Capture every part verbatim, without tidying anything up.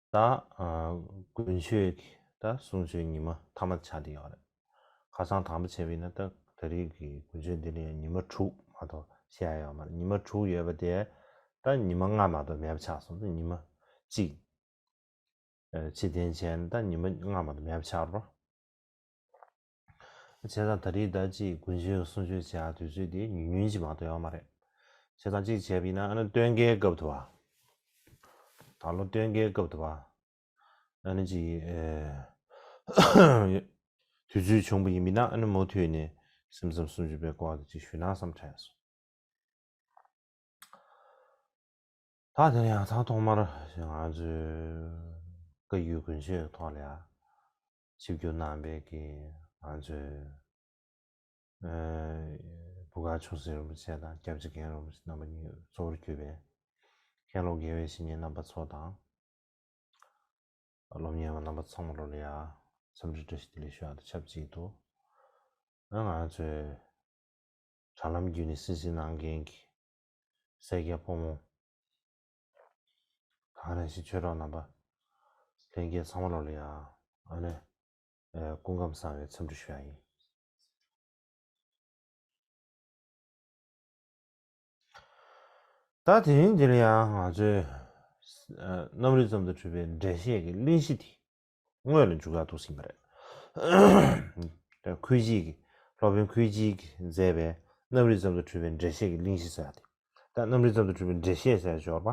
ད་ཨ་དགུན་ཆོས་ཀྱི་ད་གསུང་ཆོས་ཉི་མ་མཐའ་མ་ཆགས་བསྡད་ཡོད་རེད། ཁ་སང་དང་པོ་བྱས་པ་ཡིན་ན་ད་ད་རེས་ཀྱི་དགུན་ཆོས་འདི་ལ་ཉི་མ་དྲུག་མ་གཏོགས་བཤད་ཡ་ཡོད་མ་རེད། ཉི་མ་དྲུག་ཡོད་པ་དེ་ད་ཉི་མ་ལྔ་མ་གཏོགས་མེད་པ་ཆགས་སོང་། ད་ཉི་མ་གཅིག་ཨ་ཕྱིར་འཐེན་བྱས་ན་ད་ཉི་མ་ལྔ་མ་གཏོགས་མེད་པ་ཆགས་རོ། བྱས་ཙང་ད་རེས་ད་ཅིག་དགུན་ཆོས་གསུང་ཆོས་བྱེད་ཡག་དུས་ཚོད་དེ་ཉུང་ཉུང་ཅིག་མ་གཏོགས་ཡོད་མ་རེད། བྱས་ཙང་གཅིག་བྱས་པ་ཡིན་ན་ཨ་ནི་སྟོན་ཁའི་སྐབས་དུ་བ། ད་ལོ་སྟོན་ཁའི་སྐབས་དུ་བ། ཨ་ནི་ཅིག་ཨེ་དུས་ཚོད་བྱུང་བ་ཡིན་པ་ཡིན་ན་ཨ་ནི་མུ་མཐུད་ནས་སེམས་ཙམ་སུམ་ཅུ་པའི་སྐོར་དེ་ཅིག་ཞུས་ན་བསམ་དྲན་སོང་། ད་དེ་ནས་ཡང་ཐང་ཐོག་མར་ང་ཚོའི་བཀའ་བརྒྱུད་དགོན་ཆེན་ཐོག་ལ་ཡང་ཆིབས་བསྒྱུར་གནང་བའི་གི་ང་ཚོའི་ཨ་བུ་ག་ཆུང་སྲིད་རིན་པོ་ཆེ་དང་སྐྱབས་རྗེ་རྒན་རིན་པོ་ཆེ་རྣམ་པ་གཉིས་གཙོ་བོར་གྱུར་པའི་མཁན་སློབ་དགེ་བའི་བཤེས་གཉེན་རྣམ་པ་ཚོ་དང་། སློབ་གཉེར་བ་རྣམ་པ་ཚང་མ་ལོ་ལ་ཡ་འཚམས་འདྲི་བཀྲ་ཤིས་བདེ་ལེགས་ཞུ་ཡག་དང་ཆབས་ཅིག་ཏུ། ང་ང་ཚོའི་དྲ་ལམ་བརྒྱུད་ནས་གསན་གཟིགས་གནང་མཁན་གྱི་སེར་སྐྱ་ཕོ་མོ་གང་རང་བཞིན་ཆོས་གྲོགས་རྣམ་པ་ལྷན་རྒྱས་ཚང་མ་ལོ་ལ་ཡ་ཨ་ནི་ཨེ་སྐུ་ཁམས་བཟང་བའི་འཚམས་འདྲི་ཞུ་ཡག་ཡིན། ད་དེ་རིང་འདིར་ཡང་ང་ཚོས་ཨ་རྣམ་རིག་ཙམ་དུ་གྲུབ་པའི་འགྲེལ་བཤད་ཀྱི་གླེང་གཞི་དེ་སྔོན་ལ་འཇུག་ཡག་འདུག་ཟིན་པ་རེད། ཁུལ་གཅིག་གི་སློབ་དཔོན་ཁུལ་གཅིག་གིས་མཛད་པའི་རྣམ་རིག་ཙམ་དུ་གྲུབ་པའི་འགྲེལ་བཤད་ཀྱི་གླེང་གཞི་ཟེར་ཡག་དེ། ད་རྣམ་རིག་ཙམ་དུ་གྲུབ་པའི་འགྲེལ་བཤད་ཟེར་ཡག་ཅིག་ཡོད་རེད་པ།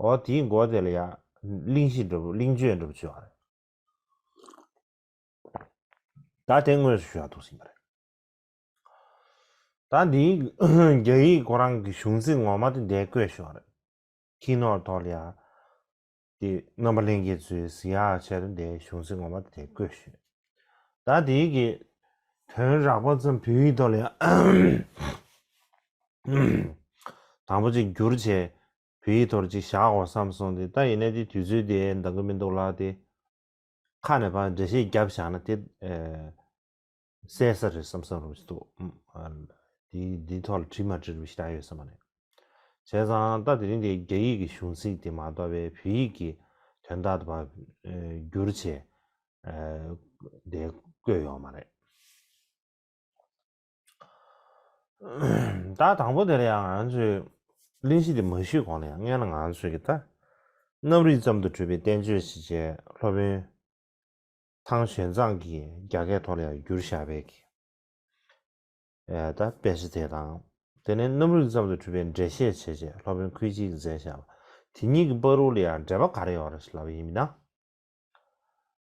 འོ་དེའི་མགོ་དེ་ལ་ཡང་གླེང་གཞི་འདྲ་པོ་གླེང་བརྗོད་འདྲ་པོ་ཅིག་ཡོད་རེད། ད་དེ་དངོས་སུ་ཞུ་ཡག་འདུག་ཟིན་པ་རེད། ད་འདིའི་རྒྱ་ཡིག་ཁོ་རང་གི་གཞུང་ཚིག་ངོ་མ་དེ་འདིར་བཀོད་བཞག་རེད། ཁྱི་ནོར་ཐོག་ལ་ཡ། དེ་རྣམ་པ་ལྷན་རྒྱས་ཚོས་གཟིགས་ཡག་ཆེད་དུ་འདིའི་གཞུང་ཚིག་ངོ་མ་དེ་འདིར་བཀོད་བཞག་ད་དེའི་གི་དོན་རགས་པ་ཙམ་བོད་ཡིག་ཐོག་ལ་ཡ། དང་པོ་ཅིག་བསྒྱུར་བྱས་བོད་ཡིག་ཐོག་ཅིག་བཞག་དགོས་བསམ་སོང་སྟེ། ད་ཡིན་ནའི་དེ་དུས་ཚོད་དེ་འདང་གི་མི་འདུག་ལ་དེ། ཁ་ནས་ཕར་འགྲེལ་བཤད་བརྒྱབ་བཞག་ན་དེ་ཨེ་གསལ་ས་རེད་བསམ་བསམ་རུ་ཞིག་འདུག་ཨ་འདི་འདི་ཐོག་ལ་བྲིས་མ་བྲིས་རུ་ཞིག་ད་ཡོད་ས་མ་རེད། བྱས་ཙང་ད་དེ་རིང་དེ་རྒྱ་ཡིག་གི་གཞུང་ཚིག་དེ་མ་གཏོགས་པའི་བོད་ཡིག་གི་དོན་དག་དེ་ཕར་ཨེ་བསྒྱུར་བྱས་ཨེ་དེ་བཀོད་ཡོད་མ་རེད། ད་དང་པོ་དེ་ལ་ཡང་ང་ཚོས་གླེང་གཞི་དེ་མ་ཞུས་གོང་ལ་ཡང་སྔོན་ལ་ང་ཚོས་ཀྱི་ད་རྣམ་རིག་ཙམ་དུ་གྲུབ་པའི་བསྟན་བཅོས་ཞེས་བྱས་སློབ་དཔོན་ཐང་ཞོན་ཙང་གིས་རྒྱ་སྐད་ཐོག་ལ་ཡང་བསྒྱུར་བཞག་པའི་གི་ཨེ་ད་དཔེ་ཆ་དེ་དང་། དེ་ནས་རྣམ་རིག་ཙམ་དུ་གྲུབ་པའི་འགྲེལ་བཤད་བྱས་བྱས་སློབ་དཔོན་ཁུལ་གཅིག་གིས་མཛད་བཞག་པ། དེ་གཉིས་ཀྱི་བར་དུ་ལ་ཡང་འབྲེལ་བ་ག་རེ་ཡོད་རེད་ལབ་པ་ཡིན་ན།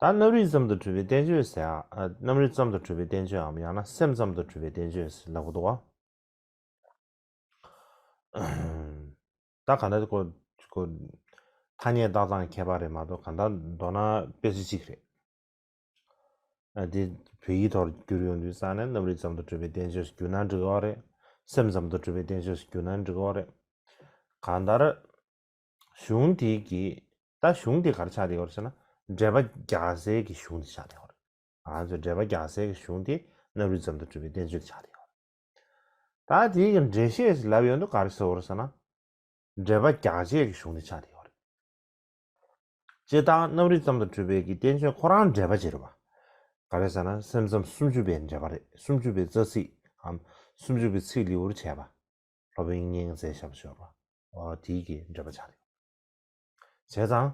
ད་རྣམ་རིག་ཙམ་དུ་གྲུབ་པའི་བསྟན་བཅོས་ཟེར་ཡ། ཨ་རྣམ་རིག་ཙམ་དུ་གྲུབ་པའི་བསྟན་བཅོས་འམ་ཡང་ན་སེམས་ཙམ་དུ་གྲུབ་པའི་བསྟན་བཅོས་ཟེར་ལབ་ཀྱི་འདུག་བ། ད་ག་འདྲ་ཁོ་ཁོ་ཐ་སྙད་བཏགས་སྟངས་ཁྱད་པར་རེད་མ་གཏོགས་གང་ལྟར་མདོར་ན་དཔེ་ཆ་གཅིག་རེད། ཨ་དེ་བོད་ཡིག་ཐོག་བསྒྱུར་ཡོང་དུས་ཙང་ནས་རྣམ་རིག་ཙམ་དུ་གྲུབ་པའི་བསྟན་བཅོས་སུ་བསྒྱུར་ན་འགྲིག་གི་རེད། སེམས་ཙམ་དུ་གྲུབ་པའི་བསྟན་བཅོས་སུ་བསྒྱུར་ན་འགྲིག་གི་རེད། གང་ལྟར། གཞུང་དེ་གི་ད་གཞུང་དེ་ག་རེ་ཆགས་བསྡད་ཡོད་རེད་ཟེར་ན། འགྲེལ་པ་རྒྱག་སའི་གི་གཞུང་དེ་ཆགས་བསྡད་ཡོད་རེད། ང་ཚོས་འགྲེལ་པ་རྒྱག་སའི་གི་གཞུང་དེ་རྣམ་རིག་ཙམ་དུ་གྲུབ་པའི་བསྟན་བཅོས་དེ་ཆགས་བསྡད་ཡོད་རེད། ད་དེའི་གི་འགྲེལ་བཤད་ལབ་ཡོང་དུས་ག་རེ་ཟེར་བ་རེད་ཟེར་ན། འགྲེལ་པ་རྒྱག་བྱེད་ཀྱི་གཞུང་དེ་ཆགས་བསྡད་ཡོད་རེད། སྤྱིར་བཏང་རྣམ་རིག་ཙམ་དུ་གྲུབ་པའི་གི་བསྟན་བཅོས་ཁོ་རང་འགྲེལ་པ་ཅིག་རེད་པ། ག་རེ་ཟེར་ན་སེམས་ཙམ་སུམ་ཅུ་པའི་འགྲེལ་པ་རེད། སུམ་ཅུ་པའི་རྩ་ཚིག་གམ་སུམ་ཅུ་པའི་ཚིག་ལེའུར་བྱས་པ། སློབ་དཔོན་དབྱིག་གཉེན་མཛད་བཞག་པ་ཅིག་ཡོད་རེད་པ། འོ་དེའི་གི་འགྲེལ་པ་ཆགས་རེད། བྱས་ཙང་།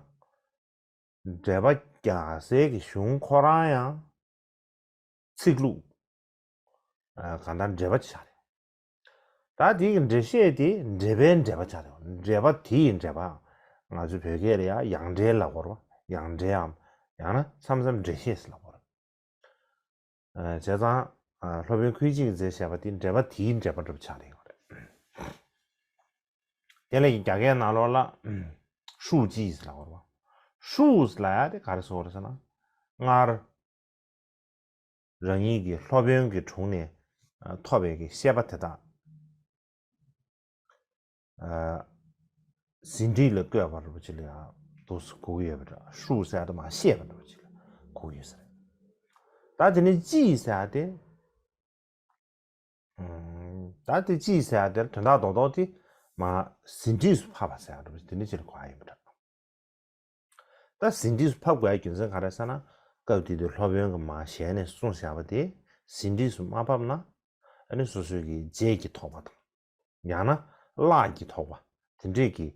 འགྲེལ་པ་རྒྱག་སའི་གི་གཞུང་ཁོ་རང་ཡང་ཚིག་ལྷུག་ཨ་གང་ལྟར་འགྲེལ་པ་ཆགས་རེད། ད་དེའི་གི་འགྲེལ་བཤད་དེ་འགྲེལ་པའི་འགྲེལ་པ་ཆགས་རེད། འགྲེལ་པ་དེ་ཡི་འགྲེལ་པ། ང་ཚོ་བོད་སྐད་ལ་ཡང་ཡང་འགྲེལ་ལབ་ཀྱི་ཡོད་རེད་པ། ཡང་འགྲེལ་འམ་ཡང་ན་མཚམས་མཚམས་འགྲེལ་བཤད་ཟེར་ལབ་ཀྱི་ཡོད་རེད། ཨ་བྱས་ཙང་ཨ་སློབ་དཔོན་ཁུལ་གཅིག་གིས་མཛད་བཞག་པ་དེ་འགྲེལ་པ་དེའི་འགྲེལ་པ་འདྲ་པོ་ཆགས་རེད་ཡོད་རེད། དེ་ལས་ཀྱི་རྒྱ་སྐད་ནང་ལོགས་ལ་ཧྲུའུ་ཅི་ཟེར་ལབ་ཀྱི་ཡོད་རེད་པ། ཧྲུའུ་ཟེར་ལབ་ཡག་དེ་ག་རེ་ཟེར་བ་རེད་ཟེར་ན། སྔར་རང་ཉིད་ཀྱི་སློབ་དཔོན་གྱི་དྲུང་ནས་ཨ་ཐོབ་པའི་གི་བཤད་པ་དེ་དག་ཨ་ཟིན་བྲིས་ལ་བཀོད་པ་འདྲ་པོ་ཅིག་ལ་ཡང་འདུག་སེ་གོ་གི་ཡོད་པ་འདྲ། ཧྲུའུ་ཟེར་ཡག་དེ་མར་བཤད་པ་འདྲ་པོ་ཅིག་ལ་གོ་གི་ཡོད་ས་རེད། ད་དེ་ནས་ཅི་ཟེར་ཡག་དེ། ཨུམ། ད་དེ་ཅི་ཟེར་ཡག་དེར་དོན་དག་རྡོག་རྡོག་དེ་མར་ཟིན་བྲིས་སུ་ཕབ་པ་ཟེར་ཡག་འདྲ་པོ་དེ་འདྲ་ཅིག་ལ་གོ་ཡག་ཡིན་པ་འདྲ། ད་ཟིན་བྲིས་སུ་ཕབ་དགོས་ཡ་རྒྱུ་མཚན་ག་རེ་ཟེར་ན། སྐབས་དེ་དུས་སློབ་དཔོན་གྱིས་མར་ཞལ་ནས་གསུངས་བཞག་པ་དེ་ཟིན་བྲིས་སུ་མ་ཕབ་ན། ཨ་ནི་སོ་སོའི་གི་རྗེས་ཀྱི་དོགས་པ་དང་། ཡང་ན་གླགས་ཀྱི་དོགས་པ་དེ་འདྲས་ཀྱི་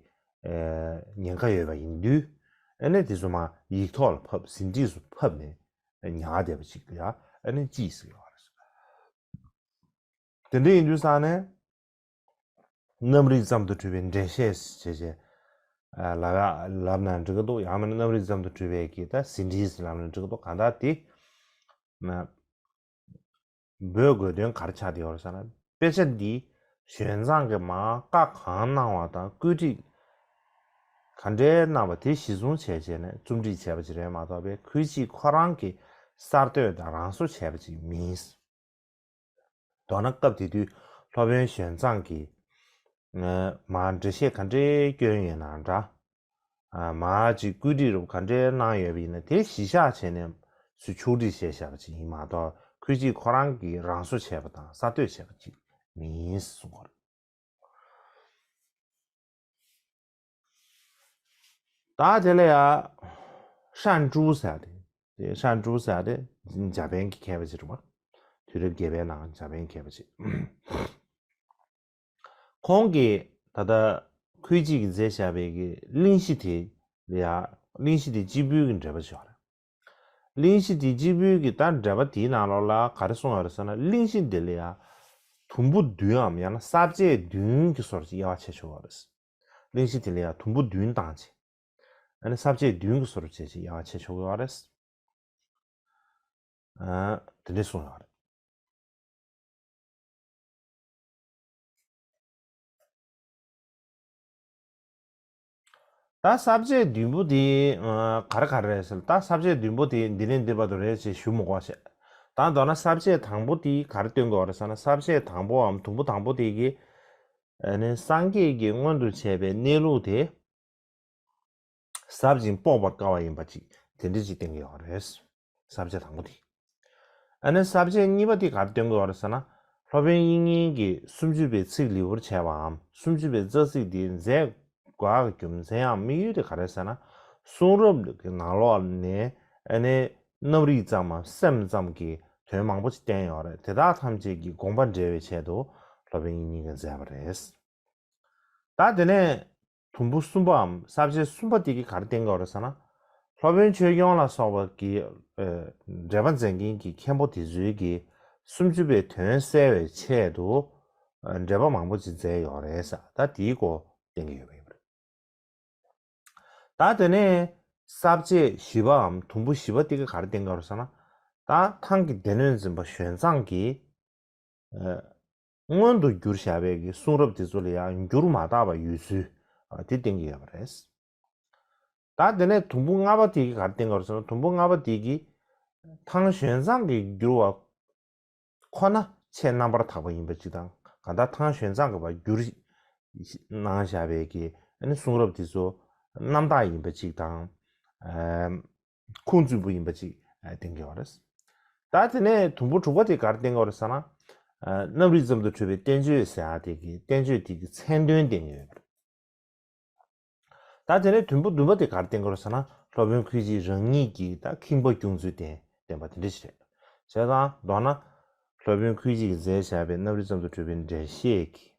ཨེ་ཉེན་ཁ་ཡོད་པ་ཡིན་དུས། ཨ་ནི་དེ་ཚོ་མར་ཡིག་ཐོག་ལ་ཕབ། ཟིན་བྲིས་སུ་ཕབ་ནས་ཉར་བསྡད་པ་ཅིག་ལ་ཡ་ཨ་ནི་ཅི་ཟེར་བ་རེད། དེ་འདྲ་ཡིན་དུས་ཙང་ནས། རྣམ་རིག་ཙམ་དུ་གྲུབ་པའི་འགྲེལ་བཤད་ཞེས་བྱས། ཨ་ལབ་ཡ་ལབ་ན་འགྲིག་གི་འདུག། ཡང་མིན་ན་རྣམ་རིག་ཙམ་དུ་གྲུབ་པའི་གི་ད་ཟིན་བྲིས་ལབ་ན་འགྲིག་གི་འདུག། གང་ལྟར་དེ་ན་འབོད་དགོས་དོན་ག་རེ་ཆགས་བསྡད་ཡོད་རེད་ཟེར་ན། དཔེ་ཆ་འདི་ཞོན་ཙང་གི་མར་བཀའ་གང་གནང་བ་དང་བཀོད་སྒྲིག་ག་འདྲའི་གནང་བ་དེ་གཞི་བཟུང་བྱས་བྱས་ནས་རྩོམ་སྒྲིག་བྱས་པ་ཅིག་རེད་མ་གཏོགས་པའི་ཁུལ་གཅིག་ཁོ་རང་གི་གསར་གཏོད་དང་རང་བཟོ་བྱས་པ་ཅིག་མིན། མདོར་ན་སྐབས་དེ་དུས་སློབ་དཔོན་ཞོན་ཙང་གིས་ཨ་མར་འགྲེལ་བཤད་ག་འདྲའི་བསྐྱོན་ཡོད་ན་འདྲ། ཨ་མར་ཅིག་བཀོད་སྒྲིག་རུ་ག་འདྲའི་གནང་ཡོད་པ་ཡིན་ན་དེ་གཞི་བཞག་བྱས་ནས་ཚུར་ཕྱོགས་སྒྲིག་བྱས་བཞག་པ་ཅིག་ཡིན་མ་གཏོགས་ཁུལ་གཅིག་ཁོ་རང་གིས་རང་བཟོ་བྱས་པ་དང་གསར་གཏོད་བྱས་པ་ཅིག་མིན་གསུངས་པ་རེད། ད་དེ་ལ་ཡ་ཧྲན་ཀྲུའུ་ཟེར་ཡ་དེ། དེ་ཧྲན་ཀྲུའུ་ཟེར་ཡ་དེ་འཇར་པན་གྱི་མཁས་པ་ཅིག་རེད་པ། དུས་རབས་བརྒྱད་པའི་ནང་འཇར་པན་མཁས་པ་ཅིག། ཁོང་གིས་ད་ལྟ་ཁུལ་གཅིག་གིས་མཛད་བཞག་པའི་གི་གླེང་གཞི་དེ་ལ་ཡ། གླེང་གཞི་དེ་གཅིག་པུའི་གི་འགྲེལ་པ་ཅིག་ཡོད་རེད། གླེང་གཞི་དེ་གཅིག་པུའི་གི་ད་འགྲེལ་པ་དེའི་ནང་ལོགས་ལ་ག་རེ་གསུངས་ཡོད་རེད་ཟེར་ན། གླེང་གཞི་འདི་ལ་ཡ་དུམ་བུ་བདུན་འམ་ཡང་ན་ས་བཅད་བདུན་གྱི་བཟོ་འདྲ་ཅིག་དབྱེ་བ་ཕྱེ་ཆོག་གི་ཡོད་རེད། གླེང་གཞི་དེ་ལ་ཡ་དུམ་བུ་བདུན་བཏང་བྱས། ཨ་ནི་ས་བཅད་བདུན་གྱི་བཟོ་འདྲ་བྱས་ཅིག་དབྱེ་བ་ཕྱེ་ཆོག་གི་ཡོད་རེད། ཨ་དེ་འདྲས་གསུངས་ཡོད་རེད། ད་ས་བཅད་བདུན་པོ་དེ་ཨ་ག་རེ་ག་རེ་རེད་ཟེར། ད་ས་བཅད་བདུན་པོ་དེ་འདི་ནས་འདི་བར་དུ་རེད་ཅེས་ཞུ་མི་དགོས་ཤག། ད་མདོར་ན་ས་བཅད་དང་པོ་དེ་ག་རེ་སྟོན་གྱི་ཡོད་རེད་ཟེར་ན། ས་བཅད་དང་པོའམ་དུམ་བུ་དང་པོ་དེ་གིས་ཨ་ནི་སངས་རྒྱས་ཀྱིས་མངོན་དུ་བྱས་པའི་གནས་ལུགས་དེ་ཟབ་ཅིང་དཔོག་པར་དཀའ་བ་ཡིན་པ་ཅིག་དེ་འདྲ་ཅིག་བསྟན་གྱི་ཡོད་རེད། ས་བཅད་དང་པོ་དེ། ཨ་ནི་ས་བཅད་གཉིས་པ་དེ་ག་རེ་སྟོན་གྱི་ཡོད་རེད་ཟེར་ན། སློབ་དཔོན་དབྱིག་གཉེན་གྱིས་སུམ་ཅུ་པའི་ཚིག་ལེའུར་བྱས་པའམ་སུམ་ཅུ་པའི་རྩ་ཚིག་འདི་མཛད་དགོས་ཀྱི་རྒྱུ་མཚན་ཡང་དམིགས་ཡུལ་དེ་ག་རེ་ཟེར་ན། གསུང་རབ་ཀྱི་ནང་ལོགས་ནས་ཨ་ནི་རྣམ་རིག་ཙམ་མམ་སེམས་ཙམ་གྱི་དོན་མང་པོ་ཅིག་བསྟན་ཡོད་རེད། དེ་དག་ཐམས་ཅད་ཀྱི་དགོངས་པ་འགྲེལ་བའི་ཆེད་དུ་སློབ་དཔོན་དབྱིག་གཉེན་གྱིས་མཛད་པ་རེད། ད་དེ་ནས་དུམ་བུ་གསུམ་པའམ་ས་བཅད་གསུམ་པ་དེ་གིས་ག་རེ་བསྟན་གྱི་ཡོད་རེད་ཟེར་ན། སློབ་དཔོན་ཆོས་སྐྱོང་ལ་སོགས་པ་གི་ཨ་འགྲེལ་པ་མཛད་མཁན་གྱི་མཁན་པོ་དེ་ཚོས་ཀྱིས་སུམ་ཅུ་པའི་དོན་གསལ་བའི་ཆེད་དུ་ཨ་འགྲེལ་པ་མང་པོ་ཅིག་མཛད་ཡོད་རེད་ཟེར། ད་དེའི་སྐོར་བསྟན་གྱི་ཡོད་པ་ཡིན་པ་རེད། ད་དེ་ནས་ས་བཅད་བཞི་པའམ་དུམ་བུ་བཞི་པ་དེ་གིས་ག་རེ་བསྟན་གྱི་ཡོད་རེད་ཟེར་ན། ད་ཐང་གི་སྡེ་སྣོད་འཛིན་པ་ཞོན་ཙང་གིས་ཨ་མངོན་དུ་གྱུར་བཞག་པའི་གི་གསུང་རབ་དེ་ཚོ་ལ་ཡང་འགྱུར་མ་དག་པ་ཡོད་ཚུལ་ཨ་དེ་བསྟན་གྱི་ཡོད་པ་རེད། ད་དེ་ནས་དུམ་བུ་ལྔ་པ་དེ་གིས་ག་རེ་བསྟན་གྱི་ཡོད་རེད་ཟེར་ན། དུམ་བུ་ལྔ་པ་དེ་གིས་ཐང་ཞོན་ཙང་གིས་བསྒྱུར་བ་ཁོ་ན་ཆེས་རྣམ་པར་དག་པ་ཡིན་པ་ཅིག་དང་། གང་ལྟར་ཐང་ཞོན་ཙང་གིས་ཕར་བསྒྱུར་གནང་བཞག་པའི་གི་ཨ་ནི་གསུང་རབ་དེ་ཚོ་རྣམ་དག་ཡིན་པ་ཅིག་དང་། ཨ་ཁུངས་བཙུན་པོ་ཡིན་པ་ཅིག་ཨ་བསྟན་གྱི་ཡོད་རེད། ད་དེ་ནས་དུམ་བུ་དྲུག་པ་དེ་ག་རེ་བསྟན་གྱི་ཡོད་རེད་ཟེར་ན། ཨ་རྣམ་རིག་ཙམ་དུ་གྲུབ་པའི་བསྟན་བཅོས་ཟེར་ཡ་དེ་གི་བསྟན་བཅོས་དེ་གི་མཚན་དོན་བསྟན་གྱི་ཡོད་རེད། ད་དེ་ནས་དུམ་བུ་བདུན་པ་དེ་ག་རེ་བསྟན་གྱི་ཡོད་རེད་ཟེར་ན། སློབ་དཔོན་ཁུ་བྱུག་རང་ཉིད་ཀྱིས་ད་ཁེངས་པ་སྐྱུང་ཚུལ་བསྟན་བསྟན་པ་དེ་འདྲ་ཞིག་རེད། བྱས་ཙང་མདོར་ན་སློབ་དཔོན་ཁུ་བྱུག་གིས་མཛད་བཞག་པའི་རྣམ་རིག་ཙམ་དུ་གྲུབ་པའི་འགྲེལ་བཤད་ཀྱི།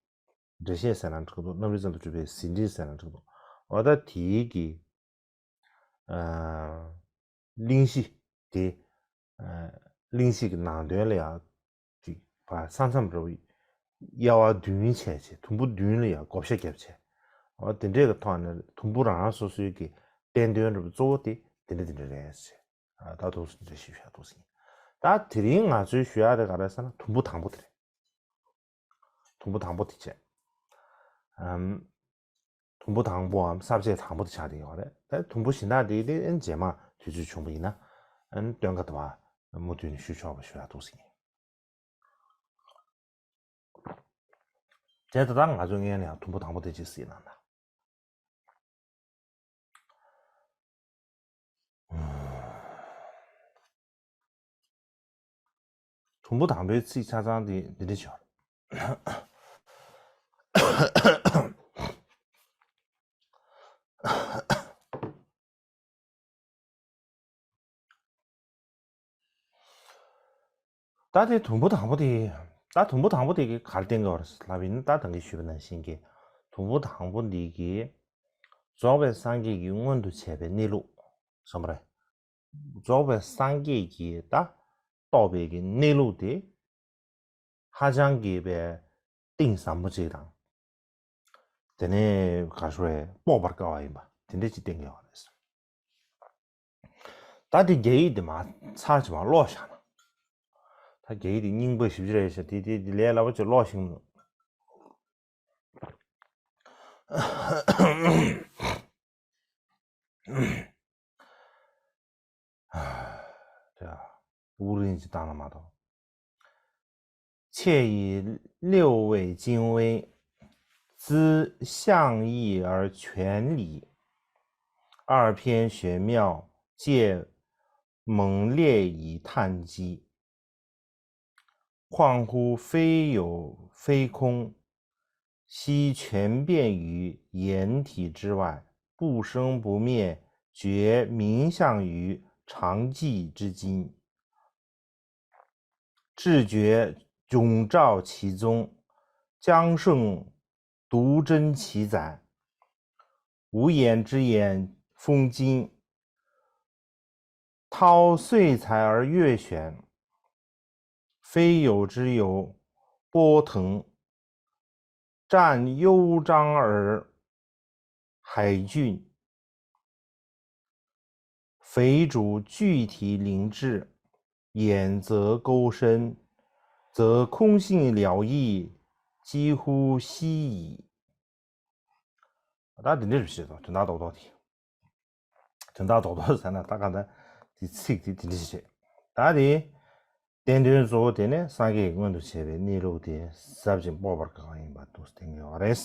འགྲེལ་བཤད་ཟེར་ན་འགྲིག་འདུག། རྣམ་རིག་ཙམ་དུ་གྲུབ་པའི་ཟིན་བྲིས་ཟེར་ན་འགྲིག་འདུག། འོ་ད་དེའི་གི་ཨ་གླེང་གཞི་དེ། ཨ་གླེང་གཞི་གི་ནང་དོན་ལ་ཡང་ཅིག་ཕར་ས་མཚམས་འདྲ་བོ་དབྱེ་བ་བདུན་ཕྱེ་བྱས། དུམ་བུ་བདུན་ལ་ཡང་བགོ་བཤའ་བརྒྱབ་བྱས། འོ་དེ་འདྲའི་གི་ཐོག་ནས་དུམ་བུ་རང་རང་སོ་སོའི་གི་བསྟན་དོན་འདྲ་བོ་གཙོ་བོ་དེ་དེ་འདྲ་དེ་འདྲ་རེད་ཟེར། ཨ་ད་དུང་འདྲ་ཞིག་བཤད་འདུག་ཟིན། ད་དེ་རིང་ང་ཚོའི་ཞུ་ཡག་དེ་ག་རེ་ཟེར་ན་དུམ་བུ་དང་པོ་དེ་རེད། དུམ་བུ་དང་པོ་དེ་བྱས། ཨམ། དུམ་བུ་དང་པོའམ་ས་བཅད་དང་པོ་དེ་ཆགས་བསྡད་ཡོད་རེད། ད་དུམ་བུ་གཞན་དག་དེ་དེ་རྗེས་མ་དུས་ཚོད་བྱུང་བ་ཡིན་ན་ཨན་སྟོན་ཁ་དུ་བ་མུ་མཐུད་ནས་ཞུ་ཆོག་པ་ཞུ་ཡག་འདུག་ཟིན། དེ་ད་ལྟ་ང་ཚོ་སྔོན་ནས་ཡང་དུམ་བུ་དང་པོ་དེ་ཅིག་ཟིན་ན་ན། དུམ་བུ་དང་པོའི་ཚིག་ཆ་ཚང་དེ་འདི་འདྲ་བྱས། ད་དེ་དུམ་བུ་དང་པོ་དེ། ད་དུམ་བུ་དང་པོ་དེ་གི་ག་རེ་བསྟན་གྱི་ཡོད་རེད་ལབ་ཡིན་ན། ད་ད་གིན་ཞུས་པ་ནང་བཞིན་གྱི་དུམ་བུ་དང་པོ་འདི་གི་རྫོགས་པའི་སངས་རྒྱས་ཀྱིས་མངོན་དུ་བྱས་པའི་གནས་ལུགས་གསུངས་པ་རེད། རྫོགས་པའི་སངས་རྒྱས་ཀྱིས་ད་རྟོགས་པའི་གི་གནས་ལུགས་དེ་ཧ་ཅང་གི་པའི་གཏིང་ཟབ་མོ་ཅིག་དང་། དེ་ནས་ག་རེ་ཞུ་དགོས་རེད། དཔོག་པར་དཀའ་བ་ཡིན་པ་དེ་འདྲ་ཅིག་བསྟན་གྱི་ཡོད་རེད། ད་དེ་རྒྱ་ཡིག་དེ་མར་ཚར་གཅིག་མར་ཀློག་བཞག་ན། ད་རྒྱ་ཡིག་དེ་རྙིང་པ་ཞེ་པོ་ཅིག་རེད་ཤག་དེ་དེ་དེ་ལས་སླ་པོ་ཅིག་ཀློག་ཤེས་ཀྱི་མི་འདུག་ཨ། དབུགས་རིང་ཅིག་བཏང་ན་མ་གཏོགས། 且以六味精微，知象意而全理，二篇玄妙，皆猛烈以叹息。况乎非有非空，悉全遍于言体之外，不生不灭，绝名相于常寂之境。 至觉迥照其宗，将圣独真其宰。无言之言，风经。涛岁才而越旋，非有之有，波腾。 占幽章而海峻，匪主具体灵智，远则沟深，则空性了义，几乎悉矣。 ད་འདི་འདྲ་རེད་ཤག་དོན་དག་རྡོག་རྡོག་དེ། དོན་དག་རྡོག་རྡོག་ཟེར་ན་ད་ག་ད་དེ་ཚིག་དེ་དེ་འདྲ་ཞིག་རེད། ད་དེ་བསྟན་དོན་གཙོ་བོ་དེ་ནི་སངས་རྒྱས་ཀྱིས་མངོན་དུ་བྱས་པའི་གནས་ལུགས་དེ་ཟབ་ཅིང་དཔོག་པར་དཀའ་བ་ཡིན་པ་འདུག་སྟེ་ཡོད་རེད།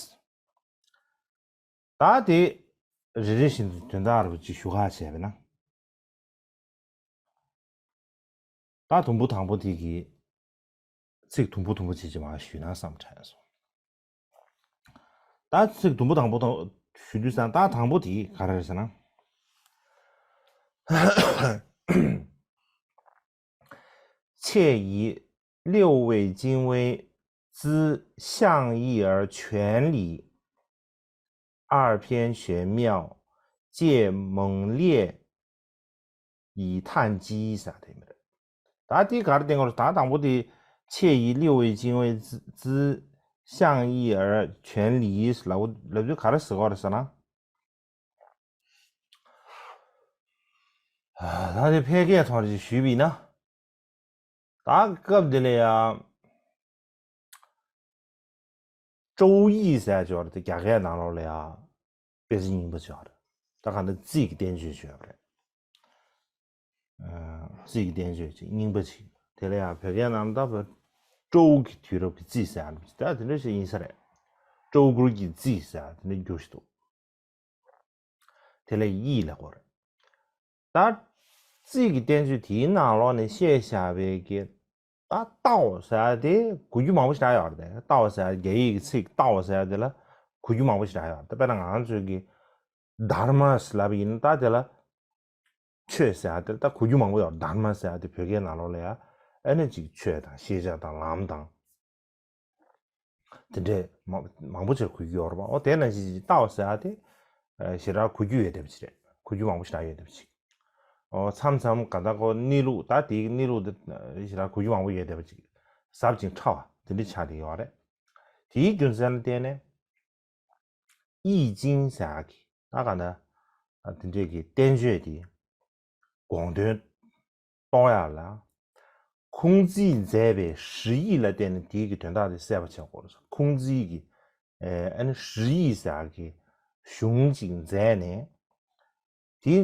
ད་དེ་རེ་རེ་བཞིན་དུ་དོན་དག་རེ་བ་ཅིག་ཞུ་ག་བྱས་པ་ན། ད་དུམ་བུ་དང་པོ་དེ་གི་ཚིག་དུམ་བུ་དུམ་བུ་བྱས་ཀྱི་མར་ཞུས་ན་བསམ་དྲན་སོང་། ད་ཚིག་དུམ་བུ་དང་པོ་དང་ཞུ་དུས་ཙང་ད་དང་པོ་དེ་ག་རེ་རེད་ཟེར་ན། 且以六味精微，知象意而全理，二篇玄妙，皆猛烈以叹息 ཟེར་དེ་མི་རེད། ད་དེ་ག་རེ་བསྟན་དགོས་རེད། ད་དང་པོ་དེ་且以六味精微之之象意而全理 ལབ་ལབ་དུས་ག་རེ་ཟེར་དགོས་རེད་ཟེར་ན། ད་དེ་ཕལ་སྐད་ཐོག་ནས་ཞུས་པ་ཡིན་ན། ད་སྐབས་འདི་ལ་ཡང་ཀྲོའུ་ཡི་ཟེར་ཅིག་ཡོད་རེད་དེ། རྒྱ་སྐད་ནང་ལོགས་ལ་ཡང་དཔེ་ཆ་རྙིང་པ་ཅིག་ཡོད་རེད། ད་ག་འདྲ་རྩིས་ཀྱི་བསྟན་བཅོས་ཅིག་ཡོད་རེད། ཨ། རྩིས་ཀྱི་བསྟན་བཅོས་ཅིག་རྙིང་པ་ཅིག་དེ་ལ་ཡང་བོད་སྐད་ནང་ད་བོད་ཀྲོའུ་གི་དུས་རབས་ཀྱི་རྩིས་ཟེར་ཡ་ད་དེ་འདྲ་ཞིག་ཡིན་ས་རེད། ཀྲོའུ་གུར་གྱི་རྩིས་ཟེར་ཡ་དེ་འདྲ་འགྱུར་ཞིག་འདུག་དེ་ལ་ཡི་ལབ་དགོས་རེད། ད་རྩིས་ཀྱི་བསྟན་བཅོས་དེའི་ནང་ལོགས་ནས་བཤད་བཞག་པའི་གི་ད་ཏའོ་ཟེར་ཡ་དེ་གོ་རྒྱུ་མང་པོ་ཞིག་རག་ཡོད་རེད། ཏའོ་ཟེར་ཡ་རྒྱ་ཡིག་གི་ཚིག་ཏའོ་ཟེར་ཡ་དེ་ལ་གོ་རྒྱུ་མང་པོ་ཞིག་རག་ཡོད་རེད། ད་དཔེར་ན་ང་ཚོས་གི་དྷརྨ་ལབ་པ་ཡིན་ན་ད་དེ་ལ་ཆོས་ཟེར་ཡ་དེ་ལ་ད་གོ་རྒྱུ་མང་པོ་ཡོད་རེད། དྷརྨ་ཟེར་ཡ་དེ་བོད་སྐད་ནང་ལོགས་ལ་ཡ་ཨ་ནི་ཅིག་ཆོས་དང་ཤེས་བྱ་དང་ལམ་དང་། དེ་འདྲས་མང་མང་པོ་ཅིག་གོ་རྒྱུ་ཡོད་རེད་པ། འོ་དེ་ནང་བཞིན་ཏའོ་ཟེར་ཡ་དེ་ཨ་ཞེ་དྲག་གོ་རྒྱུ་ཡོད་བསྡད་པ་ཅིག་རེད། གོ་རྒྱུ་མང་པོ་ཞེ་དྲག་ཡོད་བསྡད་པ་ཅིག་འོ་མཚམས་མཚམས་ག་ད་ཁོ་གནས་ལུགས་ད་དེའི་གནས་ལུགས་དེ་ཞེ་དྲག་གོ་རྒྱུ་མང་པོ་ཡོད་བསྡད་པ་ཅིག་ཟབ་ཅིང་ཕྲ་བ་དེ་འདྲས་ཆགས་བསྡད་ཡོད་རེད། དེའི་རྒྱུ་མཚན་ལ་བརྟེན་ནས་ཡི་ཅིང་ཟེར་ཡ་གི་ད་ག་ད་དེ་འདྲས་ཀྱི་བསྟན་བཅོས་དེ་དགོངས་དོན་རྟོགས་ཡག་ལ། ཁུང་ཙིས་མཛད་པའི་ཧྲི་ཡིག་ལ་བརྟེན་ནས་དེའི་གི་དོན་དག་དེ་གསལ་པོ་བྱེད་དགོས་རེད། ཁུང་ཙི་གི་ཨ་ནི་ཧྲི་ཡིག་ཟེར་གི་གཞུང་ཅིག་མཛད་ནས། དེ་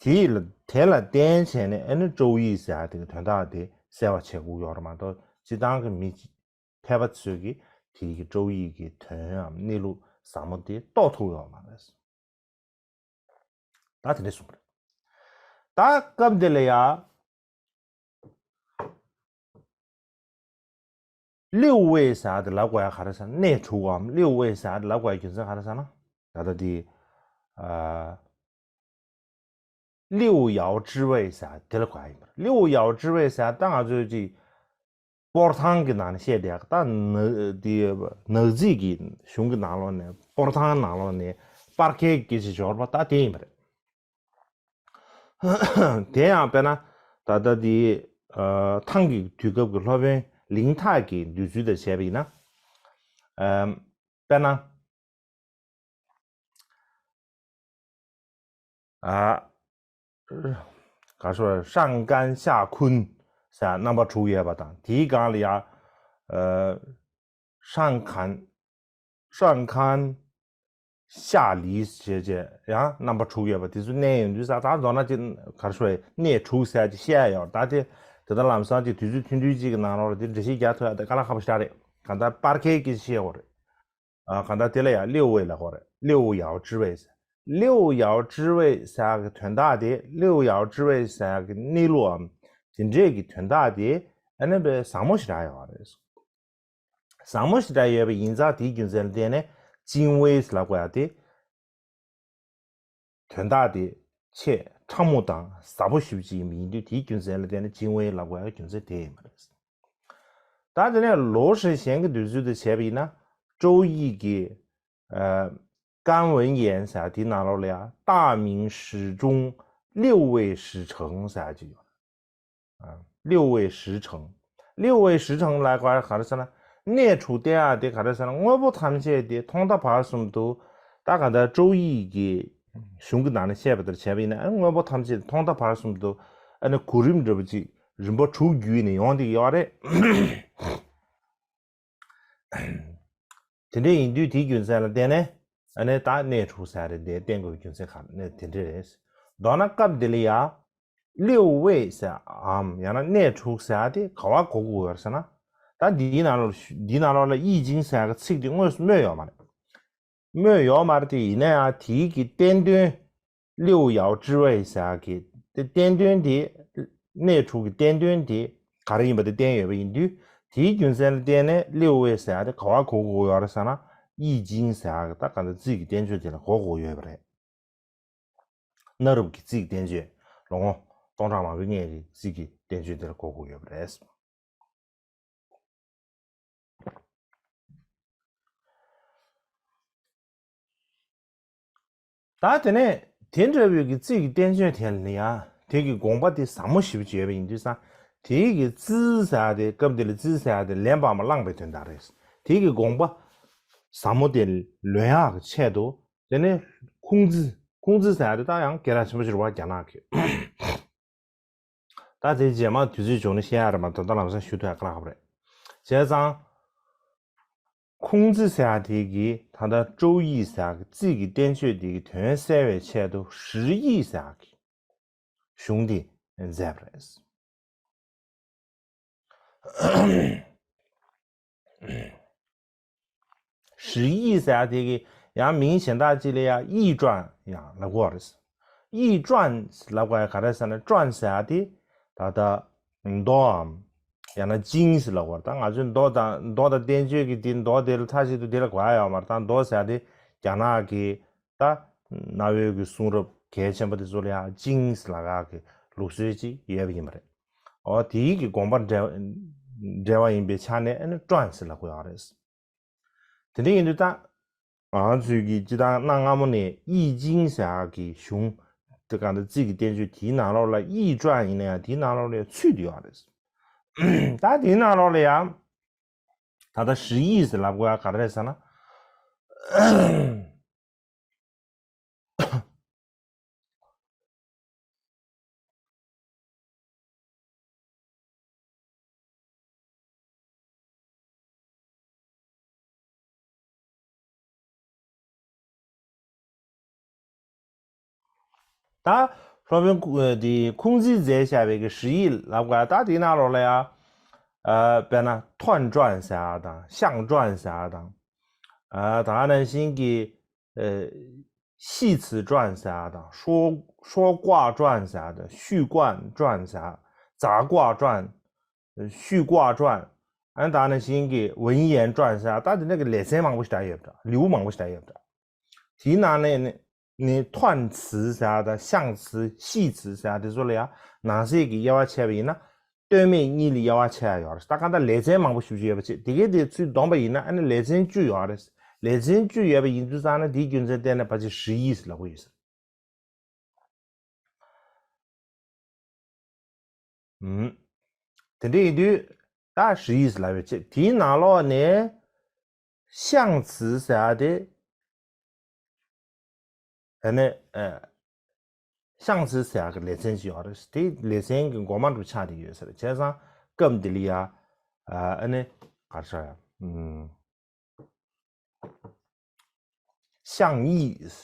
དེ་ལ་དེ་ལ་བརྟེན་བྱས་ནས་ཨ་ནི་ཀྲོའུ་ཡིག་ཟེར་དེ་གི་དོན་དག་དེ་གསལ་པོ་བྱེད་དགོས་ཡོད་རེད་མ་གཏོགས་སྤྱིར་བཏང་གི་མི་ཕལ་པ་ཚོས་ཀྱིས་དེ་གི་ཀྲོའུ་ཡིག་གི་དོན་ཡང་གནས་ལུགས་ཟབ་མོ་དེ་རྟོགས་ཐུབ་ཡོད་མ་རེད། ད་དེ་འདྲས་གསུངས་པ་རེད། ད་སྐབས་འདི་ལ་ཡ། 六味ཟེར་ཡ་དེ་ལབ་དགོས་ཡ་ག་རེ་ཟེར་ན། གནས་དྲུག་གམ་六味ཟེར་ཡ་དེ་ལབ་དགོས་ཡ་རྒྱུ་མཚན་ག་རེ་ཟེར་ན། ད་ལྟ་དེ། ཨ། 六腑之味ཟེར་ཡ་དེ་ལ་གོ་ཡ་ཡིན་པ་རེད། 六腑之味ཟེར་ཡ་ད་ང་ཚོས་ཅིག་སྤོར་ཐང་གི་ནང་ནས་བཤད་དེ་ད་ནག་དེ་ནག་རྩིས་ཀྱི་གཞུང་གི་ནང་ལོགས་ནས་སྤོར་ཐང་ནང་ལོགས་ནས་སྤར་ཁའི་སྐད་ཆ་འབྱོར་བ་ད་དེ་ཡིན་པ་རེད། དེ་ཡང་དཔེར་ན་ད་ལྟ་དེ་ཐང་གི་དུས་སྐབས་ཀྱི་སློབ་དཔོན་ལིང་ཐག་གི་འདོད་ཚུལ་དང་བྱས་པ་ཡིན་ན། དཔེར་ན། ཨ། ག་ཤོ་ཧྲང་ཀན་ཤ་ཁུན་ཟེར་རྣམ་པ་དྲུག་ཡོད་པ་དང་དེའི་སྒང་ལ་ཡ། ཧྲང་ཁན། ཧྲང་ཁན། ཤ་ལི་ཞེས་བྱས་ཡང་རྣམ་པ་དྲུག་ཡོད་པ་དེ་ཚོ་གནས་ཡོང་དུས་ས་ད་མདོར་ན་ཅི་ག་ཤོ་གནས་དྲུག་ཟེར་ཅི་བཤད་ཡོད་ད་དེ་དེ་ལྟར་ལམ་སང་ཅི་དུས་ཚོད་ཐུང་ཐུང་ཅིག་གི་ནང་ལོགས་ལ་དེ་འགྲེལ་བཤད་རྒྱག་ཐུབ་ཡ་དེ་དཀའ་ལས་ཁག་པོ་ཞིག་རེད། གང་ལྟར་སྤར་ཁའི་སྐད་ཆ་བཤད་ཡོད་རེད། ཨ་གང་ལྟར་དེ་ལ་ཡང་ལེའུ་ཝེ་ལབ་དགོས་རེད། ལེའུ་ཡའོ་ཀྲི་ཝེ་ཟེར། ལེའུ་ཡའོ་ཀྲི་ཝེ་ཟེར་ཡག་གི་དོན་དག་དེ་ལེའུ་ཡའོ་ཀྲི་ཝེ་ཟེར་ཡག་གི་གནས་ལུགས་འམ་དེ་འདྲས་ཀྱི་དོན་དག་དེ་ཨ་ནི་དཔེ་ཟབ་མོ་ཞེ་དྲག་ཡོད་རེད། ཟབ་མོ་ཞེ་དྲག་ཡོད་པ་ཡིན་ཙང་དེའི་རྒྱུ་མཚན་ལ་བརྟེན་ནས་ཅིང་ཝེ་ཟེར་ལབ་དགོས་ཡག་དེ། དོན་དག་དེ་ཆེས་ཕྲ་མོ་དང་ཟབ་པོ་ཞེ་པོ་ཅིག་ཡིན་པ་ཡིན་དུས་དེའི་རྒྱུ་མཚན་ལ་བརྟེན་ནས་ཅིང་ཝེ་ལབ་དགོས་ཡག་རྒྱུ་མཚན་དེ་ཡིན་པ་རེད། ད་དེ་ནས་ལོ་ཧྲི་ཞན་གྱི་འདོད་ཚུལ་དུ་བྱས་པ་ཡིན་ན་ཀྲོའུ་ཡི་གི་ཨ་ཀན་ཝུན་ཡན་ཟེར་དེའི་ནང་ལོགས་ལ་ཡང་大明时钟六味时辰ཟེར་ཅིག་ཡོད། 六味时辰། 六味时辰ལ་ག་རེ་ཟེར་ན། གནས་དྲུག་བསྟན་ཡག་དེ་ག་རེ་ཟེར་ན་དངོས་པོ་ཐམས་ཅད་དེ་ཐོག་མཐའ་བར་གསུམ་དུ་ད་ག་ད་ཀྲོའུ་ཡི་གི་གཞུང་གི་ནང་ནས་བཤད་པ་ལྟར་བྱས་པ་ཡིན་ན་དངོས་པོ་ཐམས་ཅད་ཐོག་མཐའ་བར་གསུམ་དུ་ཨ་ནི་གོ་རིམ་འདྲ་པོ་ཅིག་རིམ་པ་དྲུག་བརྒྱུད་ནས་ཡོང་བསྡད་ཀྱི་ཡོད་རེད། དེ་འདྲ་ཡིན་དུས་དེའི་རྒྱུ་མཚན་ལ་བརྟེན་ནས་ཨ་ནི་ད་གནས་དྲུག་ཟེར་རེད་དེ་བསྟན་དགོས་པའི་རྒྱུ་མཚན་ག་ནས་དེ་འདྲ་རེད། མདོར་ན་སྐབས་འདི་ལ་ཡ། 六味ཟེར་འམ་ཡང་ན་གནས་དྲུག་ཟེར་དེ་ག་བ་གོ་དགོས་ཡོད་ཟེར་ན། ད་འདིའི་ནང་ལོགས་འདིའི་ནང་ལོགས་ལ་易经ཟེར་གི་ཚིག་དེ་དངོས་སུ་སྨོས་ཡོད་མ་རེད། སྨོས་ཡོད་མ་རེད་དེ་ཡིན་ན་ཡང་དེའི་གི་བསྟན་དོན། 六爻之位ཟེར་གི་དེ་བསྟན་དོན་དེ། གནས་དྲུག་གི་བསྟན་དོན་དེ་ག་རེ་ཡིན་པ་དེ་བསྟན་ཡོད་པ་ཡིན་དུས་དེའི་རྒྱུ་མཚན་ལ་བརྟེན་ནས་六味ཟེར་དེ་ག་བ་གོ་དགོས་ཡོད་རེད་ཟེར་ན་易经ཟེར་གི་ད་ག་འདི་རྩིས་ཀྱི་བསྟན་བཅོས་དེ་ལ་གོ་དགོས་ཡོད་པ་རེད། གནའ་རབས་ཀྱི་རྩིས་ཀྱི་བསྟན་བཅོས་ལོ་ངོ་སྟོང་ཕྲག་མང་པོའི་སྔོན་གྱི་རྩིས་ཀྱི་བསྟན་བཅོས་དེ་ལ་གོ་དགོས་ཡོད་པ་རེད། ད་དེ་ནས་དེ་འདྲ་བའི་གི་རྩིས་ཀྱི་བསྟན་བཅོས་དེ་ལ་ཡང་དེ་གི་དགོངས་པ་དེ་ཟབ་མོ་ཞེ་པོ་ཅིག་ཡོད་པ་ཡིན་དུས་ཙང་དེ་གི་རྩིས་ཟེར་ཡག་དེ་སྐབས་འདི་ལ་རྩིས་ཟེར་ཡག་དེ་ལན་པ་མ་བླངས་པའི་དོན་དག་རེད། དེ་གི་དགོངས་པ་ཟབ་མོ་དེ་ལོན་ཡག་གི་ཆེད་དུ། དེ་ནས་ཁུང་ཙི། ཁུང་ཙི་ཟེར་ཡག་དེ་ད་ཡང་སྐད་གྲགས་ཆེན་པོ་ཞིག་རེད་བ་རྒྱ་ནག་གི། ད་དེ་རྗེས་མ་དུས་ཚོད་བྱུང་ན་བཤད་ཡག་རེད་མ་གཏོགས་ད་ལམ་སང་ཞུ་ཐུབ་ཡག་དཀའ་ལས་ཁག་པོ་རེད། བྱས་ཙང་། ཁུང་ཙི་ཟེར་ཡག་དེ་གིས་ད་ལྟ་ཀྲོའུ་ཡི་ཟེར་ཡག་གི་རྩིས་ཀྱི་བསྟན་བཅོས་དེ་གི་དོན་གསལ་བའི་ཆེད་དུ་ཧྲི་ཡི་ཟེར་ཡག་གི་གཞུང་དེ་མཛད་པ་རེད། ཧྲི་ཡི་ཟེར་ཡག་དེ་གི་ཡང་མིང་གཞན་དག་ཅིག་ལ་ཡང་ཡི་ཀྲོན་ཡང་ལབ་ཀྱི་ཡོད་རེད། ཡི་ཀྲོན་ལབ་དགོས་ཡག་ག་རེ་ཟེར་ན་ཀྲོན་ཟེར་ཡག་དེ་ད་ལྟ་མདོའམ། ཡང་ན་ཅིང་ཟེར་ལབ་དགོས་རེད། ད་ང་ཚོའི་མདོ་དང་མདོ་དང་བསྟན་བཅོས་ཀྱི་དེ་མདོ་དེ་ལ་མཐའ་གཅིག་ཏུ་དེ་ལ་གོ་ཡག་ཡོད་མ་རེད། ད་མདོ་ཟེར་ཡག་དེ་རྒྱ་ནག་གི་ད་གནའ་བོའི་གི་གསུང་རབ་གལ་ཆེན་པོ་དེ་ཚོ་ལ་ཡང་ཅིང་ཟེར་ལབ་ཡག་གི་ལུགས་སྲོལ་ཅིག་ཡོད་པ་ཡིན་པ་རེད། འོ་དེའི་གི་དགོངས་པ་འགྲེལ་འགྲེལ་བ་ཡིན་པའི་ཆ་ནས་ཨ་ནི་ཀྲོན་ཟེར་ལབ་དགོས་ཡག་རེད། དེ་འདྲ་ཡིན་དུས་ད། ང་ཚོས་ཀྱི་སྤྱི་བཏང་གནའ་སྔ་མོ་ནས་ཡི་ཅིང་ཟེར་ཡག་གི་གཞུང་དེ་གང་ལྟར་རྩིས་ཀྱི་བསྟན་བཅོས་དེའི་ནང་ལོགས་ལ་ཡི་ཀྲོན་ཡིན་ན་ཡང་དེའི་ནང་ལོགས་ལ་ཚུད་དེ་ཡོད་རེད། ད་དེའི་ནང་ལོགས་ལ་ཡང་ད་ལྟ་ཧྲི་ཡི་ཟེར་ལབ་དགོས་ཡག་ག་རེ་རེད་ཟེར་ན། ད་སློབ་དཔོན་ཁུ་དེ་ཁུང་ཙི་མཛད་བཞག་པའི་གི་ཧྲི་ཡི་ལབ་དགོས་ད་དེའི་ནང་ལོགས་ལ་ཡང་ཨ་དཔེར་ན་ཐོན་ཀྲོན་ཟེར་ཡག་དང་ཤང་ཀྲོན་ཟེར་ཡག་དང་ཨ་ད་ག་ནང་བཞིན་གྱི་ཨ་ཤི་ཚི་ཀྲོན་ཟེར་ཡག་དང་ཧྲོ་ཧྲོ་ཀོ་ཀྲོན་ཟེར་ཡག་དང་ཤུ་ཀོན་ཀྲོན་ཟེར་ཡག་ཛ་ཀོ་ཀྲོན། ཤུ་ཀོ་ཀྲོན། ཨ་ནི་ད་ག་ནང་བཞིན་གྱི་ཝུན་ཡན་ཀྲོན་ཟེར་ཡག་ད་དེ་འདྲ་གི་ལེ་ཚན་མང་པོ་ཞིག་ད་ཡོད་པ་འདྲ་ལེའུ་མང་པོ་ཞིག་ད་ཡོད་པ་འདྲ། དེའི་ནང་ནས་ནི་ནི་ཐོན་ཚི་ཟེར་ཡག་དང་ཤང་ཚི་ཤི་ཚི་ཟེར་ཡག་དེ་ཚོ་ལ་ཡང་ནང་གསེས་ཀྱི་དབྱེ་བ་ཕྱེ་བ་ཡིན་ན། ལྟོས་མེད་གཉིས་ལས་དབྱེ་བ་ཕྱེ་ཡ་ཡོད་རེད། ད་གང་ལྟར་ལེ་ཚན་མང་པོ་ཞེ་པོ་ཅིག་ཡོད་པ་བྱས། དེ་གའི་དེ་ཚུར་བསྡོམས་པ་ཡིན་ན་ཨ་ནི་ལེ་ཚན་བཅུ་ཡོད་རེད། ལེ་ཚན་བཅུ་ཡོད་པ་ཡིན་དུས་ཙང་ན་དེའི་རྒྱུ་མཚན་བརྟེན་ནས་ཕལ་ཆེར་ཧྲི་ཡིས་ལབ་ཀྱི་ཡོད་ས་རེད། ཨུམ། དེ་འདྲ་ཡིན་དུས་ད་ཧྲི་ཡིས་ལབ་ཡོད་བྱས། དེའི་ནང་ལོགས་ནས་ཤང་ཙི་ཟེར་ཡ་དེ། ཨ་ནི་ཨ། ཤང་ཙི་ཟེར་ཡ་གི་ལེ་ཚན་ཅིག་ཡོད་རེད། དེ་ལེ་ཚན་གྱི་འགོ་མ་འདྲ་པོ་ཆགས་བསྡད་ཡོད་ས་རེད། བྱས་ཙང་སྐབས་འདི་ལ་ཡ། ཨ་ནི་ག་རེ་ཟེར་ཡ། ཨུམ། ཤང་ཡིས་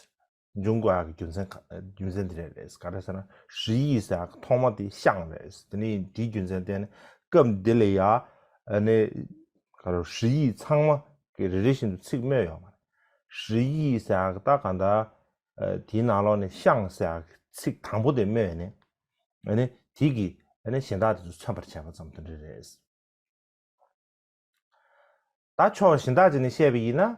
འབྱུང་དགོས་ཡ་གི་རྒྱུ་མཚན་ག་རྒྱུ་མཚན་འདི་རེད། ག་རེ་ཟེར་ན་ཧྲི་ཡིས་ཟེར་ཡ་གི་ཐོག་མ་དེ་ཤང་རེད། དེ་ནི་དེའི་རྒྱུ་མཚན་བརྟེན་ནས་སྐབས་འདི་ལ་ཡ། ཨ་ནི་ག་རེ་ཧྲི་ཡིས་ཚང་མ་གི་རེ་རེ་བཞིན་དུ་ཚིག་སྨོས་ཡོད་མ་རེད། ཧྲི་ཡིས་ཟེར་ཡ་གི་ད་གང་ལྟར། ཨ། དེའི་ནང་ལོགས་ནས་ཤང་ཟེར་ཡ་གི་ཚིག་དང་པོ་དེ་སྨོས་ནས། ཨ་ནི་དེ་གིས་ཨ་ནི་གཞན་དག་དེ་ཚོ་མཚོན་པར་བྱས་པ་ཙམ་དེ་འདྲ་རེད། ད་ཕྱོགས་གཞན་དག་ཅིག་ནས་བཤད་པ་ཡིན་ན།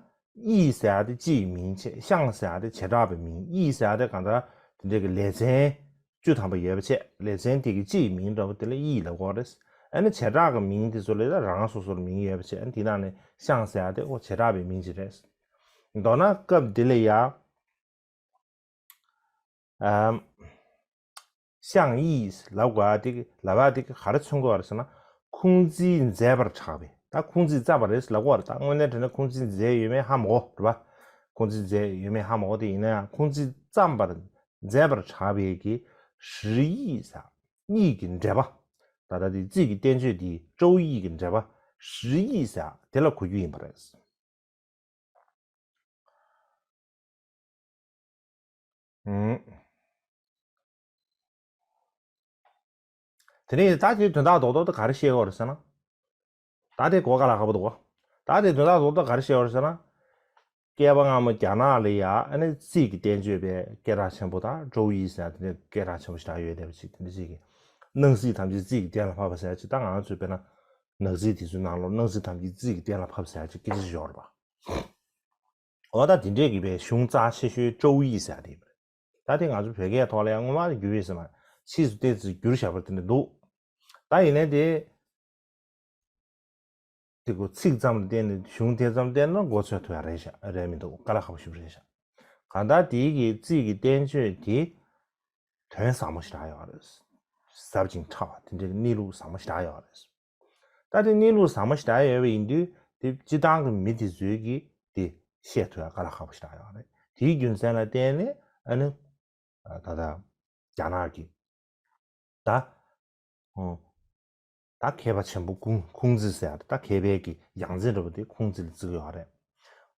ཡིས་ཟེར་ཡ་དེ་སྤྱི་ཡི་མིང་བྱས། ཤང་ཟེར་ཡ་དེ་བྱེ་བྲག་པའི་མིང་། ཡིས་ཟེར་ཡ་དེ་གང་ལྟར་དེ་འདྲའི་གི་ལེ་ཚན་བཅུ་ཐམ་པ་ཡོད་པ་བྱས། ལེ་ཚན་དེ་གི་སྤྱི་ཡི་མིང་འདྲ་པོ་དེ་ལ་ཡིས་ལབ་ཀྱི་ཡོད་རེད། ཨ་ནི་བྱེ་བྲག་གི་མིང་དེ་ཚོ་ལ་ཡང་རང་རང་སོ་སོར་མིང་ཡོད་པ་བྱས། ཨ་ནི་དེ་ནང་ནས་ཤང་ཟེར་ཡ་དེ་ཨོ་བྱེ་བྲག་པའི་མིང་ཅིག་རེད། མདོར་ན་སྐབས་འདི་ལ་ཡ། ཨམ། ཤང་ཡིས་ལབ་དགོས་ཡ་དེ་ལབ་ཡ་དེ་ག་རེ་མཚོན་གྱི་ཡོད་རེད་ཟེར་ན། ཁུང་ཙི་མཛད་པར་གྲགས་པའི། ད་ཁུང་ཙི་བརྩམས་པ་རེད་ལབ་དགོས་རེད། ད་དངོས་གནས་དྲང་གནས་ཁུང་ཙི་མཛད་ཡོད་མེད་ཧ་མ་གོ་རེད་པ། ཁུང་ཙི་མཛད་ཡོད་མེད་ཧ་མ་གོ། དེ་ཡིན་ན་ཡང་ཁུང་ཙི་བརྩམས་པར་མཛད་པར་གྲགས་པའི་གི་ཧྲི་ཡིས་ཟེར་ཡ་གཉིས་ཀྱི་འགྲེལ་པ། ད་ལྟ་དེ་ཙི་གི་བསྟན་བཅོས་དེའི་ཀྲོའུ་ཡིས་ཀྱི་འགྲེལ་པ་ཧྲི་ཡིས་ཟེར་ཡ་དེ་ལ་གོ་རྒྱུ་ཡིན་པ་རེད། ཨུམ། དེ་ནས་ད་དེའི་དོན་དག་རྡོག་རྡོག་དེ་ག་རེ་བཤད་ཡོད་རེད་ཟེར་ན། ད་དེ་གོ་དཀའ་ལས་ཁག་པོ་འདུག་གོ། ད་དེའི་དོན་དག་རྡོག་རྡོག་ག་རེ་བཤད་ཡོད་རེད་ཟེར་ན། བསྐལ་པ་སྔ་མོ་རྒྱ་ནག་ལ་ཡ་ཨ་ནི་རྩིས་ཀྱི་བསྟན་བཅོས་པའི་སྐད་གྲགས་ཆེན་པོ་དང་ཀྲོའུ་ཡི་ཟེར་ཡ་དེ་འདྲའི་སྐད་གྲགས་ཆེན་པོ་ཞེ་དྲག་ཡོད་བསྡད་པ་ཅིག་དེ་འདྲ་ཅིག་གི། སྣང་སྲིད་ཐམས་ཅད་རྩིས་ཀྱི་གཏན་ལ་ཕབ་པ་ཟེར་ཡ་ཅིག་ད་ང་ཚོས་དཔེར་ན་ནག་རྩིས་དེ་ཚོའི་ནང་ལོགས་སྣང་སྲིད་ཐམས་ཅད་རྩིས་ཀྱི་གཏན་ལ་ཕབ་ཟེར་ཡ་ཅིག་སྐད་ཆ་ཞིག་ཡོད་རེད་པ། འོ་ད་དེ་འདྲས་ཀྱི་པའི་གཞུང་རྩ་ཆེ་ཤོས་ཀྲོའུ་ཡི་ཟེར་ཡ་དེ་ཡིན་པ་རེད། ད་དེ་ང་ཚོ་བོད་སྐད་ཐོག་ལ་ཡང་སྔོན་མ་བསྒྱུར་ཡོད་ཟེར་མ་རེད། ཕྱིས་སུ་ཏོག་ཙམ་བསྒྱུར་བཞག་པ་དེ་འདྲ་འདུག་ད་ཡིན་ནའི་དེ། དེ་གོ་ཚིག་ཙམ་ལ་བརྟེན་ནས་གཞུང་དེ་ཙམ་བལྟས་ན་མགོ་ཚོས་ཐུབ་ཡ་རེད་ཤག་རེད་མི་འདུག་དཀའ་ལས་ཁག་པོ་ཞེ་པོ་རེད་ཤག་གང་ལྟར་དེའི་གི་རྩིས་ཀྱི་བསྟན་བཅོས་དེ་དོན་ཟབ་མོ་ཞེ་དྲག་ཡོད་རེད། ཟབ་ཅིང་ཕྲ་བ་དེ་འདྲའི་གནས་ལུགས་ཟབ་མོ་ཞེ་དྲག་ཡོད་རེད། ད་དེ་གནས་ལུགས་ཟབ་མོ་ཞེ་དྲག་ཡོད་པ་ཡིན་དུས་དེ་སྤྱི་བཏང་གི་མི་དེ་ཚོས་ཀྱིས་དེ་ཤེས་ཐུབ་ཡ་དཀའ་ལས་ཁག་པོ་ཞེ་དྲག་ཡོད་རེད། དེའི་རྒྱུ་མཚན་ལ་བརྟེན་ནས་ཨ་ནི། ད་ལྟ་རྒྱ་ནག་གི་ད། ཨོ། ད་མཁས་པ་ཆེན་པོ་ཁུང་ཁུང་ཙི་ཟེར་ཡ་ད་མཁས་པའི་གི་ཡང་རྩེ་འདྲ་པོ་དེ་ཁུང་ཙི་ལ་བརྩི་གི་ཡོད་རེད།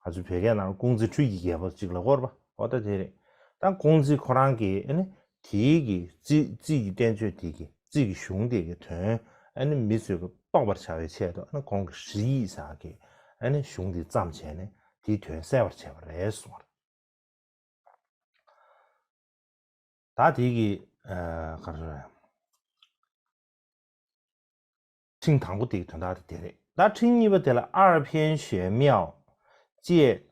ང་ཚོ་བོད་སྐད་ནང་ལ་ཀུང་ཙི་འཕྲུལ་གྱི་རྒྱལ་པོ་ཅིག་ལབ་ཀྱི་ཡོད་རེད་པ། འོ་ད་དེ་རེད། ད་ཀུང་ཙི་ཁོ་རང་གིས་ཨ་ནི་དེའི་གི་རྩིས་རྩིས་ཀྱི་བསྟན་བཅོས་དེ་གི་རྩིས་ཀྱི་གཞུང་དེ་གི་དོན་ཨ་ནི་མི་ཚོས་གི་རྟོགས་པར་བྱ་བའི་ཆེད་དུ་ཨ་ནི་ཁོང་གི་ཧྲི་ཡིག་ཟེར་གི་ཨ་ནི་གཞུང་དེ་བརྩམས་བྱས་ནས་དེའི་དོན་གསལ་བར་བྱས་པ་རེད་གསུངས་པ་རེད། ད་དེ་གི་ཨ་ག་རེ་རེད། ཕྲེང་དང་པོ་དེ་གི་དོན་དག་དེ་དེ་རེད། ད་ཕྲེང་གཉིས་པ་དེ་ལ་二篇玄妙界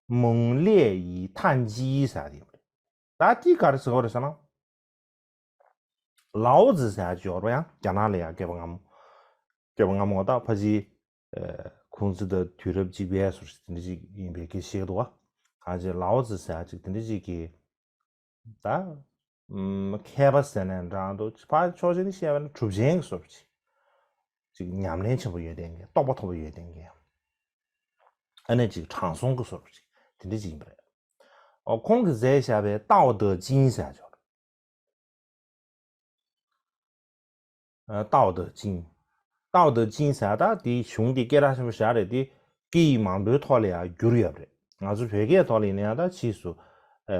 蒙略以探机ཟེར་དེ་ཡོད་རེད། ད་དེ་ག་རེ་ཟེར་བ་རེད་ཟེར་ན། ལའོ་ཙི་ཟེར་ཡ་ཅིག་ཡོད་རེད་པ། ཡང་རྒྱ་ནག་ལ་ཡང་བསྐལ་པ་སྔ་མོ། བསྐལ་པ་སྔ་མོ་ད་ཕལ་ཆེར་ཨ་ཁུང་ཙི་དང་དུས་རབས་གཅིག་པའི་སོར་དེ་འདྲ་ཅིག་ཡིན་པའི་སྐད་ཆ་བཤད་ཀྱི་འདུག་པ། གང་ཅི་ལའོ་ཙི་ཟེར་ཡ་ཅིག་དེ་འདྲ་ཅིག་གི་ད། ཨམ། མཁས་པ་ཟེར་ནའང་འདྲ་འདུག་ཕར་ཕྱོགས་གཅིག་ནས་བཤད་པ་ན་གྲུབ་ཆེན་གྱི་བཟོ་འདྲ་ཅིག་ཅིག་ཉམས་ལེན་ཆེན་པོ་ཡོད་མཁན་གྱི། རྟོགས་པ་མཐོ་པོ་ཡོད་མཁན་གྱི། ཨ་ནི་ཅིག་དྲང་སྲོང་གི་བཟོ་འདྲ་ཅིག་དེ་འདྲ་ཅིག་ཡིན་པ་རེད། ཨོ་ཁོང་གིས་མཛད་བཞག་པའི་ཏའོ་ཏེ་ཅིན་ཟེར་ཅིག་ཡོད་རེད། ཏའོ་ཏེ་ཅིན། ཏའོ་ཏེ་ཅིན་ཟེར་ད་དེའི་གཞུང་དེ་སྐད་གྲགས་ཆེན་པོ་ཞེ་དྲག་རེད་དེ། སྐད་ཡིག་མང་པོའི་ཐོག་ལ་ཡང་བསྒྱུར་ཡོད་པ་རེད། ང་ཚོ་བོད་སྐད་ཐོག་ལ་ཡིན་ན་ཡང་ད་ཕྱིས་སུ་ཨ་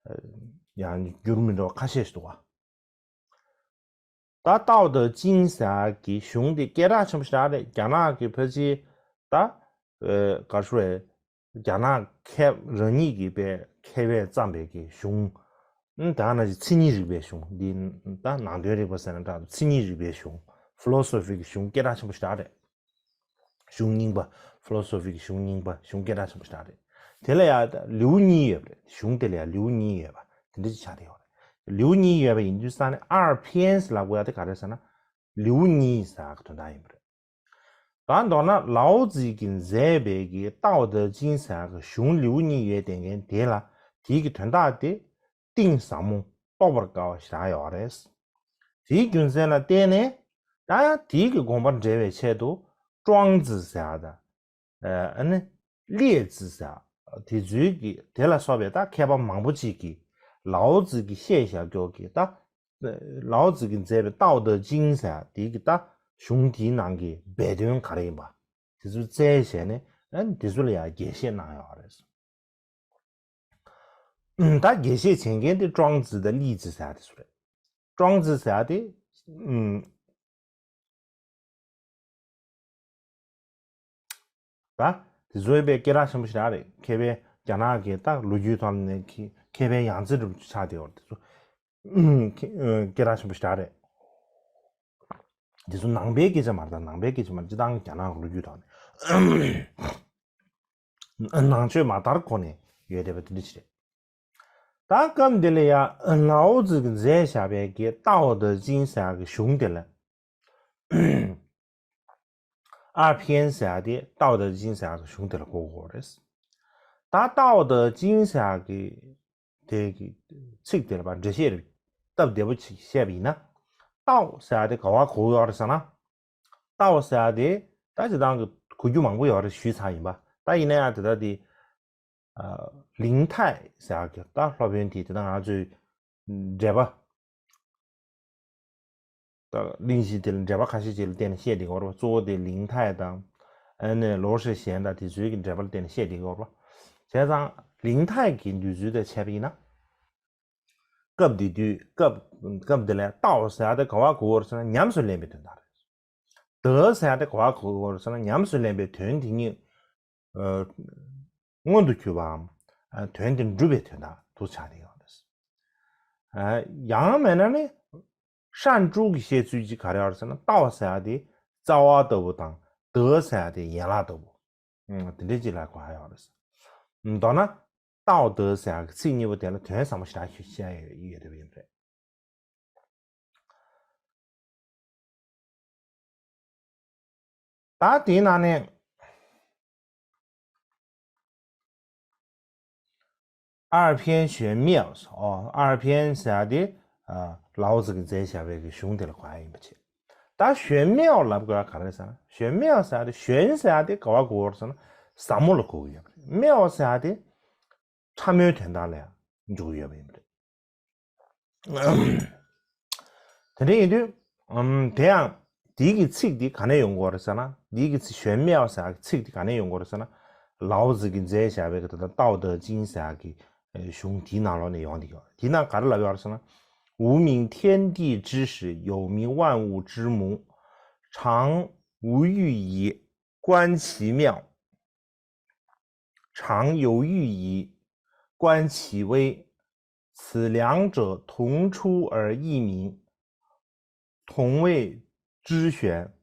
ཨ་ཡང་བསྒྱུར་མི་འདྲ་བ་ཁ་ཤས་ཤིག་འདུག་པ། ད་ཏའོ་ཏེ་ཅིན་ཟེར་གྱི་གཞུང་དེ་སྐད་གྲགས་ཆེན་པོ་ཞེ་དྲག་རེད། རྒྱ་ནག་གི་ཕལ་ཆེར་ད་ཨ་ག་རེ་ཞུ་དགོས་རེད། རྒྱ་ནག་མཁས་རང་ཉིད་ཀྱིས་པའི་མཁས་པས་བརྩམས་པའི་གི་གཞུང་། ཨ་ད་ནང་བཞིན་མཚན་ཉིད་རིག་པའི་གཞུང་འདི་ད་ནང་དོན་རིག་པ་ཟེར་ན་འདྲ་འདུག་མཚན་ཉིད་རིག་པའི་གཞུང་། ཕི་ལོ་སོ་ཕི་གི་གཞུང་སྐད་གྲགས་ཆེན་པོ་ཞེ་དྲག་རེད། གཞུང་རྙིང་པ། ཕི་ལོ་སོ་ཕི་གི་གཞུང་རྙིང་པ་གཞུང་སྐད་གྲགས་ཆེན་པོ་ཞེ་དྲག་རེད། དེ་ལ་ཡང་ལེའུ་གཉིས་ཡོད་པ་རེད། གཞུང་དེ་ལ་ཡང་ལེའུ་གཉིས་ཡོད་པ་དེ་འདྲ་ཅིག་ཆགས་བསྡད་ཡོད་རེད། ལེའུ་གཉིས་ཡོད་པ་ཡིན་དུས་ཙང་ནས་二篇ལབ་དགོས་ཡ་དེ་ག་རེ་ཟེར་ན། ལེའུ་གཉིས་ཟེར་གྱི་དོན་དག་ཡིན་པ་རེད། ད་མདོར་ན་ལའོ་ཙི་གིས་མཛད་པའི་གི་ཏའོ་ཏེ་ཅིང་ཟེར་གྱི་གཞུང་ལེའུ་གཉིས་ཡོད་བསྡད་མཁན་དེ་ལ་དེའི་གི་དོན་དག་དེ་གཏིང་ཟབ་མོ་རྟོགས་པར་དཀའ་བ་ཞེ་དྲག་ཡོད་རེད། དེའི་རྒྱུ་མཚན་ལ་བརྟེན་ནས་ད་ཡང་དེའི་གི་དགོངས་པ་འགྲེལ་བའི་ཆེད་དུ་ཀྲོང་ཙི་ཟེར་བ་དང་། ཨ་ནི་ལེ་ཙི་ཟེར་དེ་ཚོའི་གི་དེ་ལ་སོགས་པའི་ད་མཁས་པ་མང་པོ་ཅིག་གིས་ལའོ་ཙི་གིས་བཤད་བཞག་རྒྱུ་གི་ད་ལའོ་ཙི་གིས་མཛད་པའི་ཏའོ་ཏེ་ཅིང་ཟེར་དེའི་གི་ད་གཞུང་དེའི་ནང་གི་སྦས་དོན་ག་རེ་ཡིན་པ་དེ་ཚོ་བཙལ་བྱས་ནས་ཨ་ནི་དེ་ཚོ་ལ་ཡང་རྒྱས་བཤད་གནང་ཡོད་རེད། ད་རྒྱས་བཤད་བྱེད་མཁན་དེ་ཀྲོང་ཙི་དང་ལེ་ཙི་ཟེར་དེ་ཚོ་རེད། ཀྲོང་ཙི་ཟེར་དེ་ཨུམ། ད་དེ་ཚོའི་པའི་སྐད་གྲགས་ཆེན་པོ་ཞིག་རེད། མཁས་པའི་རྒྱ་ནག་གི་ད་ལོ་རྒྱུས་ཐོག་ནས་མཁས་པའི་ཡང་རྩེ་འདྲ་པོ་ཆགས་བསྡད་ཡོད་རེད། དེ་ཚོ་ཨུམ་སྐད་གྲགས་ཆེན་པོ་ཞིག་རེད། དེ་ཚོ་ནང་པའི་སྐད་ཆ་མ་རེད། ད་ནང་པའི་སྐད་ཆ་མ་རེད། སྤྱིར་བཏང་རྒྱ་ནག་གི་ལོ་རྒྱུས་ཐོག་ནས་ནང་ཆོས་མ་དར་གོང་ནས་ཡོད་བསྡད་པ་དེ་འདྲ་ཞིག་རེད། ད་སྐབས་འདི་ལ་ཡང་ལའོ་ཙི་གིས་མཛད་བཞག་པའི་གི་ཏའོ་ཏེ་ཅིང་ཟེར་གྱི་གཞུང་དེ་ལ་ཨར་ཕན་ཟེར་དེ་ཏའོ་ཏེ་ཅིང་ཟེར་གྱི་གཞུང་དེ་ལ་གོ་དགོས་རེད། ད་ཏའོ་ཏེ་ཅིང་ཟེར་གྱི་དེ་གི་ཚིག་དེ་ལ་འགྲེལ་བཤད་རེ་སྟབས་བདེ་པོ་ཅིག་བཤད་པ་ཡིན་ན། ཏའོ་ཟེར་དེ་ག་བ་གོ་ཡོད་རེད་ཟེར་ན། ཏའོ་ཟེར་དེ་ད་སྤྱིར་བཏང་གི་གོ་རྒྱུ་མང་པོ་ཡོད་རེད་ཞུས་ཚར་ཡིན་པ། ད་ཡིན་ན་ཡང་དེ་ལྟ་དེ་ལིང་ཐའི་ཟེར་གྱི་ད་སློབ་དཔོན་དེ་དེ་ད་ང་ཚོའི་འགྲེལ་པ། ད་གླེང་གཞི་དེ་ལ་འགྲེལ་པ་ཁ་ཤས་ཅིག་ལ་བརྟེན་ནས་བཤད་བསྡད་ཀྱི་ཡོད་རེད་པ། གཙོ་བོ་དེ་ལིང་ཐའི་དང་། ཨ་ནི་ལོ་ཧྲི་ཞན་དང་དེ་ཚོའི་གི་འགྲེལ་པ་ལ་བརྟེན་ནས་བཤད་བསྡད་ཀྱི་ཡོད་རེད་པ། བྱས་ཙང་ལིང་ཐའི་གི་འདོད་ཚུལ་དང་བྱས་པ་ཡིན་ན། སྐབས་དེ་དུས་སྐབས་སྐབས་དེ་ལ་ཏའོ་ཟེར་ཡ་དེ་ག་བ་གོ་དགོས་རེད་ཟེར་ན། ཉམས་སུ་ལེན་པའི་དོན་དག་རེད། ཏེ་ཟེར་ཡ་དེ་ག་བ་གོ་དགོས་རེད་ཟེར་ན། ཉམས་སུ་ལེན་པའི་དོན་དེ་ཉིད་ཨ་མངོན་དུ་གྱུར་པའམ། ཨ་དོན་དེ་འགྲུབ་པའི་དོན་དག་ཏུ་ཆགས་བསྡད་ཡོད་རེད། ཨ་ཡང་མིན་ན་ནི་ཧྲན་ཀྲུའུ་གི་བཤད་ཚུལ་ཅིག་ག་རེ་ཡོད་རེད་ཟེར་ན། ཏའོ་ཟེར་ཡ་དེ་རྩ་བ་ལྟ་བུ་དང་ཏེ་ཟེར་ཡ་དེ་ཡན་ལག་ལྟ་བུ། ཨ་དེ་འདྲ་ཅིག་ལ་གོ་ཡ་ཡོད་རེད། མདོར་ན་ཏའོ་ཏེ་ཟེར་ཡ་གི་ཚིག་གཉིས་པོ་དེ་ལ་དོན་ཟབ་མོ་ཞེ་དྲག་ཤོད་བཤད་ཡོད་ཡོད་པ་ཡིན་པ་རེད། ད་དེའི་ནང་ནས་ཨར་ཕན་ཞོན་མེའོ། ཨོ་ཨར་ཕན་ཟེར་ཡ་དེ་ཨ་ལའོ་ཙི་གིས་མཛད་བཞག་པའི་གི་གཞུང་དེ་ལ་གོ་ཡ་ཡིན་པ་བྱས། ད་ཞོན་མེའོ་ལབ་དགོས་ཡ་ག་རེ་ཟེར་ན། ཞོན་མེའོ་ཟེར་ཡ་དེ་ཞོན་ཟེར་ཡ་དེ་ག་བ་གོ་དགོས་རེད་ཟེར་ན། ཟབ་མོ་ལ་གོ་གི་ཡོད་པ་རེད། མེའོ་ཟེར་ཡ་དེ་ཕྲ་མོའི་དོན་དག་ལ་ཡང་འཇུག་གི་ཡོད་པ་ཡིན་པ་རེད། དེ་འདྲ་ཡིན་དུས་ཨམ་དེ་ཡང་དེའི་གི་ཚིག་དེ་ག་ནས་ཡོང་གི་ཡོད་རེད་ཟེར་ན། དེའི་གི་ཚིག་ཞོན་མེའོ་ཟེར་གི་ཚིག་དེ་ག་ནས་ཡོང་གི་ཡོད་རེད་ཟེར་ན། ལའོ་ཙི་གིས་མཛད་བཞག་པའི་གི་ད་ལྟ་ཏའོ་ཏེ་ཅིང་ཟེར་གི་གཞུང་དེའི་ནང་ལོགས་ནས་ཡོང་བསྡད་ཡོད། དེའི་ནང་ག་རེ་ལབ་ཡོད་རེད་ཟེར་ན། 无名天地之始，有名万物之母，常无欲以观其妙。 常有欲以观其微，此两者，同出而异名，同谓之玄。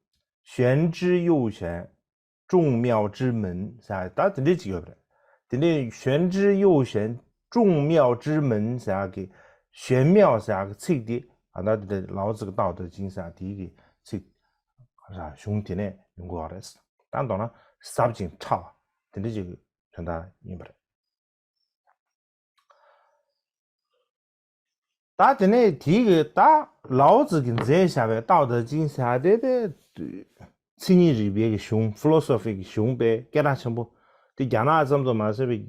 玄之又玄，众妙之门。ཟེར་ད་དེ་འདྲ་ཅིག་ཡོད་པ་རེད། དེ་འདྲའི་玄之又玄，众妙之门 ཟེར་གི་ཞོན་མེའོ་ཟེར་གི་ཚིག་དེ་ཨ་ད་དེ་འདྲ་ལའོ་ཙི་གི་ཏའོ་ཏེ་ཅིང་ཟེར་དེའི་གི་ཚིག་གཞུང་དེ་ནས་ཡོང་གི་ཡོད་རེད། ད་མདོར་ན་ཟབ་ཅིང་ཕྲ་བ་དེ་འདྲ་ཅིག་གི་དོན་དག་ཡིན་པ་རེད། ད་དེ་ནས་དེའི་གི་ད་ལའོ་ཙི་གིས་མཛད་བཞག་པའི་ཏའོ་ཏེ་ཅིང་ཟེར་དེ་དེ་མཚན་ཉིད་རིག་པའི་གི་གཞུང་ཕི་ལོ་སོ་ཕི་གི་གཞུང་དཔེ་སྐད་གྲགས་ཆེན་པོ་དེ་རྒྱ་ནག་ཙམ་དུ་མ་ཟད་པའི་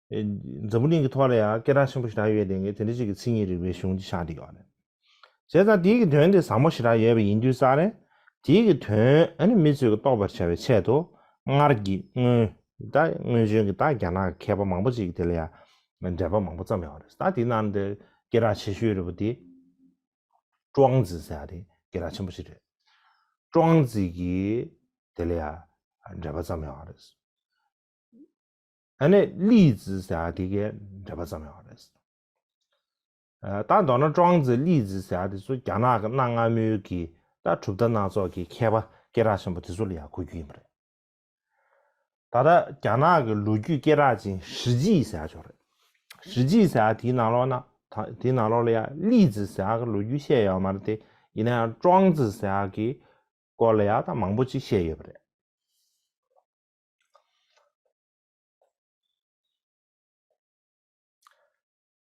འཛམ་བུ་གླིང་གི་ཐོག་ལ་ཡང་སྐད་གྲགས་ཆེན་པོ་ཞིག་ཡོད་དེ་ངས་དེ་འདྲ་ཅིག་གི་མཚན་ཉིད་རིག་པའི་གཞུང་ཅིག་ཆགས་བསྡད་ཡོད་རེད། བྱས་ཙང་དེའི་གི་དོན་དེ་ཟབ་མོ་ཞེ་དྲག་ཡོད་པ་ཡིན་དུས་ཙང་རེད། དེའི་གི་དོན་ཨ་ནི་མི་ཚོས་གི་རྟོགས་པར་བྱ་བའི་ཆེད་དུ་སྔར་གྱི་སྔོན་ད་སྔོན་བྱོན་གྱི་ད་རྒྱ་ནག་གི་མཁས་པ་མང་པོ་ཅིག་གི་དེ་ལ་ཡང་འགྲེལ་པ་མང་པོ་བརྩམས་ཡོད་རེད། ད་དེའི་ནང་དེ་སྐད་གྲགས་ཆེ་ཤོས་རེད་པ་དེ་ཀྲོང་ཙི་ཟེར་ཡ་དེ་སྐད་གྲགས་ཆེན་པོ་ཞིག་རེད། ཀྲོང་ཙི་གིས་དེ་ལ་ཡང་འགྲེལ་པ་བརྩམས་ཡོད་རེད། ཨ་ནི་ལི་ཙི་ཟེར་ཡ་དེ་གས་འགྲེལ་པ་བརྩམས་ཡོད་རེད། ཨ་ད་མདོར་ན་ཀྲོང་ཙི་ལི་ཙི་ཟེར་ཡ་དེ་ཚོ་རྒྱ་ནག་གི་གནའ་སྔ་མོའི་གི་ད་གྲུབ་མཐའ་སྣ་ཚོགས་ཀྱི་མཁས་པ་སྐད་གྲགས་ཆེན་པོ་དེ་ཚོ་ལ་ཡང་གོ་རྒྱུ་ཡིན་པ་རེད། ད་ལྟ་རྒྱ་ནག་གི་ལོ་རྒྱུས་སྐད་གྲགས་ཅན་ཧྲི་ཅི་ཟེར་ཡ་ཅིག་ཡོད་རེད། ཧྲི་ཅི་ཟེར་ཡ་དེའི་ནང་ལོགས་ན་ད་དེའི་ནང་ལོགས་ལ་ཡང་ལི་ཙི་ཟེར་ཡ་གི་ལོ་རྒྱུས་བཤད་ཡོད་མ་རེད་དེ། ཡིན་ན་ཡང་ཀྲོང་ཙི་ཟེར་ཡག་གི་སྐོར་ལ་ཡང་ད་མང་པོ་ཅིག་བཤད་ཡོད་པ་རེད།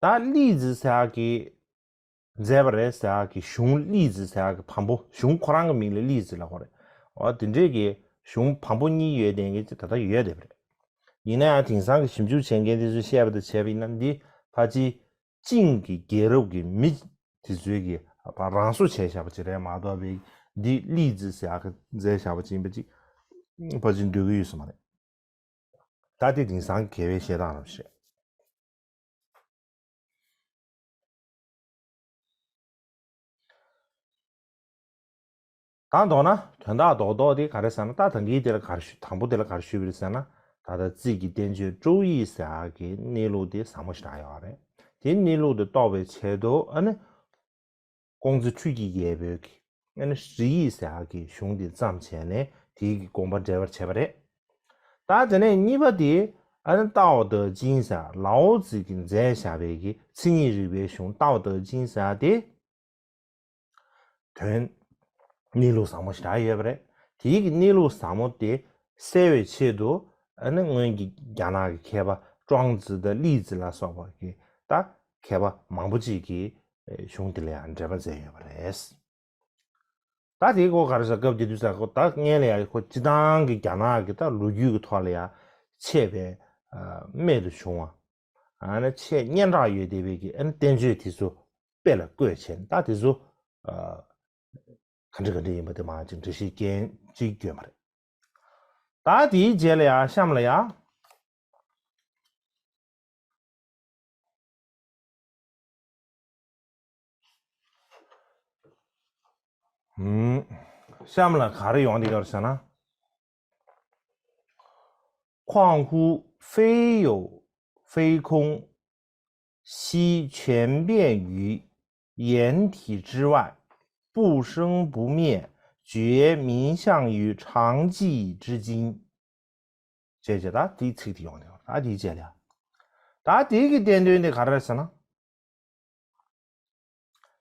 ད་ལི་ཙི་ཟེར་ཡག་གི་མཛད་པ་རེད་ཟེར་ཡག་གི་གཞུང་ལི་ཙི་ཟེར་ཡག་གི་བམ་པོ། གཞུང་ཁོ་རང་གི་མིང་ལ་ལི་ཙི་ལབ་ཀྱི་ཡོད་རེད། འོ་དེ་འདྲས་ཀྱི་གཞུང་བམ་པོ་གཉིས་ཡོད་བསྡད་མཁན་ཅིག་ད་ལྟ་ཡོད་བསྡད་པ་རེད། ཡིན་ན་ཡང་དེང་སང་གི་ཞིབ་འཇུག་བྱེད་མཁན་དེ་ཚོས་བཤད་པ་དང་བྱས་པ་ཡིན་ན། འདི་ཕལ་ཆེར་ཅིང་གི་རྒྱལ་རབས་ཀྱི་མི་དེ་ཚོས་ཀྱི་རང་བཟོ་བྱས་བཞག་པ་ཅིག་རེད་མ་གཏོགས་པའི་འདི་ལི་ཙི་ཟེར་ཡག་གི་མཛད་བཞག་པ་ཅིག་ཡིན་པ་ཅིག་ཕལ་ཆེར་འདོད་ཀྱི་ཡོད་ས་མ་རེད། ད་དེ་དེང་སང་དགེ་བའི་བཤད་སྟངས་རང་བཤད། ད་མདོར་ན་དོན་དག་རྡོག་རྡོག་དེ་ག་རེ་ཟེར་ན། ད་ད་གིན་དེ་ལ་ག་རེ་ཞུ། དང་པོ་དེ་ལ་ག་རེ་ཞུས་པ་རེད་ཟེར་ན། ད་ལྟ་རྩིས་ཀྱི་བསྟན་བཅོས་ཀྲོའུ་ཡིག་ཟེར་ཡག་གི་གནས་ལུགས་དེ་ཟབ་མོ་ཞེ་དྲག་ཡོད་རེད། དེ་གནས་ལུགས་དེ་རྟོགས་པའི་ཆེད་དུ་ཨ་ནི་ཀོང་ཙེ་འཕྲུལ་གྱི་རྒྱལ་པོའི་གི་ཨ་ནི་རིགས་ཡིག་ཟེར་ཡག་གི་གཞུང་དེ་བརྩམས་བྱས་ནས་དེའི་གི་དགོངས་པ་འགྲེལ་པར་བྱས་པ་རེད། ད་དེ་ནས་གཉིས་པ་དེ་ཨ་ནི་ཏའོ་ཏེ་ཅིན་ཟེར་ལའོ་ཙི་གིས་མཛད་བཞག་པའི་གི་མཚན་ཉིད་རིག་པའི་གཞུང་ཏའོ་ཏེ་ཅིན་ཟེར་ཡག་དེ། དོན་གནས་ལུགས་ཟབ་མོ་ཞེ་དྲག་ཡོད་པ་རེད། དེའི་གི་གནས་ལུགས་ཟབ་མོ་དེ་གསལ་བའི་ཆེད་དུ་ཨ་ནི་སྔོན་གྱི་རྒྱ་ནག་གི་མཁས་པ་ཀྲོང་ཙི་དང་ལི་ཙི་ལ་སོགས་པ་གི་ད་མཁས་པ་མང་པོ་ཅིག་གིས་གཞུང་དེ་ལ་ཡང་འགྲེལ་པ་མཛད་ཡོད་པ་རེད། ད་དེའི་སྐོར་ག་རེ་ཟེར། སྐབས་དེ་དུས་ས་ཁོ་ད་སྔོན་ལ་ཡང་ཁོ་སྤྱིར་བཏང་གི་རྒྱ་ནག་གི་ད་ལོ་རྒྱུས་ཀྱི་ཐོག་ལ་ཡང་ཆད་པའི་རྨད་དུ་བྱུང་བ། ཨ་ནི་ཆེས་སྙན་གྲགས་ཡོད་བསྡད་པའི་གི་ཨ་ནི་བསྟན་བཅོས་དེ་ཚོ་དཔེ་ལ་བཀོད་བྱས་ནས། ད་དེ་ཚོ་ཨ་ག་འདྲ་ག་འདྲ་ཡིན་པ་དེ་མར་ཅིག་འགྲེལ་བཤད་རྒྱག་ཅིག་སྐྱོན་པ་རེད། ད་དེའི་རྗེས་ལ་ཡང་གཤམ་ལ་ཡང་ཨུམ། གཤམ་ལ་ག་རེ་ཡོང་བསྡད་ཡོད་རེད་ཟེར་ན། 况乎非有非空，悉全遍于缘体之外，不生不灭，觉名相于常寂之境。 བྱས་བྱས་ད་དེའི་ཚིག་དེ་ཡོང་ནས། ད་དེའི་རྗེས་ལ་ད་དེའི་གི་བསྟན་དོན་དེ་ག་རེ་རེད་ཟེར་ན།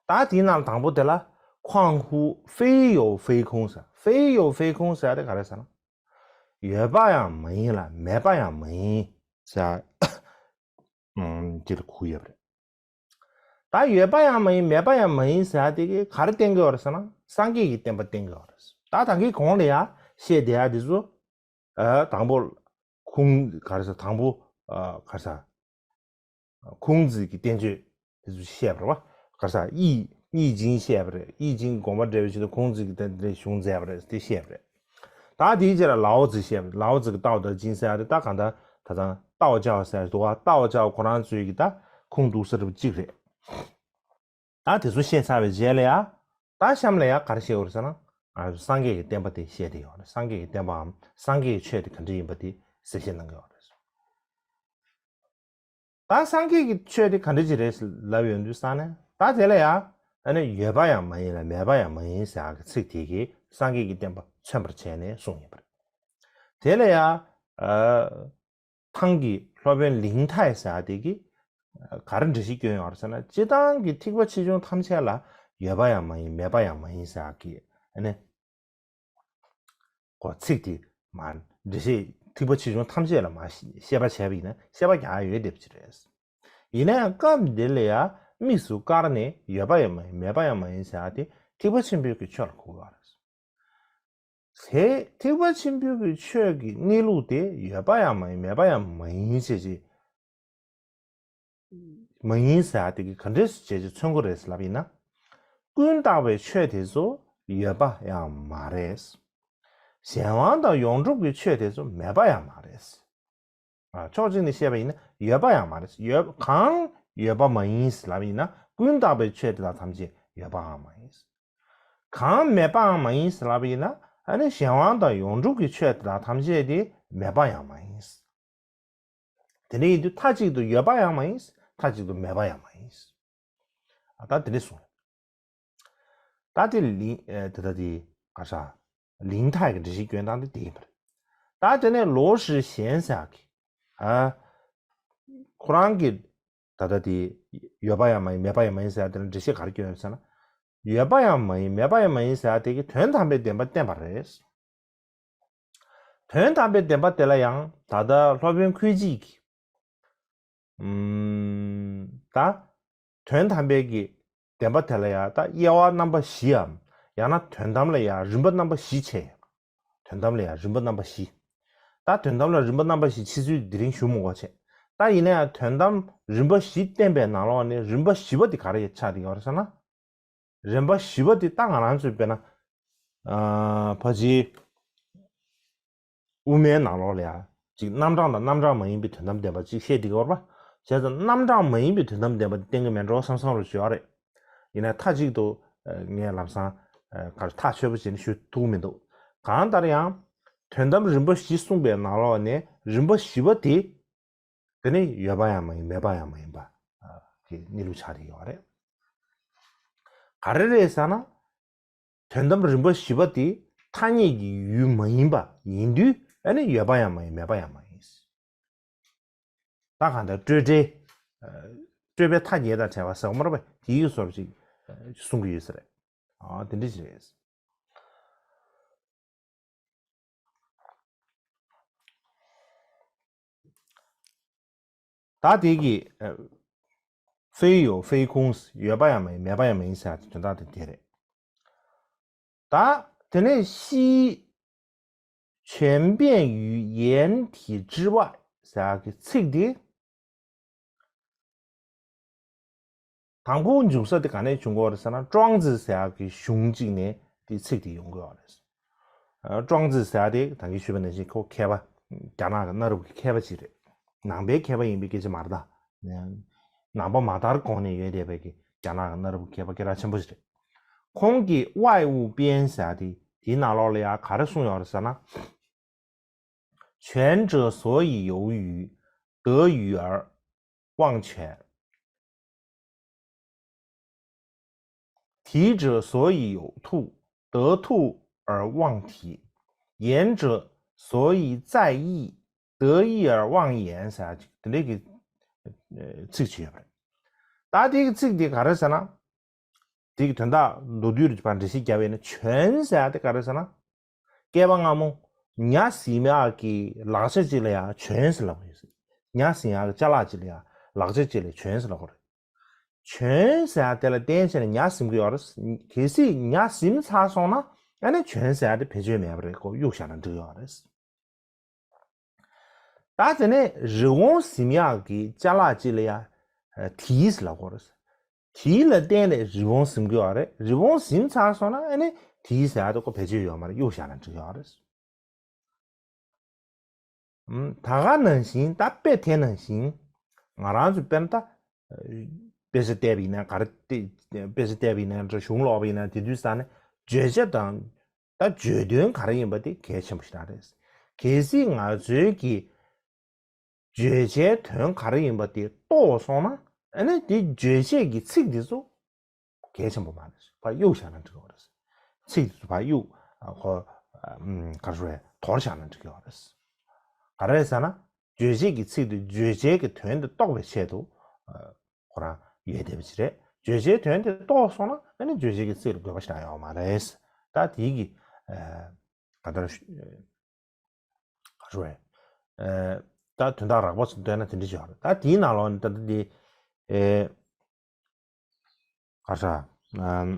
ད་དེའི་ནང་དང་པོ་དེ་ལ། 况乎非有非空 ཟེར། 非有非空 ཟེར་དེ་ག་རེ་ཟེར་ན། ཡོད་པ་ཡང་མ་ཡིན་ལ་མེད་པ་ཡང་མ་ཡིན་ཟེར། ཨུམ། དེ་ལ་གོ་ཡོད་པ་རེད། ད་ཡོད་པ་ཡང་མ་ཡིན་མེད་པ་ཡང་མ་ཡིན་ཟེར་དེ་གི་ག་རེ་བསྟན་གི་ཡོད་རེད་ཟེར་ན། སངས་རྒྱས་ཀྱི་བསྟན་པ་བསྟན་གི་ཡོད་རེད། ད་ད་གིན་གོང་ལ་ཡང་བཤད་བསྡད་ཡག་དེ་ཚོ། ཨ། དང་པོ་ཁུང་ག་རེ་ཟེར། དང་པོ་ཨ་ག་རེ་ཟེར། ཁུང་ཙི་གི་བསྟན་བཅོས་དེ་ཚོ་བཤད་པ་རེད་པ། ག་རེ་ཟེར། 易易经 བཤད་པ་རེད། 易经 དགོངས་པ་འགྲེལ་བའི་ཆེད་དུ་ཁུང་ཙི་གི་བསྟན་བཅོས་གཞུང་མཛད་པ་རེད། དེ་བཤད་པ་རེད། ད་དེའི་རྗེས་ལ་ལའོ་ཙི་བཤད་པ་རེད། ལའོ་ཙི་གི་ཏའོ་ཏེ་ཅིན་ཟེར་ཡག་དེ། ད་གང་ལྟར་ད་ད་ཏའོ་ཅའོ་ཟེར་འདུག་པ། ཏའོ་ཅའོ་ཁོ་རང་ཚོའི་གི་ད་ཁུངས་གཏུགས་ས་འདྲ་པོ་གཅིག་རེད། ད་དེ་ཚོ་བཤད་ཚར་བའི་རྗེས་ལ་ཡ། ད་གཤམ་ལ་ཡ་ག་རེ་བཤད་ཡོད་རེད་ཟེར་ན། ང་ཚོ་སངས་རྒྱས་ཀྱི་བསྟན་པ་དེ་བཤད་བསྡད་ཡོད་རེད། སངས་རྒྱས་ཀྱི་བསྟན་པའམ་སངས་རྒྱས་ཀྱི་ཆོས་དེ་ག་འདྲ་ཡིན་པ་དེ་གསལ་བཤད་གནང་གི་ཡོད་རེད། ད་སངས་རྒྱས་ཀྱི་ཆོས་དེ་ག་འདྲ་ཅིག་རེད་ལབ་ཡོང་དུས་ཙང་ནས། ད་དེ་ལ་ཡ་ཨ་ནི་ཡོད་པ་ཡང་མ་ཡིན་ལ་མེད་པ་ཡང་མ་ཡིན་ཟེར་ཡག་གི་ཚིག་དེ་གིས་སངས་རྒྱས་ཀྱི་བསྟན་པ་མཚོན་པར་བྱས་ནས་གསུངས་ཡོད་པ་རེད། དེ་ལ་ཡ། ཨ། ཐང་གི་སློབ་དཔོན་ལིང་ཐའི་ཟེར་ཡག་དེ་གིས་ག་རེ་འགྲེལ་བཤད་བསྐྱོན་ཡོད་རེད་ཟེར་ན། སྤྱིར་བཏང་གི་ཐེག་པ་ཆེ་ཆུང་ཐམས་ཅད་ལ་ཡོད་པ་ཡང་མ་ཡིན་མེད་པ་ཡང་མ་ཡིན་ཟེར་ཡག་གི་ཨ་ནི་གོ་ཚིག་དེ་མར་འགྲེལ་བཤད། ཐེག་པ་ཆེ་ཆུང་ཐམས་ཅད་ལ་མར་བཤད་པ་བྱས་པ་ཡིན་ན་བཤད་པ་རྒྱག་ཡག་ཡོད་བསྡད་པ་ཅིག་རེད། ཡིན་ན་ཡང་སྐབས་འདི་ལ་ཡ་དམིགས་སུ་བཀར་ནས་ཡོད་པ་ཡང་མ་ཡིན་མེད་པ་ཡང་མ་ཡིན་ཟེར་ཡག་དེ་ཐེག་པ་ཆེན་པོའི་གི་ཆོས་ལ་གོ་དགོས་པ་རེད། དེ་ཐེག་པ་ཆེན་པོའི་གི་ཆོས་ཀྱི་གནས་ལུགས་དེ་ཡོད་པ་ཡང་མ་ཡིན་མེད་པ་ཡང་མ་ཡིན་ཟེར་ཅིག་མ་ཡིན་ཟེར་ཡག་དེ་གིས་ག་འདྲས་སེ་བྱས་ཅིག་མཚོན་གྱི་རེད་ལབ་ཡིན་ན། ཀུན་བརྟགས་པའི་ཆོས་དེ་ཚོ་ཡོད་པ་ཡང་མ་རེད། གཞན་དབང་དང་ཡོངས་གྲུབ་ཀྱི་ཆོས་དེ་ཚོ་མེད་པ་ཡང་མ་རེད། ཨ། ཕྱོགས་གཅིག་ནས་བཤད་པ་ཡིན་ན་ཡོད་པ་ཡང་མ་རེད། ཡོད། གང་ཡོད་པ་མ་ཡིན་ལབ་ཡིན་ན་ཀུན་བརྟགས་པའི་ཆོས་དེ་དག་ཐམས་ཅད་ཡོད་པའང་མ་ཡིན། གང་མེད་པའང་མ་ཡིན་ལབ་ཡིན་ན། ཨ་ནི་གཞན་དབང་དང་ཡོངས་གྲུབ་ཀྱི་ཆོས་དེ་དག་ཐམས་ཅད་དེ་མེད་པ་ཡང་མ་ཡིན། དེ་འདྲ་ཡིན་དུས་མཐའ་གཅིག་ཏུ་ཡོད་པ་ཡང་མ་ཡིན། མཐའ་གཅིག་ཏུ་མེད་པ་ཡང་མ་ཡིན། ཨ། ད་དེ་འདྲ་གསུངས། ད་དེ་ལིང་། ཨེ། དེ་ད་དེ་ག་རེ་ཟེར། ལིང་ཐའི་གི་འགྲེལ་བཤད་བསྐྱོན་སྟངས་དེ་དེ་ཡིན་པ་རེད། ད་དེ་ནས་ལོ་ཧྲི་ཞན་ཟེར་ཡག་གི། ཨ། ཁོ་རང་གིས་ད་ལྟ་དེ་ཡོད་པ་ཡང་མ་ཡིན་མེད་པ་ཡང་མ་ཡིན་ཟེར་ཡག་དེ་ལ་འགྲེལ་བཤད་ག་རེ་བསྐྱོན་ཡོད་ཟེར་ན། ཡོད་པ་ཡང་མ་ཡིན་མེད་པ་ཡང་མ་ཡིན་ཟེར་ཡ་དེ་གི་དོན་དམ་པའི་བདེན་པ་བསྟན་པ་རེད། དོན་དམ་པའི་བདེན་པ་དེ་ལ་ཡང་ད་ལྟ་སློབ་དཔོན་ཁོས་ཅིག་གིས། ཨུམ། ད། དོན་དམ་པའི་གི་བདེན་པ་དེ་ལ་ཡང་ད་དབྱེ་བ་རྣམ་པ་བཞིའམ། ཡང་ན་དོན་དམ་ལ་ཡང་རིམ་པ་རྣམ་པ་བཞི་ཕྱེ། དོན་དམ་ལ་ཡང་རིམ་པ་རྣམ་པ་བཞི། ད་དོན་དམ་ལ་རིམ་པ་རྣམ་པ་བཞི་ཕྱེ་ཚུལ་དེ་རིང་ཞུ་མི་དགོས་བྱས། ད་ཡིན་ན་ཡང་དོན་དམ་རིམ་པ་བཞི་བསྟན་པའི་ནང་ལོགས་ནས་རིམ་པ་བཞི་པ་དེ་ག་རེ་ཆགས་བསྡད་ཡོད་རེད་ཟེར་ན། རིམ་པ་བཞི་པ་དེ་ད་ང་རང་ཚོས་དཔེར་ན། ཨ། ཕལ་ཆེར་དབུ་མའི་ནང་ལོགས་ལ་ཡང་ཅིག་རྣམ་གྲངས་དང་རྣམ་གྲངས་མ་ཡིན་པའི་དོན་དམ་བདེན་པ་ཅིག་བཤད་བསྡད་ཀྱི་ཡོད་རེད་པ། བྱས་ཙང་རྣམ་གྲངས་མ་ཡིན་པའི་དོན་དམ་བདེན་པ་དེ་བསྟན་གྱི་མེད་འགྲོ་བསམ་བསམ་རུ་བྱུང་བ་རེད། ཡིན་ན་མཐའ་གཅིག་ཏུ་ངས་ལམ་སང་ག་རེ་ཐག་ཆོད་པོ་བྱས་ནས་ཞུ་ཐུབ་ཀྱི་མི་འདུག་གང་ལྟར་ཡང་དོན་དམ་རིམ་པ་བཞི་གསུངས་པའི་ནང་ལོགས་ནས་རིམ་པ་བཞི་པ་དེ། དེ་ནི་ཡོད་པ་ཡང་མ་ཡིན་མེད་པ་ཡང་མ་ཡིན་པ་གི་གནས་ལུགས་ཆགས་བསྡད་ཡོད་རེད། ག་རེ་རེད་ཟེར་ན། དོན་དམ་རིམ་པ་བཞི་པ་དེ་ཐ་སྙད་ཀྱི་ཡུལ་མ་ཡིན་པ་ཡིན་དུས་ཨ་ནི་ཡོད་པ་ཡང་མ་ཡིན་མེད་པ་ཡང་མ་ཡིན། ད་གང་ལྟར་སྤྲོས་བྲལ། སྤྲོས་པའི་ཐ་སྙད་དང་བྲལ་བ་ཟེར་བ་མ་རེད་པ། དེའི་བཟོ་ཅིག་གསུང་གི་ཡོད་ས་རེད། ཨ། དེ་འདྲ་ཞིག་རེད། ད་དེ་གི་ཨ། 非有非空 ཡོད་པ་ཡང་མ་ཡིན་མེད་པ་ཡང་མ་ཡིན་ཟེར་ཡ་དེ་དོན་དག་དེ་དེ་རེད། ད་དེ་ནས་ཤིས་全变于言体之外 ཟེར་ཡ་གི་ཚིག་དེ། དང་པོ་འཇུག་ས་དེ་ག་ནས་བྱུང་གི་ཡོད་རེད་ཟེར་ན། ཀྲོང་ཙི་ཟེར་ཡག་གི་གཞུང་གཅིག་ནས་དེ་ཚིག་དེ་ཡོང་གི་ཡོད་རེད། ཨ། ཀྲོང་ཙི་ཟེར་ཡག་དེ་ད་གིན་ཞུས་པ་ནང་བཞིན་ཁོ་མཁས་པ། རྒྱ་ནག་གི་གནའ་རབས་ཀྱི་མཁས་པ་ཅིག་རེད། ནང་པའི་མཁས་པ་ཡིན་པའི་སྐད་ཆ་མ་རེད་ད། ནང་པ་མ་དར་གོང་ནས་ཡོད་བསྡད་པའི་གི་རྒྱ་ནག་གི་གནའ་རབས་ཀྱི་མཁས་པ་སྐད་གྲགས་ཆེན་པོ་ཅིག་རེད། ཁོང་གིས་外物变 ཟེར་ཡག་དེ་དེའི་ནང་ལོགས་ལ་ཡང་ག་རེ་གསུངས་ཡོད་རེད་ཟེར་ན། 全者所以由于，得于而忘全。体者所以有兔，得兔而忘体。言者所以载意，得意而忘言 ཟེར་ཅིག་དེ་འདྲའི་གི་ཚིག་ཅིག་ཡོད་པ་རེད། ད་དེ་གི་ཚིག་དེ་ག་རེ་ཟེར་ན། དེ་གི་དོན་དག་མདོར་བསྡུས་རུ་ཕར་འགྲེལ་བཤད་བརྒྱབ་པ་ཡིན་ན། 全 ཟེར་ཡག་དེ་ག་རེ་ཟེར་ན། སྐྱེས་པ་སྔ་མོ་ཉ་ཟིན་ཡག་གི་ལག་ཆ་ཅིག་ལ་ཡང་全 ཟེར་ལབ་ཀྱི་ཡོད་ཟེར། ཉ་ཟིན་ཡག་གི་ཅ་ལག་ཅིག་ལ་ཡང་ལག་ཆ་ཅིག་ལ་全 ཟེར་ལབ་ཀྱི་རེད། 全 ཟེར་ཡག་དེ་ལ་བརྟེན་བྱས་ནས་ཉ་ཟིན་གྱི་ཡོད་རེད། གལ་སྲིད་ཉ་ཟིན་ཚར་སོང་ན་ཨ་ནི་全 ཟེར་ཡག་དེ་བེད་སྤྱོད་མེད་པ་རེད། ཁོ་གཡུག་བཞག་ན་འགྲིག་ཡོད་རེད། ད་དེ་ནས་རི་བོང་ཟིན་ཡག་གི་ཅ་ལག་ཅིག་ལ་ཡང་体 ཟེར་ལབ་ཀྱི་ཡོད་རེད། 体 ལ་བརྟེན་ནས་རི་བོང་ཟིན་གྱི་ཡོད་རེད། རི་བོང་ཟིན་ཚར་སོང་ན་ཨ་ནི་体 ཟེར་ཡག་དེ་ཁོ་བེད་སྤྱོད་ཡོད་མ་རེད། གཡུག་བཞག་ན་འགྲིག་ཡོད་རེད། ཨམ། ད་ག་ནང་བཞིན། ད་དཔེ་དེ་ནང་བཞིན་ང་རང་ཚོས་དཔེར་ན་ད་དཔེ་ཆ་བལྟས་པ་ཡིན་ན། ག་རེ་བལྟས། དཔེ་ཆ་བལྟས་པ་ཡིན་ན་འདྲ། གཞུང་ཀློག་པ་ཡིན་ན། དེ་དུས་ཙ་ནས་བརྗོད་བྱ་དང་། ད་བརྗོད་དོན་ག་རེ་ཡིན་པ་དེ་གལ་ཆེན་པོ་ཞེ་དྲག་རེད། གལ་སྲིད་ང་ཚོའི་གི་བརྗོད་བྱའི་དོན་ག་རེ་ཡིན་པ་དེ་རྟོགས་སོང་ན། ཨ་ནི་དེ་བརྗོད་བྱེད་ཀྱི་ཚིག་དེ་ཚོ་གལ་ཆེན་པོ་མ་རེད། ཕར་གཡུག་བཞག་ན་འགྲིག་གི་རེད། ཚིག་དེ་ཚོ་ཕར་གཡུག་ཨ། ཁོ། ཨ། ཨམ། ག་རེ་ཟེར། དོར་བཞག་ན་འགྲིག་གི་རེད། ག་རེ་ཟེར་ན། བརྗོད་བྱེད་ཀྱི་ཚིག་དེ་བརྗོད་བྱའི་གི་དོན་དེ་རྟོགས་པའི་ཆེད་དུ། ཨ། ཁོ་རང་ཡོད་བསྡད་པ་ཅིག་རེད། བརྗོད་བྱའི་དོན་དེ་རྟོགས་སོང་ན་ཨ་ནི་བརྗོད་བྱེད་ཀྱི་ཚིག་ལ་དགོས་པ་ཞེ་དྲག་ཡོད་མ་རེད། ད་དེའི་གི། ཨ། ག་ལྟར། ག་རེ་ཟེར། ཨ། ད་དོན་དག་རགས་པ་ཚོ་བཏོན་ན་དེ་འདྲ་ཞིག་ཡོད་རེད། ད་དེའི་ནང་ལོགས་ནས་ད་ལྟ་དེ། ཨེ། ག་རེ་ཟེར། ཨམ།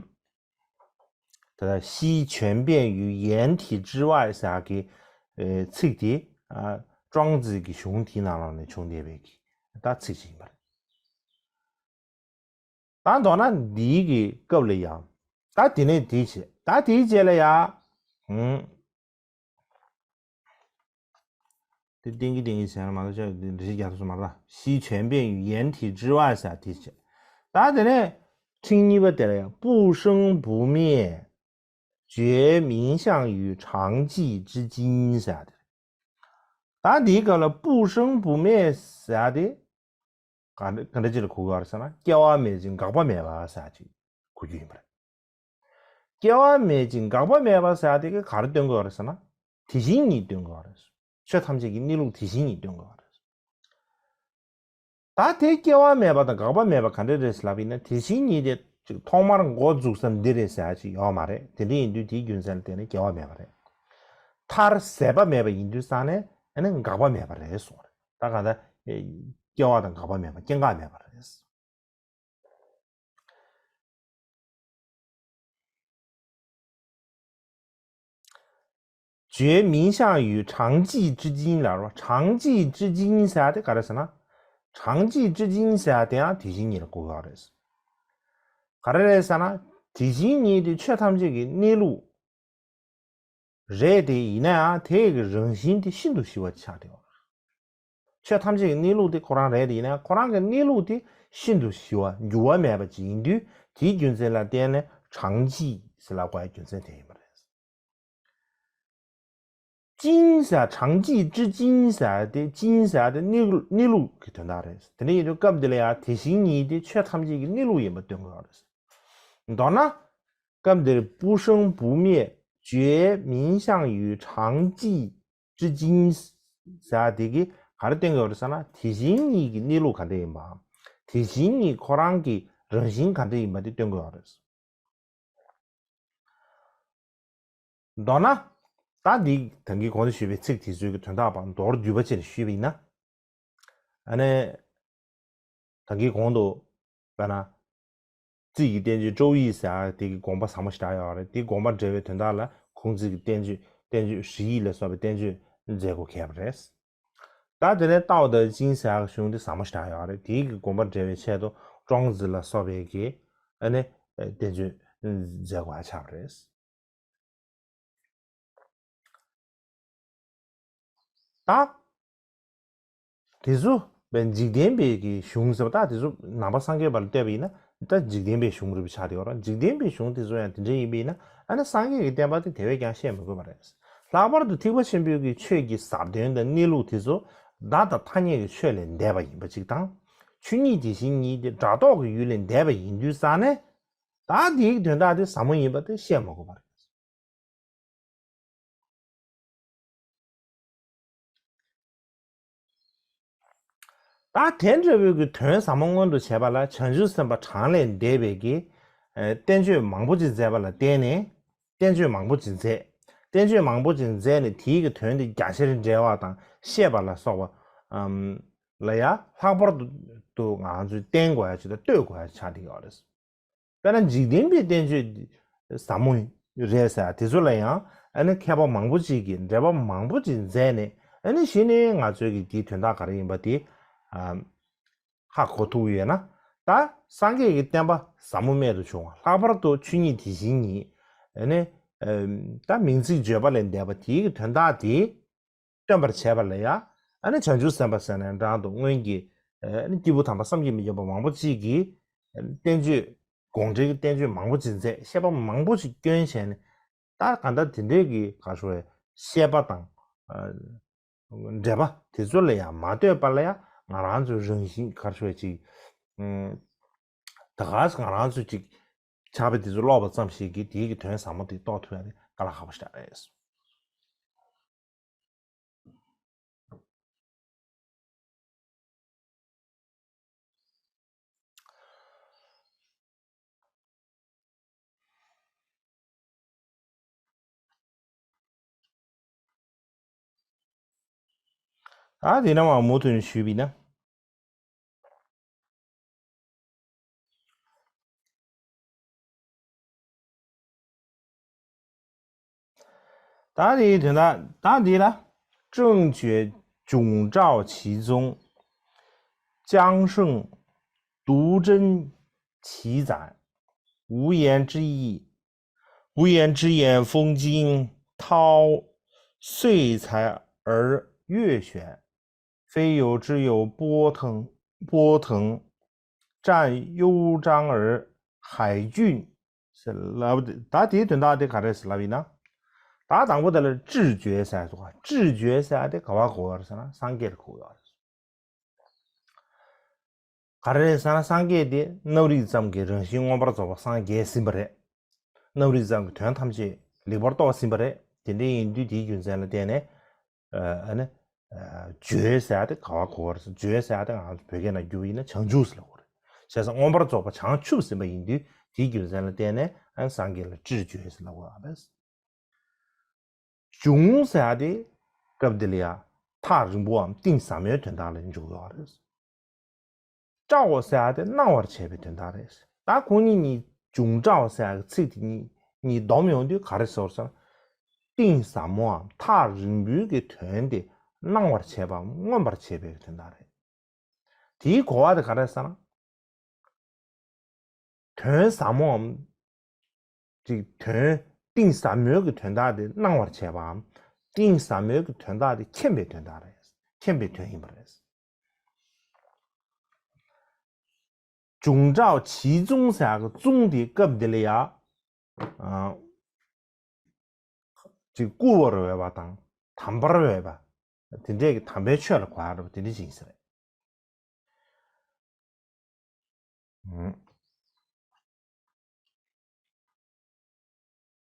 ད་ལྟ 西全变于言体之外 ཟེར་གྱི། ཨེ། ཚིག་དེ། ཨ། ཀྲོང་ཙི་གི་གཞུང་དེའི་ནང་ལོགས་ནས་བྱུང་བསྡད་པའི་གི་ད་ཚིག་ཅིག་ཡིན་པ་རེད། ད་མདོར་ན་འདིའི་གི་སྐབས་ལ་ཡང་། ད་དེ་ནས་དེའི་རྗེས། ད་དེའི་རྗེས་ལ་ཡང་། ཧུམ། དེ་ཏིང་གི་ཏིང་གི་ཟེར་ན་མ་གཏོགས་ཅང་འདི་འགྲེལ་བཤད་རྒྱག་ཐུབ་ས་མ་རེད། 西全变于言体之外 ཟེར་དེའི་རྗེས། ད་དེ་ནས་ཁྲིག་གཉིས་པ་དེ་ལ་ཡང་不生不灭 觉明象于常寂之今 ཟེར་དེ་རེད། ད་འདིའི་སྐབས་ལ་不生不灭 ཟེར་དེ། ག་འདྲ་ག་འདྲ་ཅིག་ལ་གོ་གི་ཡོད་རེད་ཟེར་ན། སྐྱེ་བ་མེད་ཅིང་འགག་པ་མེད་པ་ཟེར་ཅིག་གོ་རྒྱུ་ཡིན་པ་རེད། སྐྱེ་བ་མེད་ཅིང་འགག་པ་མེད་པ་ཟེར་དེ་ག་ག་རེ་སྟོན་གི་ཡོད་རེད་ཟེར་ན། དེ་བཞིན་ཉིད་སྟོན་གི་ཡོད་རེད། ཆོས་ཐམས་ཅད་ཀྱི་གནས་ལུགས་དེ་བཞིན་ཉིད་སྟོན་གི་ཡོད་རེད། ད་དེ་སྐྱེ་བ་མེད་པ་དང་འགག་པ་མེད་པ་ག་འདྲ་རེད་ཟེར་ལབ་པ་ཡིན་ན། དེ་བཞིན་ཉིད་དེ་ ཅིག་ཐོག་མར་འགོ་འཛུགས་ས་འདི་རེད་ཟེར་ཡ་ཅིག་ཡོད་མ་རེད། དེ་འདྲ་ཡིན་དུས་དེའི་རྒྱུ་མཚན་ལ་བརྟེན་ནས་སྐྱེ་བ་མེད་པ་རེད། མཐར་ཟད་པ་མེད་པ་ཡིན་དུས་ཙང་ནས་ཨ་ནི་འགག་པ་མེད་པ་རེད་གསུངས་རེད། ད་གང་ལྟར་སྐྱེ་བ་དང་འགག་པ་མེད་པ་སྐྱེ་འགག་མེད་པ་རེད། 觉明相与常寂之今 ལབ་རོ། 常寂之今 ཟེར་ཡ་དེ་ག་རེ་ཟེར་ན། 常寂之今 ཟེར་ཡ་དེ་ཡང་དེ་བཞིན་ཉིད་ལ་གོ་དགོས་རེད། ག་རེ་རེད་ཟེར་ན། དེ་བཞིན་ཉིད་དེ་ཆོས་ཐམས་ཅད་ཀྱི་གནས་ལུགས་རེད་དེ། ཡིན་ན་ཡང་དེ་ཡི་རང་བཞིན་དེ་ཤིན་ཏུ་ཞི་བ་ཆགས་བསྡད་པ་རེད། ཆོས་ཐམས་ཅད་ཀྱི་གནས་ལུགས་དེ་ཁོ་རང་རེད་དེ། ཡིན་ན་ཡང་ཁོ་རང་གི་གནས་ལུགས་དེ་ཤིན་ཏུ་ཞི་བ་འགྱུར་བ་མེད་པ་ཅིག་ཡིན་དུས། དེའི་རྒྱུ་མཚན་ལ་བརྟེན་ནས་常寂 ཟེར་ལབ་དགོས་ཡ་རྒྱུ་མཚན་དེ་ཡིན་པ་རེད། 今 ཟེར་常寂之今 ཟེར་དེ། 今 ཟེར་དེ་གནས་གནས་ལུགས་ཀྱི་དོན་དག་རེད། དེ་འདྲ་ཡིན་དུས་སྐབས་འདི་ལ་ཡང་དེ་བཞིན་ཉིད་དེ་ཆོས་ཐམས་ཅད་ཀྱི་གནས་ལུགས་ཡིན་པ་སྟོན་དགོས་པ་རེད། མདོར་ན། སྐབས་འདིར 不生不灭觉明相与常寂之今 ཟེར་དེ་གིས་ག་རེ་སྟོན་དགོས་རེད་ཟེར་ན། དེ་བཞིན་ཉིད་ཀྱི་གནས་ལུགས་ག་འདྲ་ཡིན་པའམ། དེ་བཞིན་ཉིད་ཁོ་རང་གི་རང་བཞིན་ག་འདྲ་ཡིན་པ་དེ་སྟོན་དགོས་པ་རེད། མདོར་ན། ད་འདི་ད་གིན་གོང་དུ་ཞུས་པའི་ཚིག་དེ་ཚོའི་གི་དོན་དག་པ་མདོར་བསྡུས་པ་ཅིག་ཞུས་པ་ཡིན་ན། ཨ་ནི། ད་གིན་གོང་དུ། དཔེར་ན། ཙི་ཡི་བསྟན་བཅོས་ཀྲོའུ་ཡི་ཟེར་ཡག་དེ་གི་དགོངས་པ་ཟབ་མོ་ཞེ་དྲག་ཡོད་རེད། དེ་དགོངས་པ་འགྲེལ་བའི་དོན་དག་ལ་ཁུང་ཙི་གི་བསྟན་བཅོས། བསྟན་བཅོས་ཧྲི་ཡིག་ལ་སོགས་པའི་བསྟན་བཅོས་མཛད་སྒོ་གལ་པ་རེད། ད་དེ་ནས་ཏའོ་ཏའི་ཅིང་ཟེར་ཡག་གཞུང་དེ་ཟབ་མོ་ཞེ་དྲག་ཡོད་རེད། དེའི་གི་དགོངས་པ་འགྲེལ་བའི་ཆེད་དུ་ཀྲོང་ཙི་ལ་སོགས་པའི་གི་ཨ་ནི་བསྟན་བཅོས་མཛད་སྒོ་ཆགས་པ་རེད། ད། དེ་ཚོ་བས་འཇིག་རྟེན་པའི་གི་གཞུང་ཟེར་བ། ད་དེ་ཚོ་ནང་པ་སངས་རྒྱས་པ་ལ་ལྟོས་པ་ཡིན་ན་ད་འཇིག་རྟེན་པའི་གཞུང་རེད་པ་ཆགས་བསྡད་ཡོད་རེད། འཇིག་རྟེན་པའི་གཞུང་དེ་ཚོ་ཡང་དེ་འདྲ་ཡིན་པ་ཡིན་ན། ཨ་ནི་སངས་རྒྱས་ཀྱི་བསྟན་པ་དེ་དེ་བས་ཀྱང་བཤད་མི་དགོས་པ་རེད། ལྷག་པར་དུ་ཐེག་པ་ཆེན་པོའི་གི་ཆོས་ཀྱི་ཟབ་དོན་དང་གནས་ལུགས་དེ་ཚོ་བརྡ་དང་ཐ་སྙད་ཀྱི་ཆོས་ལས་འདས་པ་ཡིན་པ་གཅིག་དང་། ཆོས་ཉིད་དེ་བཞིན་ཉིད་དེ་སྒྲ་རྟོག་གི་ཡུལ་ལས་འདས་པ་ཡིན་དུས་ཙང་ནས། ད་དེའི་དོན་དག་དེ་ཟབ་མོ་ཡིན་པ་དེ་བཤད་མ་དགོས་པ་རེད། ད་དེ་འདྲ་བོའི་གི་དོན་ཟབ་མོ་མངོན་དུ་བྱེད་པ་ལ་བྱང་ཆུབ་སེམས་དཔའ་གྲངས་ལས་འདས་པའི་གི་ཨ་བསྟན་བཅོས་མང་པོ་ཅིག་མཛད་པ་ལ་བརྟེན་ནས། བསྟན་བཅོས་མང་པོ་ཅིག་མཛད། བསྟན་བཅོས་མང་པོ་ཅིག་མཛད་ནས་དེའི་གི་དོན་དེ་རྒྱ་ཆེར་འགྲེལ་བ་དང་བཤད་པ་ལ་སོགས་པ་ཨམ་ལ་ཡང་ལྷག་པར་དུ་ང་ཚོས་བསྟེན་དགོས་ཡ་ཅིག་དང་ལྟོས་དགོས་ཡ་ཆགས་བསྡད་ཡོད་རེད། དཔེར་ན་འཇིག་རྟེན་པའི་བསྟན་བཅོས་ཟབ་མོ་རེད་ཟེར་དེ་ཚོ་ལ་ཡང་ཨ་ནི་མཁས་པ་མང་པོ་ཅིག་གིས་འགྲེལ་པ་མང་པོ་ཅིག་མཛད་ནས། ཨ་ནི་གཞི་ནས་ང་ཚོའི་གི་དེའི་དོན་དག་ག་རེ་ཡིན་པ་དེ་ཨ་ཧ་གོ་ཐུབ་ཡོད་ན། ད་སངས་རྒྱས་ཀྱི་བསྟན་པ་ཟབ་མོ་རྨད་དུ་བྱུང་བ། ལྷག་པར་དུ་ཆོས་ཉིད་དེ་བཞིན་ཉིད། ཨ་ནི་ཨ་ད་མིང་ཚིག་བརྗོད་པ་ལས་འདས་པ་དེའི་གི་དོན་དག་དེ་སྟོན་པར་བྱེད་པ་ལ་ཡང་། ཨ་ནི་བྱང་ཆུབ་སེམས་དཔའ་ཟེར་ནས་འབྲང་དུ་སྔོན་གྱི་ཨ་ནི་སྐྱེས་བུ་དམ་པ་བསམ་གྱིས་མི་ཁྱབ་པ་མང་པོ་ཅིག་གིས་བསྟན་བཅོས་དགོངས་འགྲེལ་གྱི་བསྟན་བཅོས་མང་པོ་ཅིག་མཛད། བཤད་པ་མང་པོ་ཅིག་བསྐྱོན་བྱས་ནས། ད་གང་ལྟར་དེ་འདྲའི་གི་ག་རེ་ཞུ་དགོས་རེད། བཤད་པ་དང་ཨ་འགྲེལ་པ་དེ་ཚོ་ལ་ཡང་མ་ལྟོས་པ་ལ་ཡང་ང་རང་ཚོའི་རང་བཞིན་ག་རེ་ཞུ་དགོས་རེད། ཅིག་ཨ་ད་ག་ང་རང་ཚོ་ཅིག་ཆགས་པའི་དེ་ཚོ་ཀློག་པ་ཙམ་ཞིག་གིས་དེའི་གི་དོན་ཟབ་མོ་དེ་རྟོགས་ཐུབ་ཡ་དེ་དཀའ་ལས་ཁག་པོ་ཞིག་རེད། ད་དེ་ནས་མར་མུ་མཐུད་ནས་ཞུས་པ་ཡིན་ན། ད་དེའི་དོན་དག་ད་འདི་ལ། 正觉迥照其宗，绛胜独真其宰。无言之意，无言之言，风惊涛碎砧而月悬，非有之有波腾波腾，占幽章而海峻。 ཟེར་ལབ་དེ། ད་དེའི་དོན་དག་དེ་ག་རེ་ཟེར་ལབ་ཡིན་ན། ད་དང་པོ་དེ་ལ་知觉ཟེར་ཡ་འདུག་ག 知觉ཟེར་ཡ་དེ་ག་པར་གོ་བ་རེད་ཟེར་ན་སངས་རྒྱས་ལ་གོ་བ་རེད། ག་རེ་རེད་ཟེར་ན་སངས་རྒྱས་དེ་རྣམ་རིག་ཙམ་གྱི་རང་བཞིན་མངོན་པར་རྫོགས་པ་སངས་རྒྱས་ཟིན་པ་རེད། རྣམ་རིག་ཙམ་གྱི་དོན་ཐམས་ཅད་ལེགས་པར་རྟོགས་ཟིན་པ་རེད། དེ་འདྲ་ཡིན་དུས་དེའི་རྒྱུ་མཚན་ལ་བརྟེན་ནས། ཨ་ནི། བརྗོད་ཟེར་ཡ་དེ་ག་བ་གོ་བར། བརྗོད་ཟེར་ཡ་དེ་ང་ཚོ་བོད་སྐད་ནང་བསྒྱུར་བ་ཡིན་ན་བྱང་ཆུབ་ཟེར་ལབ་དགོས་རེད། བྱས་ཙང་མངོན་པར་རྫོགས་པ་བྱང་ཆུབ་ཟིན་པ་ཡིན་དུས་ དེའི་རྒྱུ་མཚན་ལ་བརྟེན་ནས་ཨ་ནི་སངས་རྒྱས་ལ་སྤྲིར་བརྗོད་ཟེར་ལབ་དགོས་པ་རེད། འབྱུང་ཟེར་ཡ་དེ་སྐབས་འདི་ལ་ཡ་ཐག་རིང་པོའམ་གཏིང་ཟབ་མོའི་དོན་དག་ལ་འཇུག་ཡོད་རེད། བཀྲ་བ་ཟེར་ཡ་དེ་སྣང་བར་བྱེད་པའི་དོན་དག་རེད། ད་ཁོང་གཉིས་གཉིས་འབྱུང་བཀྲ་བ་ཟེར་ཡ་གི་ཚིག་དེ་གཉིས་གཉིས་བསྡོམས་ཡོང་དུས་ག་རེ་ཟེར་ཟེར་ན། གཏིང་ཟབ་མོའམ་ཐག་རིང་པོའི་གི་དོན་དེ་སྣང་བར་བྱེད་པའམ་མངོན་པར་བྱེད་པའི་དོན་དག་རེད། དེའི་གོ་བ་དེ་ག་རེ་ཟེར་ན། དོན་ཟབ་མོའམ། ཅིག་དོན་གཏིང་ཟབ་མོའི་གི་དོན་དག་དེ་སྣང་བར་བྱེད་པའམ། གཏིང་ཟབ་མོའི་གི་དོན་དག་དེ་མཁྱེན་པའི་དོན་དག་རེད། མཁྱེན་པའི་དོན་ཡིན་པ་རེད། འབྱུང་བཀྲ་བ་ཇི་མཚུངས་ཟེར་ཡག་གི་མཚུངས་དེ་སྐབས་འདི་ལ་ཡ། ཨ། ཅིག་བསྐུར་བར་འོས་པ་དང་དམ་པར་འོས་པ། དེ་འདྲས་ཀྱི་དམ་པའི་ཆོས་ལ་གོ་ཡག་རེད་པ། དེ་འདྲས་ཅིག་ཡིན་ས་རེད།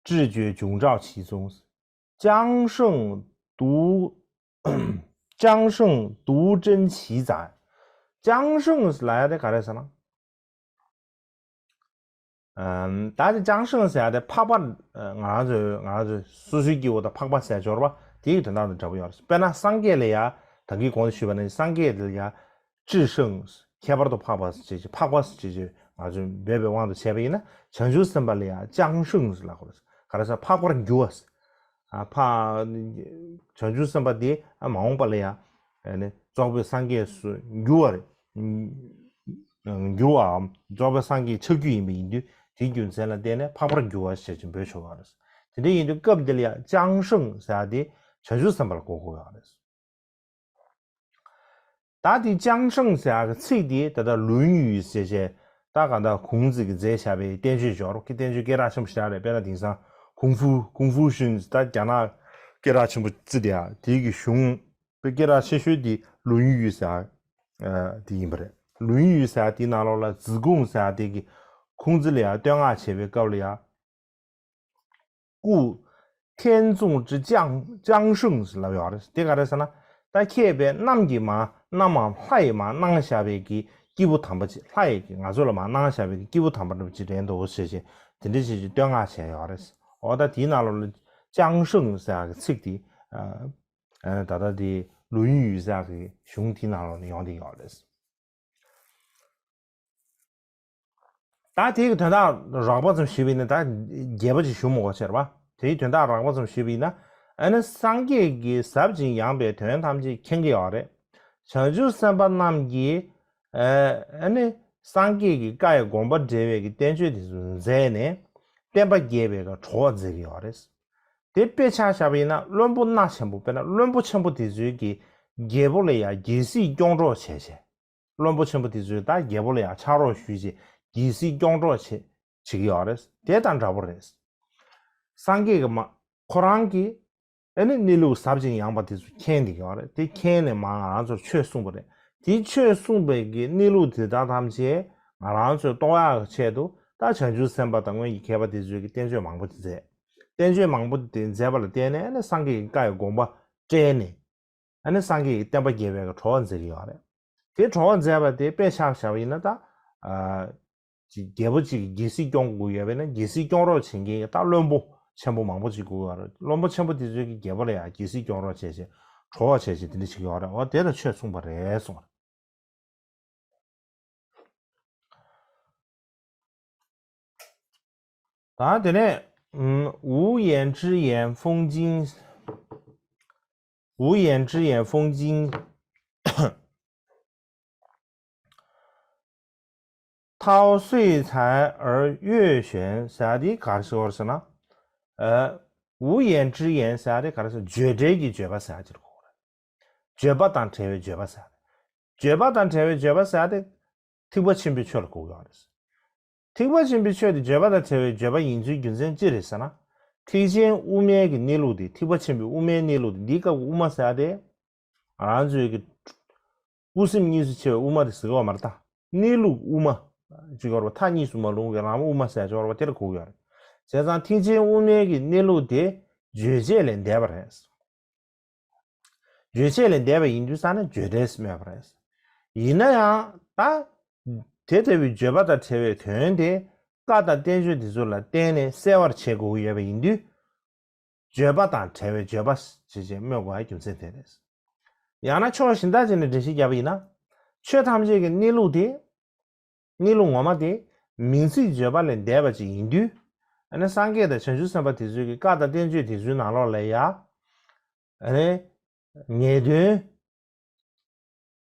སྤྲིར་བརྗོད་འབྱུང་བཀྲ་བ་ཇི་མཚུངས། ཅང་ཧྲེང་ཏུའུ། ཅང་ཧྲེང་ཏུའུ་ཀྲན་ཇི་ཙ། ཅང་ཧྲེང་ལབ་ཡ་དེ་ག་རེ་ཟེར་ན། ཨམ། ད་དེ་ཅང་ཧྲེང་ཟེར་ཡ་དེ་འཕགས་པ། ང་རང་ཚོའི་ང་རང་ཚོའི་སོ་སོའི་སྐྱེ་བོ་དང་འཕགས་པ་ཟེར་ཡ་སྦྱོར་བ་དེ་ཡི་དོན་དག་དང་འདྲ་པོ་ཡོད་རེད། དཔེར་ན་སངས་རྒྱས་ལ་ཡ་ད་གིན་གོང་དུ་ཞུས་པ་ནང་བཞིན་སངས་རྒྱས་དེ་ལ་ཡ། ཅི་ཧྲེང་། ཁྱད་པར་དུ་འཕགས་པ་ཞེས་བྱ། འཕགས་པ་ཞེས་བྱ་ང་ཚོས་འབོད་པའི་དབང་དུ་བྱས་པ་ཡིན་ན་བྱང་ཆུབ་སེམས་དཔའ་ལ་ཡང་ཅང་ཧྲེང་ཟེར་ལབ་དགོས་རེད། ག་རེ་ཟེར་འཕགས་པར་འགྱུར་བ། ཨ་འཕགས། བྱང་ཆུབ་སེམས་དཔའ་དེ་ཨ་མ་འོངས་པ་ལ་ཡང་ཨ་ནི་རྫོགས་པའི་སངས་རྒྱས་སུ་འགྱུར་བ་རེད། འགྱུར་བའམ་རྫོགས་པའི་སངས་རྒྱས་ཆགས་རྒྱུ་ཡིན་པ་ཡིན་དུས་དེའི་རྒྱུ་མཚན་ལ་བརྟེན་ནས་འཕགས་པར་འགྱུར་བ་ཞེས་ཀྱང་འབོད་ཆོག་པ་རེད། དེ་འདྲ་ཡིན་དུས་སྐབས་འདི་ལ་ཡང་ཅང་ཧྲེང་ཟེར་ཡ་དེ་བྱང་ཆུབ་སེམས་དཔའ་ལ་གོ་དགོས་ཡོད་རེད། ད་དེ་ཅང་ཧྲེང་ཟེར་ཡག་གི་ཚིག་དེ་ད་ལྟ་ལུན་ཡུས་ཟེར་བྱས། ད་ག་ད་ཁུང་ཙི་གིས་མཛད་བཞག་པའི་བསྟན་བཅོས་སྦྱོར་གྱི་བསྟན་བཅོས་སྐད་གྲགས་ཆེན་པོ་ཞིག་རེད། དཔེར་ན་དེང་སང་ཀུང་ཧྥུ་ཀུང་ཧྥུ་ཤིན་ད་རྒྱ་ནག་སྐད་གྲགས་ཆེན་པོ་ཙི་དེ་ཡ་དེའི་གི་གཞུང་དཔེ་སྐད་གྲགས་ཆེ་ཤོས་དེ་ལུན་ཡུས་ཟེར་ཡག་དེ་ཡིན་པ་རེད། ལུན་ཡུས་ཟེར་ཡག་དེའི་ནང་ལོགས་ལ་ཛི་ཀུང་ཟེར་ཡག་དེ་གི་ཁུང་ཙི་ལ་ཡ་བསྟོད་བསྔགས་བྱེད་པའི་སྐབས་ལ་ཡ། 故天纵之将将圣 ཟེར་ལབ་ཡོད་རེད། དེ་ག་རེ་ཟེར་ན། ད་ཁྱེད་པས་གནམ་གྱི་མ་གནམ་མ་ལྷ་ཡི་མ་གནང་བཞག་པའི་གི་སྐྱེས་བུ་དམ་པ་ཅིག་ལྷ་ཡི་གི་ང་ཚོ་ལ་མ་གནང་བཞག་པའི་གི་སྐྱེས་བུ་དམ་པ་འདྲ་པོ་ཅིག་རེད་འདུག་ཟེར་བྱས་དེ་འདྲ་བྱས་ཅིག་བསྟོད་བསྔགས་བྱས་ཡོད་རེད། འོ་ད་དེའི་ནང་ལོགས་ལ་将圣 ཟེར་ཡག་གི་ཚིག་དེ་ད་ལྟ་དེ་ལུན་ཡུས་ཟེར་ཡག་གི་གཞུང་དེའི་ནང་ལོགས་ལ་ཡོང་བསྡད་ཡོད་རེད། ད་དེའི་དོན་དག་རགས་པ་ཙམ་ཞུས་པ་ཡིན་ན་ད་རྒྱས་པ་ཅིག་ཞུ་མི་དགོས་ཟེར་བ། དེའི་དོན་དག་རགས་པ་ཙམ་ཞུས་པ་ཡིན་ན། ཨ་ནི་སངས་རྒྱས་ཀྱི་ཟབ་ཅིང་ཡངས་པའི་དོན་ཐམས་ཅད་མཁྱེན་གྱི་ཡོད་རེད། བྱང་ཆུབ་སེམས་དཔའ་རྣམས་ཀྱིས་ཨ་ནི་སངས་རྒྱས་ཀྱི་བཀའ་ཡི་དགོངས་པ་འགྲེལ་བའི་གི་བསྟན་བཅོས་དེ་ཚོ་མཛད་ནས་བསྟན་པ་རྒྱས་པའི་གི་གྲོགས་མཛད་ཀྱི་ཡོད་རེད། དེ་དཔེ་ཆ་བཞག་པ་ཡིན་ན་བློན་པོ་སྣ་ཆེན་པོ་དཔེར་ན་བློན་པོ་ཆེན་པོ་དེ་ཚོའི་གི་རྒྱལ་པོ་ལ་ཡང་རྒྱལ་སྲིད་སྐྱོང་གྲོགས་བྱས་བྱས། བློན་པོ་ཆེན་པོ་དེ་ཚོས་ད་རྒྱལ་པོ་ལ་ཡང་ཕྱག་རོགས་ཞུས་བྱས་རྒྱལ་སྲིད་སྐྱོང་གྲོགས་བྱེད་བྱེད་ཀྱི་ཡོད་རེད། དེ་དང་འདྲ་པོ་རེད། སངས་རྒྱས་ཀྱི་མ་ཁོ་རང་གིས་ཨ་ནི་གནས་ལུགས་ཟབ་ཅིང་ཡངས་པ་དེ་ཚོ་མཁྱེན་བསྡད་ཀྱི་ཡོད་རེད། དེ་མཁྱེན་ནས་མ་ང་རང་ཚོར་ཆོས་གསུངས་པ་རེད། དེ་ཆོས་གསུངས་པའི་གི་གནས་ལུགས་དེ་དག་ཐམས་ཅད་ང་རང་ཚོས་རྟོགས་ཡག་གི་ཆེད་དུ་ད་བྱང་ཆུབ་སེམས་དཔའ་དང་སྔོན་གྱི་མཁས་པ་དེ་ཚོས་ཀྱི་བསྟན་བཅོས་མང་པོ་དེ་མཛད། བསྟན་བཅོས་མང་པོ་དེ་མཛད་པ་ལ་བརྟེན་ནས་ཨ་ནི་སངས་རྒྱས་ཀྱི་བཀའ་ཡི་དགོངས་པ་བཀྲལ་ནས། ཨ་ནི་སངས་རྒྱས་ཀྱི་བསྟན་པ་རྒྱས་པའི་གྲོགས་མཛད་ཀྱི་ཡོད་རེད། དེ་གྲོགས་མཛད་པ་དེ་དཔེ་ཆ་བཞག་པ་ཡིན་ན་ད། ཨ། ཅིག་རྒྱལ་པོ་གཅིག་གིས་རྒྱལ་སྲིད་སྐྱོང་དགོས་ཡོད་པས་ན་རྒྱལ་སྲིད་སྐྱོང་རོགས་བྱེད་མཁན་གྱི་ད་བློན་པོ་ཆེན་པོ་མང་པོ་ཅིག་དགོས་ཡོད་རེད། བློན་པོ་ཆེན་པོ་དེ་ཚོས་ཀྱི་རྒྱལ་པོ་ལ་ཡང་རྒྱལ་སྲིད་སྐྱོང་རོགས་བྱེད་བྱེད་གྲོགས་བྱེད་བྱེད་དེ་འདྲ་ཅིག་ཡོད་རེད། འོ་དེ་ལ་ཆོས་གསུངས་པ་རེད་གསུངས་རེད། ད་དེ་ནས། 无言之言风景，无言之言风景，陶醉才而月悬 ཟེར་ཡ་དེ་ག་རེ་ཟེར་བ་རེད་ཟེར་ན། ཨ། 无言之言 ཟེར་ཡ་དེ་ག་རེ་ཟེར་བརྗོད་བྲལ་གྱི་བརྗོད་པ་ཟེར་ཡ་ཅིག་ལ་གོ་དགོས་རེད། བརྗོད་པ་དང་བྲལ་བའི་བརྗོད་པ་ཟེར་ཡ་དེ། བརྗོད་པ་དང་བྲལ་བའི་བརྗོད་པ་ཟེར་ཡ་དེ། ཐེག་པ་ཆེན་པོའི་ཆོས་ལ་གོ་དགོས་རེད། ཐེག་པ་ཆེན་པོའི་ཆོས་དེ་བརྗོད་པ་དང་བྲལ་བའི་བརྗོད་པ་ཡིན་ཚུལ་རྒྱུ་མཚན་ཅི་རེད་ཟེར་ན། ཐེག་ཆེན་དབུ་མའི་གི་གནས་ལུགས་དེ་ཐེག་པ་ཆེན་པོའི་དབུ་མའི་གནས་ལུགས་དེ་འདིའི་སྐབས་ཀྱི་དབུ་མ་ཟེར་ཡ་དེ། ང་རང་ཚོའི་གི་དབུ་སེམས་གཉིས་སུ་ཕྱེ་བའི་དབུ་མ་དེ་ཟེར་གི་ཡོད་མ་རེད་ད། གནས་ལུགས་དབུ་མ། ཅིག་ཡོད་རེད་པ། མཐའ་གཉིས་སུ་མ་ལྷུང་བའི་ལམ་དབུ་མ་ཟེར་ཅིག་ཡོད་རེད་པ། དེ་ལ་གོ་གི་ཡོད་རེད། བྱས་ཙང་ཐེག་ཆེན་དབུ་མའི་གི་གནས་ལུགས་དེ་རྗོད་བྱེད་ལས་འདས་པ་རེད། རྗོད་བྱེད་ལས་འདས་པ་ཡིན་དུས་ཙང་ནས་བརྗོད་བྲལ་ཟེར་སྨོས་པ་རེད། ཡིན་ན་ཡང་ད། དེ་ལྟ་བུའི་བརྗོད་པ་དང་བྲལ་བའི་དོན་དེ། བཀའ་དང་བསྟན་བཅོས་དེ་ཚོ་ལ་བརྟེན་ནས་གསལ་བར་བྱེད་དགོས་ཀྱི་ཡོད་པ་ཡིན་དུས། བརྗོད་པ་དང་བྲལ་བའི་བརྗོད་པ་ཞེས་བྱས་སྨོས་དགོས་པའི་རྒྱུ་མཚན་དེ་རེད། ཡང་ན་ཕྱོགས་གཞན་དག་ཅིག་ནས་འགྲེལ་བཤད་བརྒྱབ་པ་ཡིན་ན། ཆོས་ཐམས་ཅད་ཀྱི་གནས་ལུགས་དེ། གནས་ལུགས་ངོ་མ་དེ། མིང་ཚིག་བརྗོད་པ་ལས་འདས་པ་ཅིག་ཡིན་དུས། ཨ་ནི་སངས་རྒྱས་དང་བྱང་ཆུབ་སེམས་དཔའ་དེ་ཚོའི་གི་བཀའ་དང་བསྟན་བཅོས་དེ་ཚོའི་ནང་ལོགས་ལ་ཡ། ཨ་ནི། ངེས་དོན།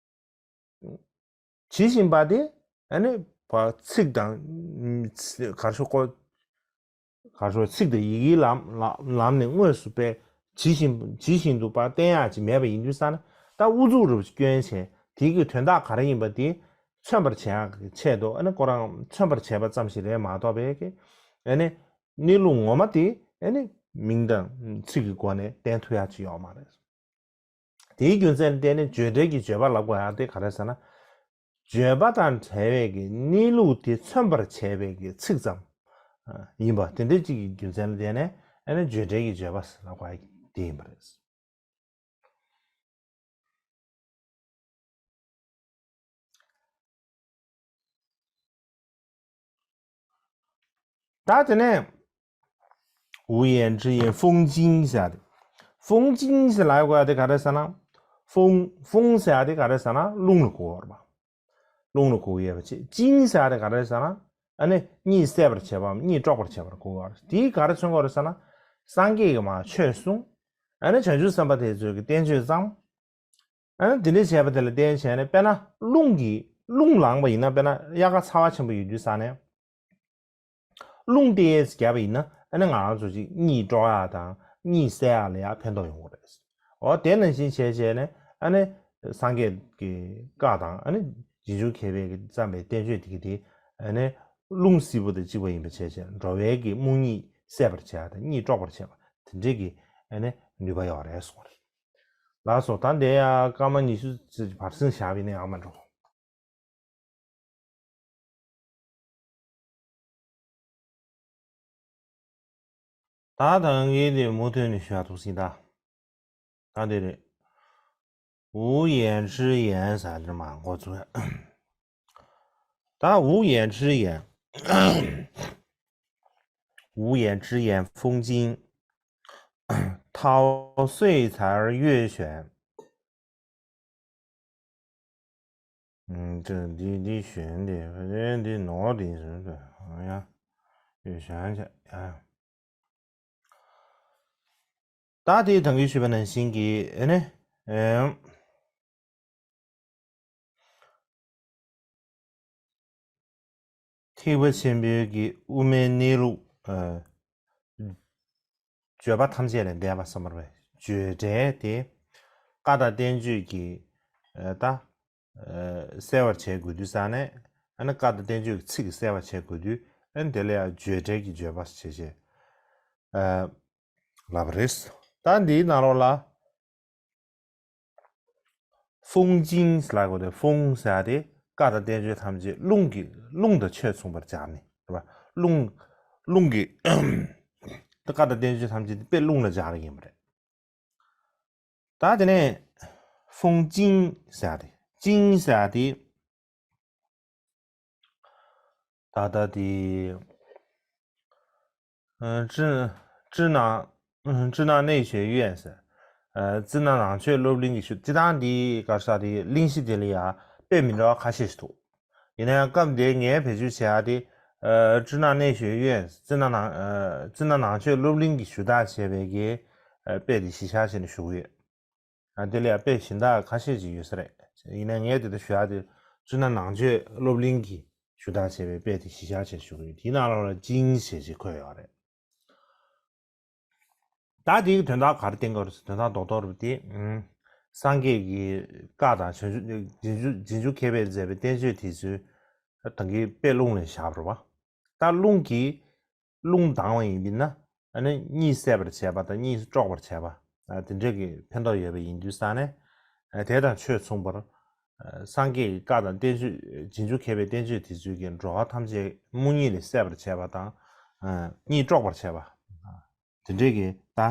ཇི་བཞིན་པ་དེ། ཨ་ནི། བ་ཚིག་དང་། གར་ཤོ་ཀོ་གར་ཤོ་ཚིག་དང་ཡི་གེའི་ལམ་ལམ་ལམ་ནས་དངོས་སུ་པས་ཇི་བཞིན་ཇི་བཞིན་དུ་པ་བསྟན་ཡག་ཅིག་མེད་པ་ཡིན་དུས་ཙང་ན། ད་ཨུ་ཚུགས་རུ་སྐྱོན་བྱས། དེའི་གི་དོན་དག་ག་རེ་ཡིན་པ་དེ་མཚོན་པར་བྱེད་ཡག་གི་ཆེད་དུ། ཨ་ནི་ཁོ་རང་མཚོན་པར་བྱེད་པ་ཙམ་ཞིག་རེད་མ་གཏོགས་པའི་གི། ཨ་ནི། གནས་ལུགས་ངོ་མ་དེ། ཨ་ནི། མིང་དང་ཚིག་གི་སྒོ་ནས་བསྟན་ཐུབ་ཡག་ཅིག་ཡོད་མ་རེད། དེའི་རྒྱུ་མཚན་ལ་བརྟེན་ནས་བརྗོད་བྲལ་གྱི་བརྗོད་པ་ལབ་དགོས་ཡག་དེ་ག་རེ་ཟེར་ན། བརྗོད་པ་དང་བྲལ་བའི་གི་གནས་ལུགས་དེ་མཚོན་པར་བྱས་པའི་གི་ཚིག་ཙམ་ཡིན་པ་དེ་འདྲ་ཅིག་གི་རྒྱུ་མཚན་ལ་བརྟེན་ནས། ཨ་ནི་བརྗོད་བྲལ་གྱི་བརྗོད་པ་ལབ་དགོས་ཡག་དེ་ཡིན་པ་རེད། ད་དེ་ནས། 无言之言，风经 ཟེར་ཡག་དེ། 风经 ཟེར་ལབ་དགོས་ཡག་དེ་ག་རེ་ཟེར་ན། 风 风 ཟེར་ཡག་དེ་ག་རེ་ཟེར་ན་རླུང་ལ་གོ་བ་རེད་པ། རླུང་ལ་གོ་བ་ཡོད་པ་བྱས། 经 ཟེར་ཡག་དེ་ག་རེ་ཟེར་ན། ཨ་ནི་གཉིད་སད་པར་བྱེད་པའམ་གཉིད་དཀྲོག་པར་བྱེད་པར་གོ་བ་རེད། དེས་ག་རེ་མཚོན་གྱི་ཡོད་རེད་ཟེར་ན། སངས་རྒྱས་ཀྱིས་མར་ཆོས་གསུངས། ཨ་ནི་བྱང་ཆུབ་སེམས་དཔའ་དེ་ཚོས་ཀྱི་བསྟན་བཅོས་བརྩམས། ཨ་ནི་དེ་འདྲ་བྱས་པ་དེ་ལ་བརྟེན་བྱས་ནས། དཔེར་ན་རླུང་གིས་རླུང་ལངས་པ་ཡིན་ན། དཔེར་ན་དབྱར་ཁ་ཚ་བ་ཆེན་པོ་ཡོད་དུས་ཙང་ནས། རླུང་ཏོག་ཙམ་བརྒྱབ་པ་ཡིན་ན། ཨ་ནི་ང་རང་ཚོ་ཅིག་གཉིད་དཀྲོག་ཡག་དང་གཉིད་སད་ཡག་ལ་ཡང་ཕན་ཐོགས་ཡོང་གི་རེད། འོ་དེ་ནང་བཞིན་བྱས་བྱས་ནས། ཨ་ནི་སངས་རྒྱས་ཀྱི་བཀའ་དང་། ཨ་ནི་རྗེས་འཇུག་མཁས་པའི་གི་བརྩམས་པའི་བསྟན་བཅོས་དེ་གི་དེ། ཨ་ནི་རླུང་བསིལ་པོ་དང་གཅིག་པ་ཡིན་པ་བྱས་བྱས། འགྲོ་བའི་གི་རྨུགས་ཉིད་སད་པར་བྱེད་ཡག་དང་གཉིད་དཀྲོག་པར་བྱེད་པ་དེ་འདྲའི་གི། ཨ་ནི་ནུས་པ་ཡོད་རེད་གསུངས་པ་རེད། ལགས་སོ། ད་འདི་ཡང་སྐར་མ་ཉི་ཤུ་ཙམ་བར་སེང་བཞག་པ་ཡིན་ན་ཡག་མ་འགྲོ། ད་ད་ངས་དེ་མུ་མཐུད་ནས་ཞུ་ཡག་འདུག་ཟེར། ད་ད་འདི་རེད། 无言之言 ཟེར་དེ་མར་འགོ་ཚུགས། ད 无言之言，无言之言，风经，陶岁才儿月选。 ཨུམ། དེ་འདི་འདི་གཞོན་དེ་འདི་ནོར་དེ་ཟེར་དེ། ཨ་ཡ། ཡོད་གཞོན་ཆ་ཡ། ད་དེ་ད་གིན་ཞུས་པ་ནང་བཞིན་གྱི། ཨ་ནི། ཨེམ། ཐེག་པ་ཆེན་པོའི་གི་དབུ་མའི་གནས་ལུགས། ཨ། བརྗོད་པ་ཐམས་ཅད་ལས་འདས་པ་གསུངས་པ་རེད། བརྗོད་བྲལ་དེ་བཀའ་དང་བསྟན་བཅོས་ཀྱི། ཨ། ད། ཨ། གསལ་བར་བྱེད་དགོས་དུས་ཙང་ནས། ཨ་ནི་བཀའ་དང་བསྟན་བཅོས་ཀྱི་ཚིག་གིས་གསལ་བར་བྱེད་དགོས་དུས། ཨ་ནི་དེ་ལ་ཡང་བརྗོད་བྲལ་གྱི་བརྗོད་པ་ཞེས་བྱས། ཨ། ལབ་པ་རེད། ད་འདིའི་ནང་ལོགས་ལ། 风经 ཟེར་ལབ་དགོས་ཏེ། 风 ཟེར་ཡག་དེ་བཀའ་དང་བསྟན་བཅོས་ཐམས་ཅད་རླུང་གིས། རླུང་དང་ཆོས་མཚུངས་པར་སྦྱར་ནས། རེད་པ། རླུང་། རླུང་གིས། ད་བཀའ་དང་བསྟན་བཅོས་ཐམས་ཅད་དེ་དཔེ་རླུང་ལ་སྦྱར་ཡིན་པ་རེད། ད་དེ་ནས། 风经 ཟེར་ཡག་དེ། 经 ཟེར་ཡག་དེ། ད་ལྟ་དེ། ཨ། ཅི། ཅི་ན། ཨ། ཅི་ན་内学院 ཟེར། ཨ། ཙི་ན་ནང་ཆོས་སློབ་གླིང་གི་ཞུ། སྤྱིར་བཏང་འདི་ག་རེ་ཟེར། དེ་གླེང་གཞི་དེ་ལ་ཡ་དཔེ་མི་འདྲ་བ་ཁ་ཤས་ཤིག་འདུག། ཡིན་ན་ཡང་སྐབས་འདིར་ངས་བེད་སྤྱོད་བྱེད་ཡག་དེ། ཨ། ཅི་ན་内学院། ཙི་ན་ནང་། ཨ། ཙི་ན་ནང་ཆོས་སློབ་གླིང་གིས་ཞུ་དག་བྱས་པའི་གི། ཨ། དཔེ་དེ་གཞི་བཞག་བྱས་ནས་ཞུ་གི་ཡོད། ཨ། དེ་ལ་ཡང་དཔེ་གཞན་དག་ཁ་ཤས་ཅིག་ཡོད་ས་རེད། ཡིན་ན་ངས་དེ་ལྟར་ཞུ་ཡག་དེ། ཅི་ན་ནང་ཆོས་སློབ་གླིང་གིས་ཞུ་དག་བྱས་པའི་དཔེ་དེ་གཞི་བཞག་བྱས་ཞུ་གི་ཡོད། དེའི་ནང་ལོགས་ལ་经 ཞེས་ཅིག་འཁོད་ཡོད་རེད། ད་དེའི་དོན་དག་ག་རེ་བསྟན་གྱི་ཡོད་རེད་ཟེར། དོན་དག་རྡོག་རྡོག་རེད་པ། དེ། ཨུམ། སངས་རྒྱས་ཀྱི་བཀའ་དང་། བྱང་ཆུབ། རྗེས་འཇུག་རྗེས་འཇུག་མཁས་པས་མཛད་པའི་བསྟན་བཅོས་དེ་ཚོའི། ད་གིན་དཔེ་རླུང་ལ་བཞག་པ་རེད་པ། ད་རླུང་གིས། རླུང་ལྡང་བ་ཡིན་པས་ན། ཨ་ནི་གཉིད་སད་པར་བྱེད་པ་དང་གཉིད་དཀྲོག་པར་བྱེད་པ། ཨ། དེ་འདྲ་གི་ཕན་ཐོགས་ཡོད་པ་ཡིན་དུས་ཙང་ནས། ཨ། དེ་དང་ཆོས་མཚུངས་པར། ཨ། སངས་རྒྱས་ཀྱི་བཀའ་དང་བསྟན་བཅོས། རྗེས་འཇུག་མཁས་པའི་བསྟན་བཅོས་དེ་ཚོས་ཀྱི་འགྲོ་བ་ཐམས་ཅད་རྨུགས་ཉིད་ལས་སད་པར་བྱེད་པ་དང་། ཨ། གཉིད་དཀྲོག་པར་བྱེད་པ། ཨ། དེ་འདྲ་གི་ད།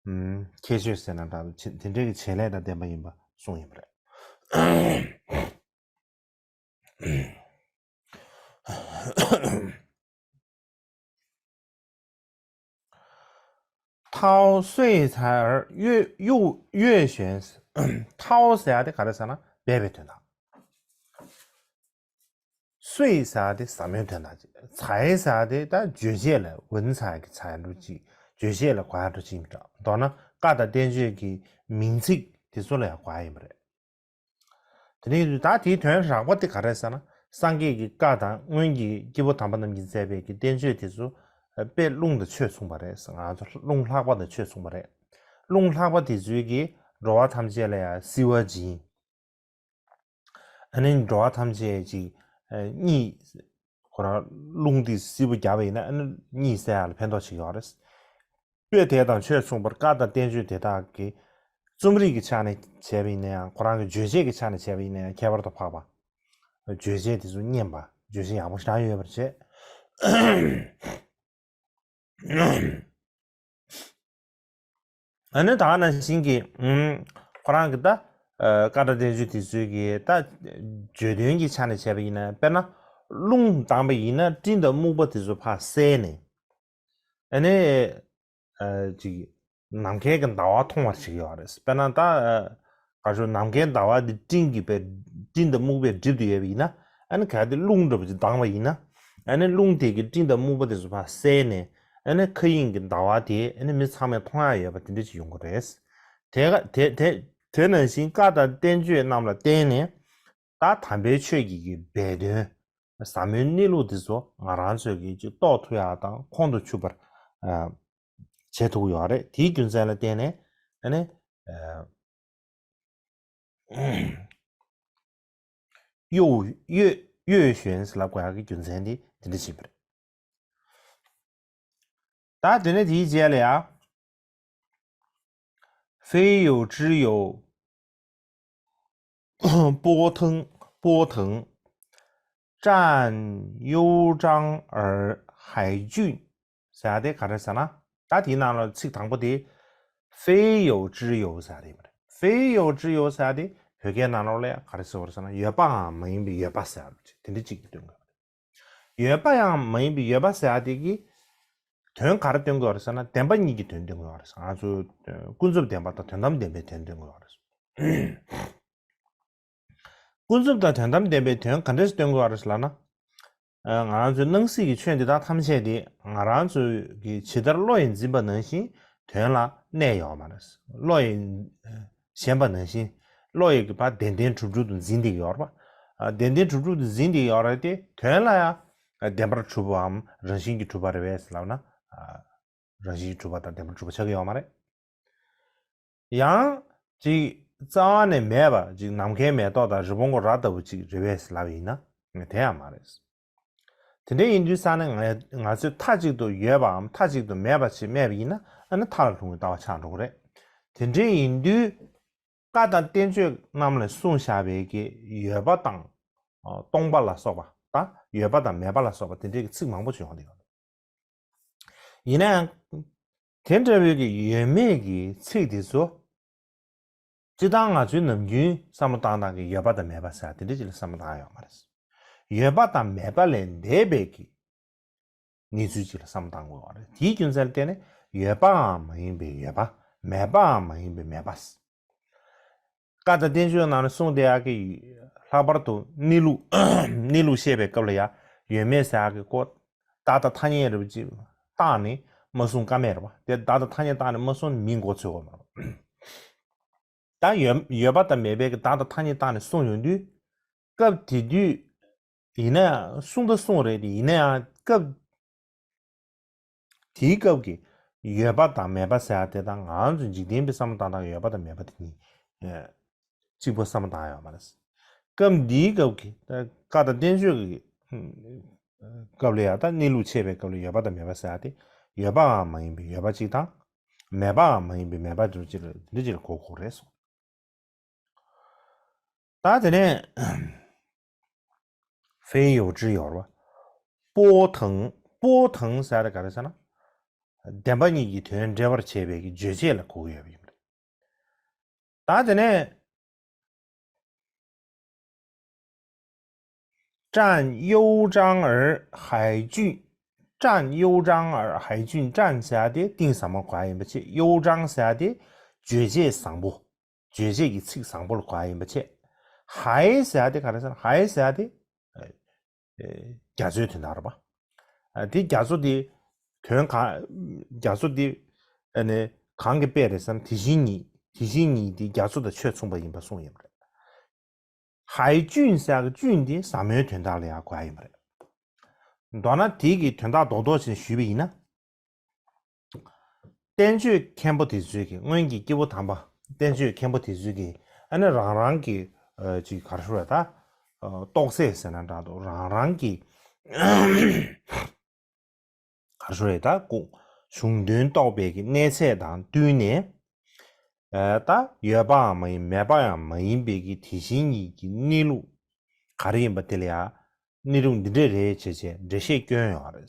ཨུམ། ཁྱད་ཆོས་ཟེར་ན་འདྲ། དེ་འདྲ་གི་བྱེད་ལས་དང་ལྡན་པ་ཡིན་པ་གསུངས་ཡིན་པ་རེད། ཐའོ་སུའེ་ཚའེ་ཨར་ཡོད་ཡོད་ཡོད་ཞོན། ཐའོ་ཟེར་ཡ་དེ་ག་རེ་ཟེར་ན་སྦས་པའི་དོན་དག་སུའེ་ཟེར་ཡ་དེ་ཟབ་མོའི་དོན་དག་ཅིག་ཚའེ་ཟེར་ཡ་དེ་ད་རྗོད་བྱེད་ལ་ཝུན་ཚའེ་གི་ཚའེ་འགྲོ་ཅིག་རྗོད་བྱེད་ལ་གོ་ཡ་འགྲོ་ཅིག་ཡིན་འདྲ། མདོར་ན་བཀའ་དང་བསྟན་བཅོས་ཀྱི་མིང་ཚིག་དེ་ཚོ་ལ་ཡང་གོ་ཡ་ཡིན་པ་རེད། དེ་ནས་ད་དེའི་དོན་རགས་པ་དེ་ག་རེ་ཟེར་ན། སངས་རྒྱས་ཀྱི་བཀའ་དང་སྔོན་གྱི་སྐྱེས་བུ་དམ་པ་རྣམས་ཀྱིས་མཛད་པའི་གི་བསྟན་བཅོས་དེ་ཚོ་དཔེ་རླུང་དང་ཆོས་མཚུངས་པ་རེད། ང་ཚོ་རླུང་ལྷག་པ་དང་ཆོས་མཚུངས་པ་རེད། རླུང་ལྷག་པ་དེ་ཚོས་ཀྱིས་འགྲོ་བ་ཐམས་ཅད་ལ་ཡང་བསིལ་བ་སྦྱིན། ཨ་ནི་འགྲོ་བ་ཐམས་ཅད་ཀྱི་གཉིད། ཁོ་རང་རླུང་དེ་བསིལ་པོ་བརྒྱབ་པ་ཡིན་ན་ཨ་ནི་གཉིད་སད་ཡག་ལ་ཕན་ཐོགས་ཆེ་གི་ཡོད་རེད། དཔེ་དེ་དང་ཆོས་མཚུངས་པར་བཀའ་དང་བསྟན་བཅོས་དེ་དག་གི་རྩོམ་རིག་གི་ཆ་ནས་བྱས་པ་ཡིན་ན་ཡང་ཁོ་རང་གི་རྗོད་བྱེད་ཀྱི་ཆ་ནས་བྱས་པ་ཡིན་ན་ཡང་ཁྱད་པར་དུ་འཕགས་པ། རྗོད་བྱེད་དེ་ཚོ་སྙན་པ་རྗོད་བྱེད་ཡག་པོ་ཞེ་དྲག་ཡོད་པར་བྱས། ཨ་ནི་ད་ག་ནང་བཞིན་གྱི་ཁོ་རང་གི་ད་བཀའ་དང་བསྟན་བཅོས་དེ་ཚོའི་གི་ད་བརྗོད་དོན་གྱི་ཆ་ནས་བྱས་པ་ཡིན་ན་དཔེར་ན་རླུང་ལྡང་པ་ཡིན་ན་སྤྲིན་དང་སྨུག་པ་དེ་ཚོ་ཕར་བསལ་ནས། ཨ་ནི། ཨ་ཅིག་ནམ་མཁའི་གི་ཟླ་བ་མཐོང་བར་བྱེད་ཀྱི་ཡོད་རེད། དཔེར་ན་ད། ཨ་ག་ཚོད་ནམ་མཁའི་ཟླ་བ་འདི་སྤྲིན་གྱི་པའི་སྤྲིན་དང་སྨུག་པས་བསྒྲིབས་ཏེ་ཡོད་པ་ཡིན་ན། ཨ་ནི་གལ་ཏེ་རླུང་འདྲ་པོ་ཅིག་ལྡང་བ་ཡིན་ན། ཨ་ནི་རླུང་དེ་གི་སྤྲིན་དང་སྨུག་པ་དེ་ཚོ་ཕར་བསལ་ནས། ཨ་ནི་མཁའ་དབྱིངས་ཀྱི་ཟླ་བ་དེ་ཨ་ནི་མི་ཚང་མས་མཐོང་ཡག་ཡོད་པ་དེ་འདྲ་ཅིག་ཡོང་གི་རེད། དེ་ག་དེ་དེ་དེ་ནང་བཞིན་བཀའ་དང་བསྟན་བཅོས་རྣམས་ལ་བརྟེན་ནས། ད་དམ་པའི་ཆོས་ཀྱི་གི་སྦས་དོན། ཟབ་མོའི་གནས་ལུགས་འདི་ཚོ་ང་རང་ཚོས་ཀྱིས་ཅིག་རྟོགས་ཐུབ་ཡག་དང་ཁོང་དུ་ཆུད་པར་ཨ་བྱེད་ཐུབ་ཀྱི་ཡོད་རེད། དེའི་རྒྱུ་མཚན་ལ་བརྟེན་ནས་ཨ་ནི་ཨ་གཡོ་གཡོ་གཡོ་ཞོན་ཟེར་ལབ་དགོས་ཡག་གི་རྒྱུ་མཚན་དེ་དེ་འདྲ་ཞིག་རེད། ད་དེ་ནས་དེའི་རྗེས་ལ་ཡ། 非有之有，波腾波腾，占幽章而海峻ཟེར་ཡ་དེ་ག་རེ་ཟེར་ན། ད་དེའི་ནང་ལ་ཚིག་དང་པོ་དེ། 非有之有ཟེར་ཡ་དེ་ཡིན་པ་རེད། 非有之有ཟེར་ཡ་དེ་བོད་སྐད་ནང་ལོགས་ལ་ཡ་ག་རེ་ཟེར་བ་རེད་ཟེར་ན། ཡོད་པའམ་མ་ཡིན་པའི་ཡོད་པ་ཟེར་ཡ་དེ་འདྲ་གཅིག་གི་དོན་གོ། ཡོད་པ་ཡང་མ་ཡིན་པའི་ཡོད་པ་ཟེར་ཡ་དེ་གི་དོན་ག་རེ་སྟོན་གྱི་ཡོད་རེད་ཟེར་ན། བདེན་པ་གཉིས་ཀྱི་དོན་སྟོན་གྱི་ཡོད་རེད། ང་ཚོ་ཀུན་རྫོབ་བདེན་པ་དང་དོན་དམ་བདེན་པའི་དོན་སྟོན་གྱི་ཡོད་རེད། ཀུན་རྫོབ་དང་དོན་དམ་བདེན་པའི་དོན་ག་འདྲས་སྟོན་གྱི་ཡོད་རེད་ཟེར་ལབ་ན། ང་རང་ཚོའི་སྣང་སྲིད་ཀྱི་ཆོས་འདི་དག་ཐམས་ཅད་དེ་ང་རང་ཚོ་གི་ཇི་ལྟར་བློ་ཡིས་འཛིན་པ་ནང་བཞིན་དོན་ལ་གནས་ཡོད་མ་རེད། བློ་ཡིས་ཞེན་པ་ནང་བཞིན་བློ་ཡི་གི་བར་བདེན་བདེན་གྲུབ་གྲུབ་ཏུ་འཛིན་བསྡད་ཀྱི་ཡོད་རེད་པ། ཨ་བདེན་བདེན་གྲུབ་གྲུབ་ཏུ་འཛིན་བསྡད་ཀྱི་ཡོད་རེད་དེ། དོན་ལ་ཡང་བདེན་པར་གྲུབ་པའམ་རང་བཞིན་གྱིས་གྲུབ་པ་རེད་པས་ལབ་ན། ཨ་རང་བཞིན་གྱིས་གྲུབ་པ་དང་བདེན་པར་གྲུབ་པ་ཆགས་ཀྱི་ཡོད་མ་རེད། ཡང་ཅིག་རྩ་བ་ནས་མེད་པ་ཅིག་ནམ་མཁའི་མེ་ཏོག་དང་རི་བོང་གི་རྭ་ལྟ་བུ་ཅིག་རེད་པས་ལབ་ཡིན་ན་དེ་ཡང་མ་རེད། དེ་འདྲ་ཡིན་དུས་ཙང་ནས་ང་ང་ཚོས་མཐའ་གཅིག་ཏུ་ཡོད་པའམ་མཐའ་གཅིག་ཏུ་མེད་པ་ཞིག་སྨྲས་པ་ཡིན་ན་ཨ་ནི་མཐའ་ལ་ལྷུང་བའི་ལྟ་བ་ཆགས་འགྲོ་གི་རེད། དེ་འདྲ་ཡིན་དུས་བཀའ་དང་བསྟན་བཅོས་རྣམས་ལ་གསུངས་བཞག་པའི་གི་ཡོད་པ་དང་སྟོང་པ་ལ་སོགས་པ་དང་ཡོད་པ་དང་མེད་པ་ལ་སོགས་པ་དེ་འདྲའི་གི་ཚིག་མང་པོ་ཅིག་ཡོང་གི་ཡོད། ཡིན་ན་ཡང་དེ་འདྲ་བའི་གི་ཡོད་མེད་ཀྱི་ཚིག་དེ་ཚོ། སྤྱིར་བཏང་ང་ཚོའི་ནམ་རྒྱུན་བསམ་བློ་བཏང་སྟངས་ཀྱི་ཡོད་པ་དང་མེད་པ་ཟེར་དེ་འདྲ་ཅིག་ལ་བསམ་བློ་བཏང་ཡོད་མ་རེད། ཡོད་པ་དང་མེད་པ་ལས་འདས་པའི་གི་གནས་ཚུལ་ཅིག་ལ་བསམ་བློ་བཏང་དགོས་པ་རེད། དེའི་རྒྱུ་མཚན་ལ་བརྟེན་ནས་ཡོད་པའང་མ་ཡིན་པའི་ཡོད་པ། མེད་པའང་མ་ཡིན་པའི་མེད་པ། བཀའ་དང་བསྟན་བཅོས་ནང་ནས་གསུངས་བསྡད་ཡག་གི་ལྷག་པར་དུ་གནས་ལུགས་གནས་ལུགས་བཤད་པའི་སྐབས་ལ་ཡང་ཡོད་མེད་ཟེར་ཡག་གི་སྐོར་བདག་དང་ཐ་སྙད་རེ་བ་ཅིག་བཏགས་ནས་མ་གསུང་ཀ་མེད་རེད་པ། དེ་བདག་དང་ཐ་སྙད་བཏགས་ནས་མ་གསུངས་ན་མིའི་མགོ་ཚོས་དགོས་མ་རེད། ད་ཡོད་ཡོད་པ་དང་མེད་པའི་གི་བདག་དང་ཐ་སྙད་བཏགས་ནས་གསུངས་ཡོང་དུས། སྐབས་དེ་དུས་ཡིན་ན་ཡང་གསུང་ད་གསུང་རེད་དེ། ཡིན་ན་ཡང་སྐབས་དེའི་སྐབས་ཀྱི་ཡོད་པ་དང་མེད་པ་ཟེར་ཡ་དེ་དང་ང་ཚོ་འཇིག་རྟེན་པའི་བསམ་བློ་བཏང་སྟངས་ཡོད་པ་དང་མེད་པ་དེ་གཉིས་གཅིག་པ་བསམ་བློ་བཏང་ཡོད་མ་རེད། སྐབས་འདིའི་སྐབས་ཀྱི་བཀའ་དང་བསྟན་བཅོས་ཀྱི་སྐབས་ལ་ཡང་ད་གནས་ལུགས་འཆད་པའི་སྐབས་ལ་ཡོད་པ་དང་མེད་པ་ཟེར་ཡ་དེ་ཡོད་པའང་མ་ཡིན་པའི་ཡོད་པ་གཅིག་དང་། མེད་པའང་མ་ཡིན་པའི་མེད་པ་དེ་ཚོ་གཅིག་ལ་འདི་གཅིག་ལ་གོ་དགོས་རེད་གསུངས། ད་དེ་ནས་非有之有རེད་པ། 波腾波腾ཟེར་ཡ་དེ་ག་རེ་ཟེར་ན། བདེན་པ་གཉིས་ཀྱི་དོན་འགྲེལ་བར་བྱེད་པའི་གི་རྗོད་བྱེད་ལ་གོ་གི་ཡོད་པ་ཡིན་པ་རེད། ད་དེ་ནས། 占幽章而海峻，占又张而海郡占 ཟེར་ཡ་དེ་གཏིང་ཟབ་མོ་གོ་ཡ་ཡིན་པ་བྱས། 又张 ཟེར་ཡ་དེ་རྗོད་བྱེད་བཟང་པོ། རྗོད་བྱེད་ཀྱི་ཚིག་བཟང་པོ་ལ་གོ་ཡ་ཡིན་པ་བྱས། 海 ཟེར་ཡ་དེ་ག་རེ་ཟེར་ན། 海 ཟེར་ཡ་དེ་ཨ་རྒྱ་མཚོའི་དོན་དག་རེད་པ། ཨ་དེ་རྒྱ་མཚོ་དེ་དོན་གང་། རྒྱ་མཚོ་དེ་ཨ་ནི་གང་གི་དཔེ་རེད་ཟེར་ན། དེ་བཞིན་ཉིད། དེ་བཞིན་ཉིད་དེ་རྒྱ་མཚོ་དང་ཆོས་མཚུངས་པ་ཡིན་པ་གསུངས་ཡོད་པ་རེད། 海郡 ཟེར་ཡ་གི་郡་དེ་ཟབ་མོའི་དོན་དག་ལ་ཡང་གོ་ཡ་ཡིན་པ་རེད། མདོར་ན་དེ་གི་དོན་དག་རྡོག་རྡོག་ཅིག་ཞུས་པ་ཡིན་ན། བསྟན་བཅོས་མཁན་པོ་དེ་ཚོས་ཀྱི། སྔོན་གྱི་སྐྱེས་བུ་དམ་པ་བསྟན་བཅོས་མཁན་པོ་དེ་ཚོས་ཀྱི་ཨ་ནི་རང་རང་གི་ཨ་ཅིག་ག་རེ་ཞུ་དགོས་རེད་ད། ཨ་རྟོགས་ཚད་ཟེར་ན་འདྲ་འདུག་རང་རང་གི་ག་རེ་ཞུ་དགོས་རེད་ད། ཁོ་གཞུང་དོན་རྟོགས་པའི་གི་གནས་ཚད་དང་བསྟུན་ནས། ཨ་ད་ཡོད་པའང་མ་ཡིན། མེད་པ་ཡང་མ་ཡིན་པའི་གི་དེ་བཞིན་ཉིད་ཀྱི་གནས་ལུགས་ག་རེ་ཡིན་པ་དེ་ལ་ཡང་། གནས་ལུགས་འདི་འདྲ་རེད་ཅེས་བྱས་འགྲེལ་བཤད་བསྐྱོན་ཡོད་རེད།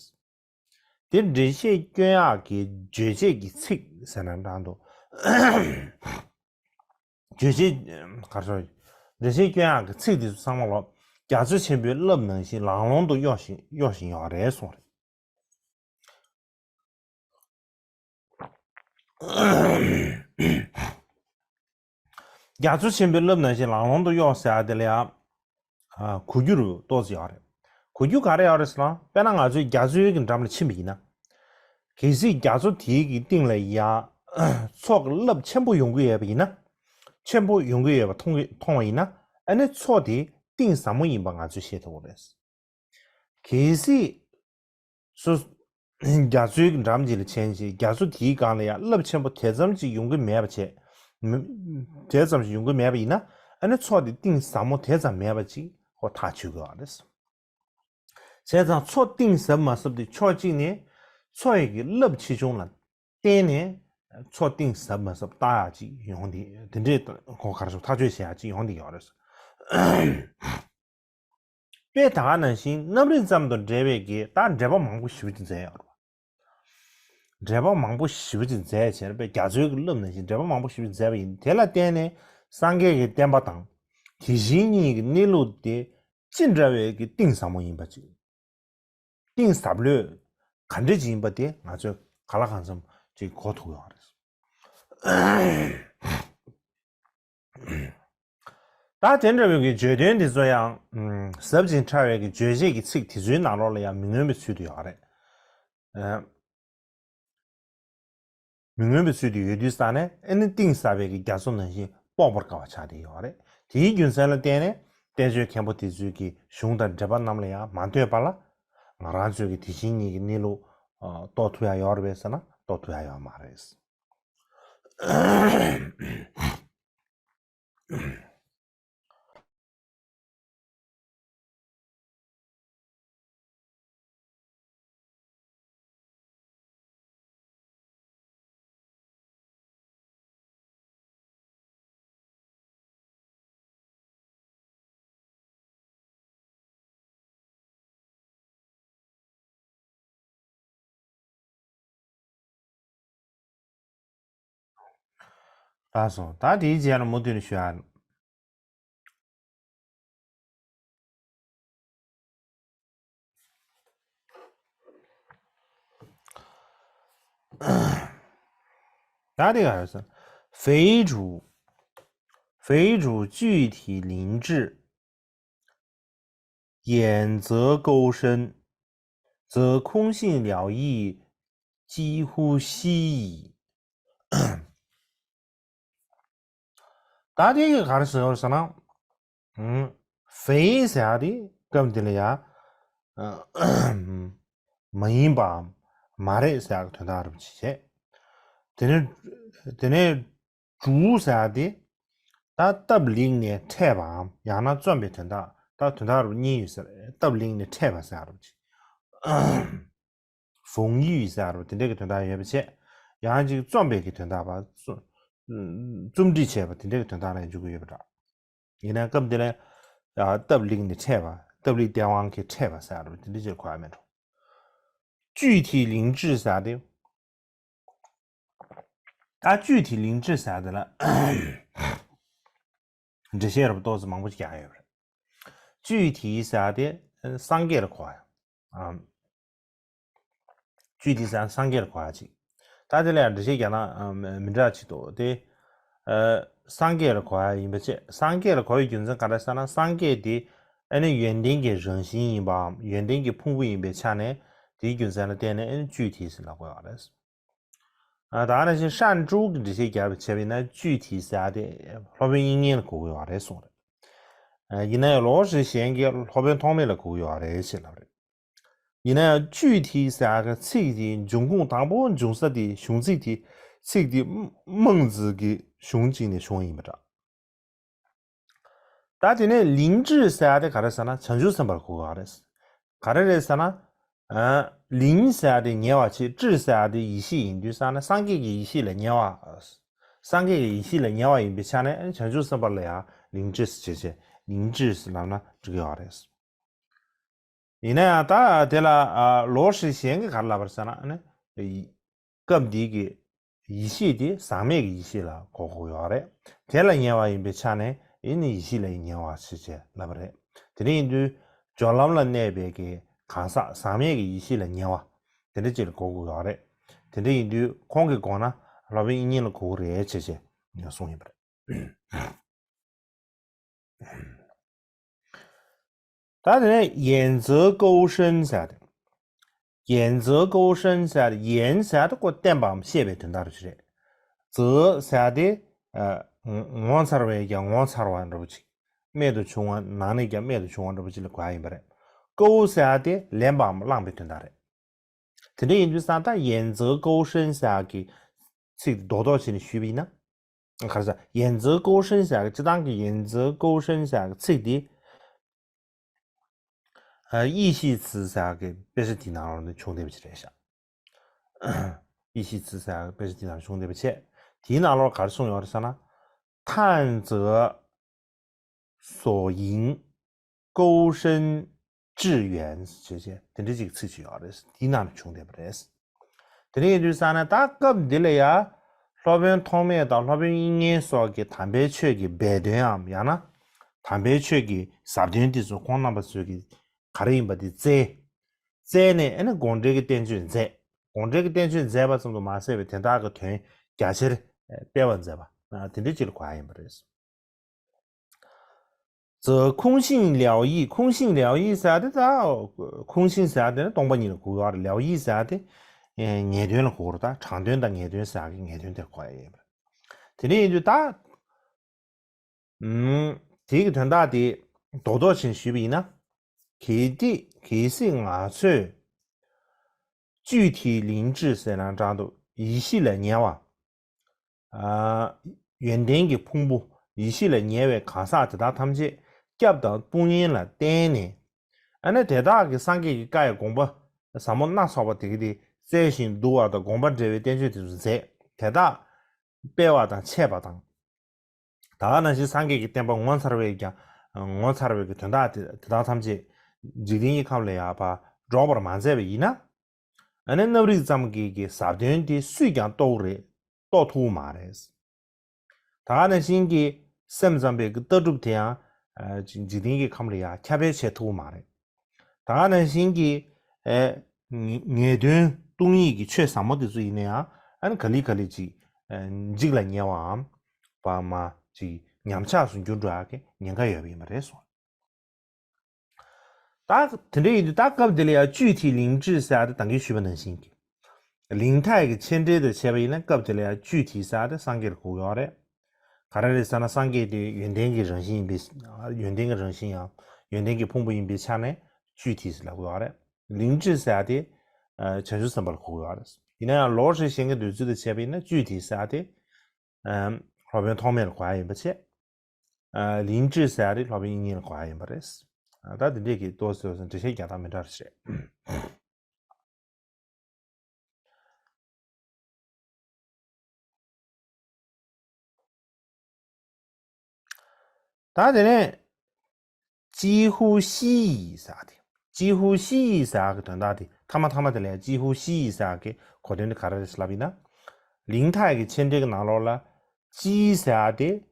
དེ་འགྲེལ་བཤད་སྐྱོན་ཡག་གི་རྗོད་བྱེད་ཀྱི་ཚིག་ཟེར་ན་འདྲ་འདུག་རྗོད་བྱེད་ག་རེ་ཟེར། འགྲེལ་བཤད་སྐྱོན་ཡག་གི་ཚིག་དེ་ཚོ་ཚང་མ་ལོ། རྒྱ་མཚོ་ཆེན་པོའི་རླབས་ནང་བཞིན་ལང་ལོང་དུ་གཡོ་བཞིན་གཡོ་བཞིན་ཡོད་རེད་གསུངས་རེད། རྒྱ་མཚོ་ཆེན་པོའི་རླབས་ནང་བཞིན་ལང་ལོང་དུ་གཡོ་ཟེར་ཡ་དེ་ལ་ཡང་། ཨ་གོ་རྒྱུ་རུ་ཏོག་ཙམ་ཡོད་རེད། གོ་རྒྱུ་ག་རེ་ཡོད་རེད་ཟེར་ན། དཔེར་ན་ང་ཚོས་རྒྱ་མཚོའི་གི་འགྲམ་ལ་ཕྱིན་པ་ཡིན་ན། གལ་སྲིད་རྒྱ་མཚོ་དེའི་གི་སྟེང་ལ་ཡ་མཚོ་གི་རླབས་ཆེན་པོ་ཡོང་གི་ཡོད་པ་ཡིན་ན། ཆེན་པོ་ཡོང་གི་ཡོད་པ་མཐོང་གི་མཐོང་བ་ཡིན་ན། ཨ་ནི་མཚོ་དེ་གཏིང་ཟབ་མོ་ཡིན་པ་ང་ཚོས་ཤེས་ཐུབ་ཀྱི་རེད། གལ་སྲིད། སོ། རྒྱ་མཚོའི་འགྲམ་ཅིག་ལ་ཕྱིན་ཅིག་རྒྱ་མཚོ་དེའི་སྒང་ལ་ཡང་རླབས་ཆེན་པོ་དེ་ཙམ་ཅིག་ཡོང་གི་མེད་པ་བྱས། མི། དེ་ཙམ་ཞིག་ཡོང་གི་མེད་པ་ཡིན་ན། ཨ་ནི་མཚོ་དེ་གཏིང་ཟབ་མོ་དེ་ཙམ་མེད་པ་ཅིག་ཁོ་ཐག་ཆོད་དགོས་པ་རེད། བྱས་ཙང་མཚོ་གཏིང་ཟབ་མ་ཟབ་དེ་ཕྱོགས་གཅིག་ནས་མཚོ་ཡི་གི་རླབས་ཆེ་ཆུང་ལ་བརྟེན་ནས་མཚོ་གཏིང་ཟབ་མ་ཟབ་བལྟ་ཡག་ཅིག་ཡོང་དེ། དེ་འདྲའི་ཁོ་ག་རེ་ཟེར། ཐག་གཅོད་བྱེད་ཡག་ཅིག་ཡོང་དེ་ཡོད་རེད། དཔེ་ད་ག་ནང་བཞིན་རྣམ་རིག་ཙམ་དུ་འབྲེལ་བའི་གི་ད་འགྲེལ་པ་མང་པོ་ཞེ་པོ་ཅིག་མཛད་ཡོད་རེད། འགྲེལ་པ་མང་པོ་ཞེ་པོ་ཅིག་མཛད་བྱས་པའི་རྒྱ་མཚོའི་གི་རླབས་ནང་བཞིན་འགྲེལ་པ་མང་པོ་ཞེ་པོ་ཅིག་མཛད་པ་ཡིན། དེ་ལ་བརྟེན་ནས་སངས་རྒྱས་ཀྱི་བསྟན་པ་དང་དེ་བཞིན་ཉིད་ཀྱི་གནས་ལུགས་དེ་ཅི་འདྲ་བའི་གི་གཏིང་ཟབ་མོ་ཡིན་པ་ཅིག་གཏིང་ཟབ་ལོས་ག་འདྲ་ཅིག་ཡིན་པ་དེ་ང་ཚོས་གང་ལ་གང་འཚམ་ཅིག་གོ་ཐུབ་ཡོད་རེད། ད་དེ་འདྲ་བའི་གི་བརྗོད་དོན་འདི་ཚོ་ཡང་ཟབ་ཅིང་ཕྲ་བའི་གི་རྗོད་བྱེད་ཀྱི་ཚིག་དེ་ཚོའི་ནང་ལོགས་ལ་ཡང་མི་མངོན་པའི་ཚུལ་དུ་ཡོད་རེད། ཨ་མི་མངོན་པའི་ཚུལ་དུ་ཡོད་དུས་ཙང་ནས་ཨ་ནི་གཏིང་ཟབ་པའི་གི་རྒྱ་མཚོ་ནང་བཞིན་དཔོག་པར་དཀའ་བ་ཆགས་བསྡད་ཡོད་རེད། དེའི་རྒྱུ་མཚན་ལ་བརྟེན་ནས་བསྟན་བཅོས་མཁན་པོ་དེ་ཚོའི་གི་གཞུང་དང་འགྲེལ་པ་རྣམས་ལ་ཡང་མ་ལྟོས་པ་ལ། ང་རང་ཚོའི་གི་དེ་བཞིན་ཉིད་ཀྱི་གནས་ལུགས་རྟོགས་ཐུབ་ཡ་ཡོད་རེད་པས་ཟེར་ན་རྟོགས་ཐུབ་ཡ་ཡོད་མ་རེད། ད་སོང་། ད་དེའི་རྗེས་ལ་མུ་མཐུད་ནས་ཞུ་ཡ། ད་དེ་ག་རེ་ཟེར། 非主，非主具体灵智， 言则沟深，则空性了义几乎悉矣。 ད་དེ་གི་ག་རེ་ཟེར་བ་ཟེར་ན། ཨུམ། 非 ཟེར་ཡ་དེ་སྐབས་འདི་ལ་ཡ། ཨ་མ་ཡིན་པའམ་མ་རེད་ཟེར་ཡ་གི་དོན་དག་རེད་པ་ཅིག་བྱས། དེ་ནས་དེ་ནས་主 ཟེར་ཡ་དེ། ད་སྟབས་ལེགས་ནས་འཕྲད་པའམ་ཡང་ན་བརྩམས་པའི་དོན་དག་ད་དོན་དག་རུ་གཉིས་ཡོད་ཟེར། སྟབས་ལེགས་ནས་འཕྲད་པ་ཟེར་ཡ་རུ་ཅིག 逢遇 ཟེར་ཡ་རུ་དེ་འདྲས་ཀྱི་དོན་དག་ཡོད་པ་བྱས། ཡང་ཅིག་བརྩམས་པའི་གི་དོན་དག་པ། རྩོམ་རྩོམ་སྒྲིག་བྱས་པ་དེ་འདྲས་ཀྱི་དོན་དག་ལ་འཇུག་གི་ཡོད་པ་འདྲ། ཡིན་ན་སྐབས་འདི་ལ་ཡང་སྟབས་ལེགས་ནས་འཕྲད་པ། སྟབས་ལེགས་སྟེས་དབང་གིས་འཕྲད་པ་ཟེར་ཡ་རུ་དེ་འདྲས་ཅིག་གོ་ཡ་མེད་འགྲོ། 具体灵智 ཟེར་ཡ་དེ། ད་具体灵智 ཟེར་ཡ་དེ་ལ་འགྲེལ་བཤད་རབ་ཏོག་ཙམ་མང་པོ་ཞིག་རྒྱག་ཡོད་རེད། 具体 ཟེར་ཡ་དེ་སངས་རྒྱས་ལ་གོ་ཡ། ཨམ། བཅུད་དེ་ཟེར་ན་སངས་རྒྱས་ལ་གོ་ཡ་ཅིག་ད་དེ་ལ་ཡང་འགྲེལ་བཤད་རྒྱག་ན་ཨ་མི་འདྲ་ཅིག་འདུག་དེ། ཨ་སངས་རྒྱས་ལ་གོ་ཡ་ཡིན་པ་བྱས། སངས་རྒྱས་ལ་གོ་བའི་རྒྱུ་མཚན་ག་རེ་ཟེར་ན། སངས་རྒྱས་དེ་ཨ་ནི་ཡོན་ཏན་གྱི་རང་བཞིན་ཡིན་པའམ་ཡོན་ཏན་གྱི་ཕུང་པོ་ཡིན་པའི་ཆ་ནས། དེའི་རྒྱུ་མཚན་ལ་བརྟེན་ནས་ཨ་ནི་བཅུད་དེ་ཟེར་ལབ་དགོས་པ་རེད། ཨ་ད་ག་ནང་བཞིན་ཧྲན་ཀྲུའུ་གི་འགྲེལ་བཤད་རྒྱག་པ་བྱས་པ་ཡིན་ན། བཅུད་དེ་ཟེར་ཡ་དེ་སློབ་དཔོན་དབྱིག་གཉེན་ལ་གོ་གི་ཡོད་རེད་གསུངས་རེད། ཨ་ཡིན་ན་ཡང་ལོ་ཧྲི་ཞན་གྱིས་སློབ་དཔོན་ཐོགས་མེད་ལ་གོ་གི་ཡོད་རེད་ཅེས་ལབ་རེད། ཡིན་ན་ཡང་བཅུད་དེ་ཟེར་ཡ་གི་ཚིག་དེའི་འབྱུང་ཁུངས་དང་པོ་འབྱུང་ས་དེ། གཞུང་ཚིག་དེ། ཚིག་དེ་མང་ཙིག་གི་གཞུང་གཅིག་ནས་བྱུང་བ་ཡིན་པ་འདྲ། ད་དེ་ནས་灵芝ཟེར་ཡ་དེ་ག་རེ་ཟེར་ན་བྱང་ཆུབ་སེམས་དཔའ་ལ་གོ་གི་ཡོད་རེད། ག་རེ་རེད་ཟེར་ན། ཨ་灵ཟེར་ཡ་དེ་ཉེ་བ་བྱས། 芝ཟེར་ཡ་དེ་ཡེ་ཤེས་ཡིན་དུས་ཙང་ནས་སངས་རྒྱས་ཀྱི་ཡེ་ཤེས་ལ་ཉེ་བ། སངས་རྒྱས་ཀྱི་ཡེ་ཤེས་ལ་ཉེ་བ་ཡིན་པའི་ཆ་ནས་བྱང་ཆུབ་སེམས་དཔའ་ལ་ཡང་灵芝ཟེར་བྱས། 灵芝ཟེར་ལབ་ན་འགྲིག་གི་ཡོད་རེད། ཡིན་ན་ཡང་ད་དེ་ལ་ཨ་ལོ་ཧྲི་ཞན་གྱིས་ག་རེ་ལབ་པ་རེད་ཟེར་ན། ཨ་ནི་སྐབས་འདིའི་གི་ཡེ་ཤེས་དེ་ཟག་མེད་ཀྱི་ཡེ་ཤེས་ལ་གོ་དགོས་ཡོད་རེད། དེ་ལ་ཉེ་བ་ཡིན་པའི་ཆ་ནས་ཨ་ནི་ཡེ་ཤེས་ལ་ཉེ་བ་ཞེས་བྱས་ལབ་པ་རེད། དེ་འདྲ་ཡིན་དུས་སྦྱོར་ལམ་ལ་གནས་པའི་གི་གང་ཟག་ཟག་མེད་ཀྱི་ཡེ་ཤེས་ལ་ཉེ་བ་དེ་འདྲ་ཅིག་ལ་གོ་དགོས་ཡོད་རེད། དེ་འདྲ་ཡིན་དུས་ཁོང་གིས་གོ་ན་སློབ་དཔོན་དབྱིག་གཉེན་ལ་གོ་གི་རེད་ཅེས་བྱས་གསུངས་ཡིན་པ་རེད། ད་དེ་ནས་原则勾深ཟེར་ཏེ། 原则勾深ཟེར་ཏེ། 原ཟེར་ཏེ་ཁོ་བརྟན་པའམ་བཤད་པའི་དོན་དག་རེད། 则ཟེར་ཏེ་ཨ་ངོ་མཚར་བས་ཀྱང་ངོ་མཚར་བ་འདྲ་པོ་ཅིག་རྨད་དུ་བྱུང་བ། ནང་ནས་ཀྱང་རྨད་དུ་བྱུང་བ་འདྲ་པོ་ཅིག་ལ་གོ་ཡ་ཡིན་པ་རེད། 勾ཟེར་ཏེ་ལེན་པའམ་བླངས་པའི་དོན་དག་རེད། དེ་འདྲ་ཡིན་དུས་ཙང་ད་原则勾深ཟེར་གྱི་ཚིག་རྡོག་རྡོག་བྱས་ནས་ཞུས་པ་ཡིན་ན། ག་རེ་ཟེར། 原则勾深ཟེར་གྱི་སྤྱིར་བཏང་གི་原则勾深ཟེར་གྱི་ཚིག་འདི། ཨ་易系词ཟེར་གྱི་དཔེ་ཆ་དེའི་ནང་ལོགས་ནས་བྱུང་བསྡད་པ་ཅིག་རེད་ཤག 易系词ཟེར་གྱི་དཔེ་ཆ་དེའི་ནང་བྱུང་བསྡད་པ་བྱས། དེའི་ནང་ལོགས་ག་རེ་གསུངས་ཡོད་རེད་ཟེར་ན། 探则索引 勾深致远 ཞེས་བྱས་དེ་འདྲ་ཅིག་ཚིག་ཅིག་ཡོད་རེད། དེའི་ནང་ནས་བྱུང་བསྡད་པ་རེད། དེ་འདྲ་ཡིན་དུས་ཙང་ནས་ད་སྐབས་འདི་ལ་ཡ་སློབ་དཔོན་ཐོགས་མེད་དང་སློབ་དཔོན་དབྱིག་གཉེན་སོགས་ཀྱི་དམ་པའི་ཆོས་ཀྱི་སྦས་དོནའམ་ཡང་ན་དམ་པའི་ཆོས་ཀྱི་ཟབ་དོན་དེ་ཚོ་ཁོང་རྣམ་པ་ཚོས་ཀྱི་ག་རེ་ཡིན་པ་དེ་བཙལ། བཙལ་ནས་ཨ་ནི་དགོངས་འགྲེལ་གྱི་བསྟན་བཅོས་མཛད། དགོངས་འགྲེལ་གྱི་བསྟན་བཅོས་མཛད་པ་ཙམ་དུ་མ་ཟད་པའི་དོན་དག་གི་དོན་རྒྱ་ཆེར་སྤེལ་བ་མཛད་པ་དེ་འདྲ་ཅིག་ལ་གོ་ཡ་ཡིན་པ་རེད། 则空性了义། 空性了义ཟེར་ཏེ་ད། 空性ཟེར་ཏེ་ནི་སྟོང་པ་ཉིད་ལ་གོ་བ་རེད། 了义ཟེར་ཏེ་ངེས་དོན་ལ་གོ་བ་རེད། ད་དྲང་དོན་དང་ངེས་དོན་ཟེར་གྱི་ངེས་དོན་དེར་གོ་ཡ་ཡིན་པ་རེད། དེ་འདྲ་ཡིན་དུས་ད། ཨུམ། དེའི་གི་དོན་དག་དེ་རྡོག་རྡོག་བྱས་ནས་ཞུས་པ་ཡིན་ན། གལ་ཏེ་གལ་སྲིད་ང་ཚོས་具体灵智ཟེར་ན་འདྲ་འདུག་ཡེ་ཤེས་ལ་ཉེ་བ། ཨ་ཡོན་ཏན་གྱི་ཕུང་པོ། ཡེ་ཤེས་ལ་ཉེ་བའི་གང་ཟག་དེ་དག་ཐམས་ཅད་སྐྱབས་དང་དཔུང་གཉེན་ལ་བརྟེན་ནས། ཨ་ནི་དེ་དག་གི་སངས་རྒྱས་ཀྱི་བཀའ་ཡི་དགོངས་པ་ཟབ་མོ་སྣ་ཚོགས་པ་དེ་གི་དེ་བཙལ་ཞིང་བསྡུ་བ་དང་དགོངས་པ་འགྲེལ་བའི་བསྟན་བཅོས་དེ་ཚོ་མཛད། དེ་དག་སྤེལ་བ་དང་འཆད་པ་དང་། ད་ག་ནང་བཞིན་སངས་རྒྱས་ཀྱི་བསྟན་པ་ངོ་མཚར་བས་ཀྱང་ངོ་མཚར་བའི་གི་དོན་དག་དེ་དེ་དག་ཐམས་ཅད་འཇིག་རྟེན་གྱི་ཁམས་ལ་ཡང་ཕར་སྒྲོག་པར་མ་མཛད་པ་ཡིན་ན། ཨ་ནི་རྣམ་རིག་ཙམ་གྱི་གི་ཟབ་དོན་དེ་སུས་ཀྱང་རྟོགས་རེད། རྟོགས་ཐུབ་མ་རེད། ད་ག་ནང་བཞིན་གྱི་སེམས་ཙམ་པའི་གི་ལྟ་གྲུབ་དེ་ཡང་ཨ་འཇིག་རྟེན་གྱི་ཁམས་ལ་ཡང་ཁྱབ་སྤེལ་བྱེད་ཐུབ་མ་རེད། ད་ག་ནང་བཞིན་གྱི་ཨེ་ངེས་ངེས་དོན་སྟོང་ཉིད་ཀྱི་ཆོས་ཟབ་མོ་དེ་ཚོ་ཡིན་ན་ཡང་ཨ་ནི་ག་ལེ་ག་ལེ་ཅིག་ཨེ་འཇིག་ལ་ཉེ་བའམ་བར་མ་ཅིག་ཉམས་ཆག་སུ་འགྱུར་འགྲོ་ཡག་གི་ཉེན་ཁ་ཡོད་པ་ཡིན་པ་རེད་གསུངས། ད་དེ་འདྲ་ཡིན་དུས་ད་སྐབས་འདི་ལ་ཡང་具体灵智ཟེར་ཏེ་ད་གིན་ཞུས་པ་ནང་བཞིན་གྱི། 灵态གི་མཆན་འགྲེལ་དུ་བྱས་པ་ཡིན་ན་སྐབས་དེ་ལ་ཡང་具体ཟེར་ཏེ་སངས་རྒྱས་ལ་གོ་གི་ཡོད་རེད། ག་རེ་རེད་ཟེར་ན་སངས་རྒྱས་དེ་ཡོན་ཏན་གྱི་རང་བཞིན་ཡིན་པས། ཡོན་ཏན་གྱི་རང་བཞིན་ཡང་ཡོན་ཏན་གྱི་ཕུང་པོ་ཡིན་པའི་ཆ་ནས་具体ཟེར་ལབ་ཀྱི་ཡོད་རེད། 灵智ཟེར་ཏེ་བྱང་ཆུབ་སེམས་དཔའ་ལ་གོ་གི་ཡོད་རེད། ཡིན་ན་ཡང་ལོ་ཧྲི་ཞན་གྱི་འདོད་ཚུལ་དུ་བྱས་པ་ཡིན་ན་具体ཟེར་ཏེ་སློབ་དཔོན་ཐོགས་མེད་ལ་གོ་ཡ་ཡིན་པ་བྱས། 灵智ཟེར་ཡ་དེ་སློབ་དཔོན་དབྱིག་གཉེན་ལ་གོ་ཡ་ཡིན་པ་རེད། ད་དེ་འདྲས་ཀྱི་ཏོག་ཙམ་འགྲེལ་བཤད་རྒྱག་སྟངས་མི་འདྲ་རེད། ད་དེ་ནས་几乎适宜ཟེར་ཏེ། 几乎适宜ཟེར་གྱི་དོན་དག་དེ་ཐ་མ་ཐ་མ་དེ་ལ་几乎适宜ཟེར་གྱི་གོ་དོན་དེ་ག་རེ་རེད་ལབ་ཡིན་ན། 灵态གི་མཆན་འགྲེལ་གྱི་ནང་ལོགས་ལ་几ཟེར་ཏེ་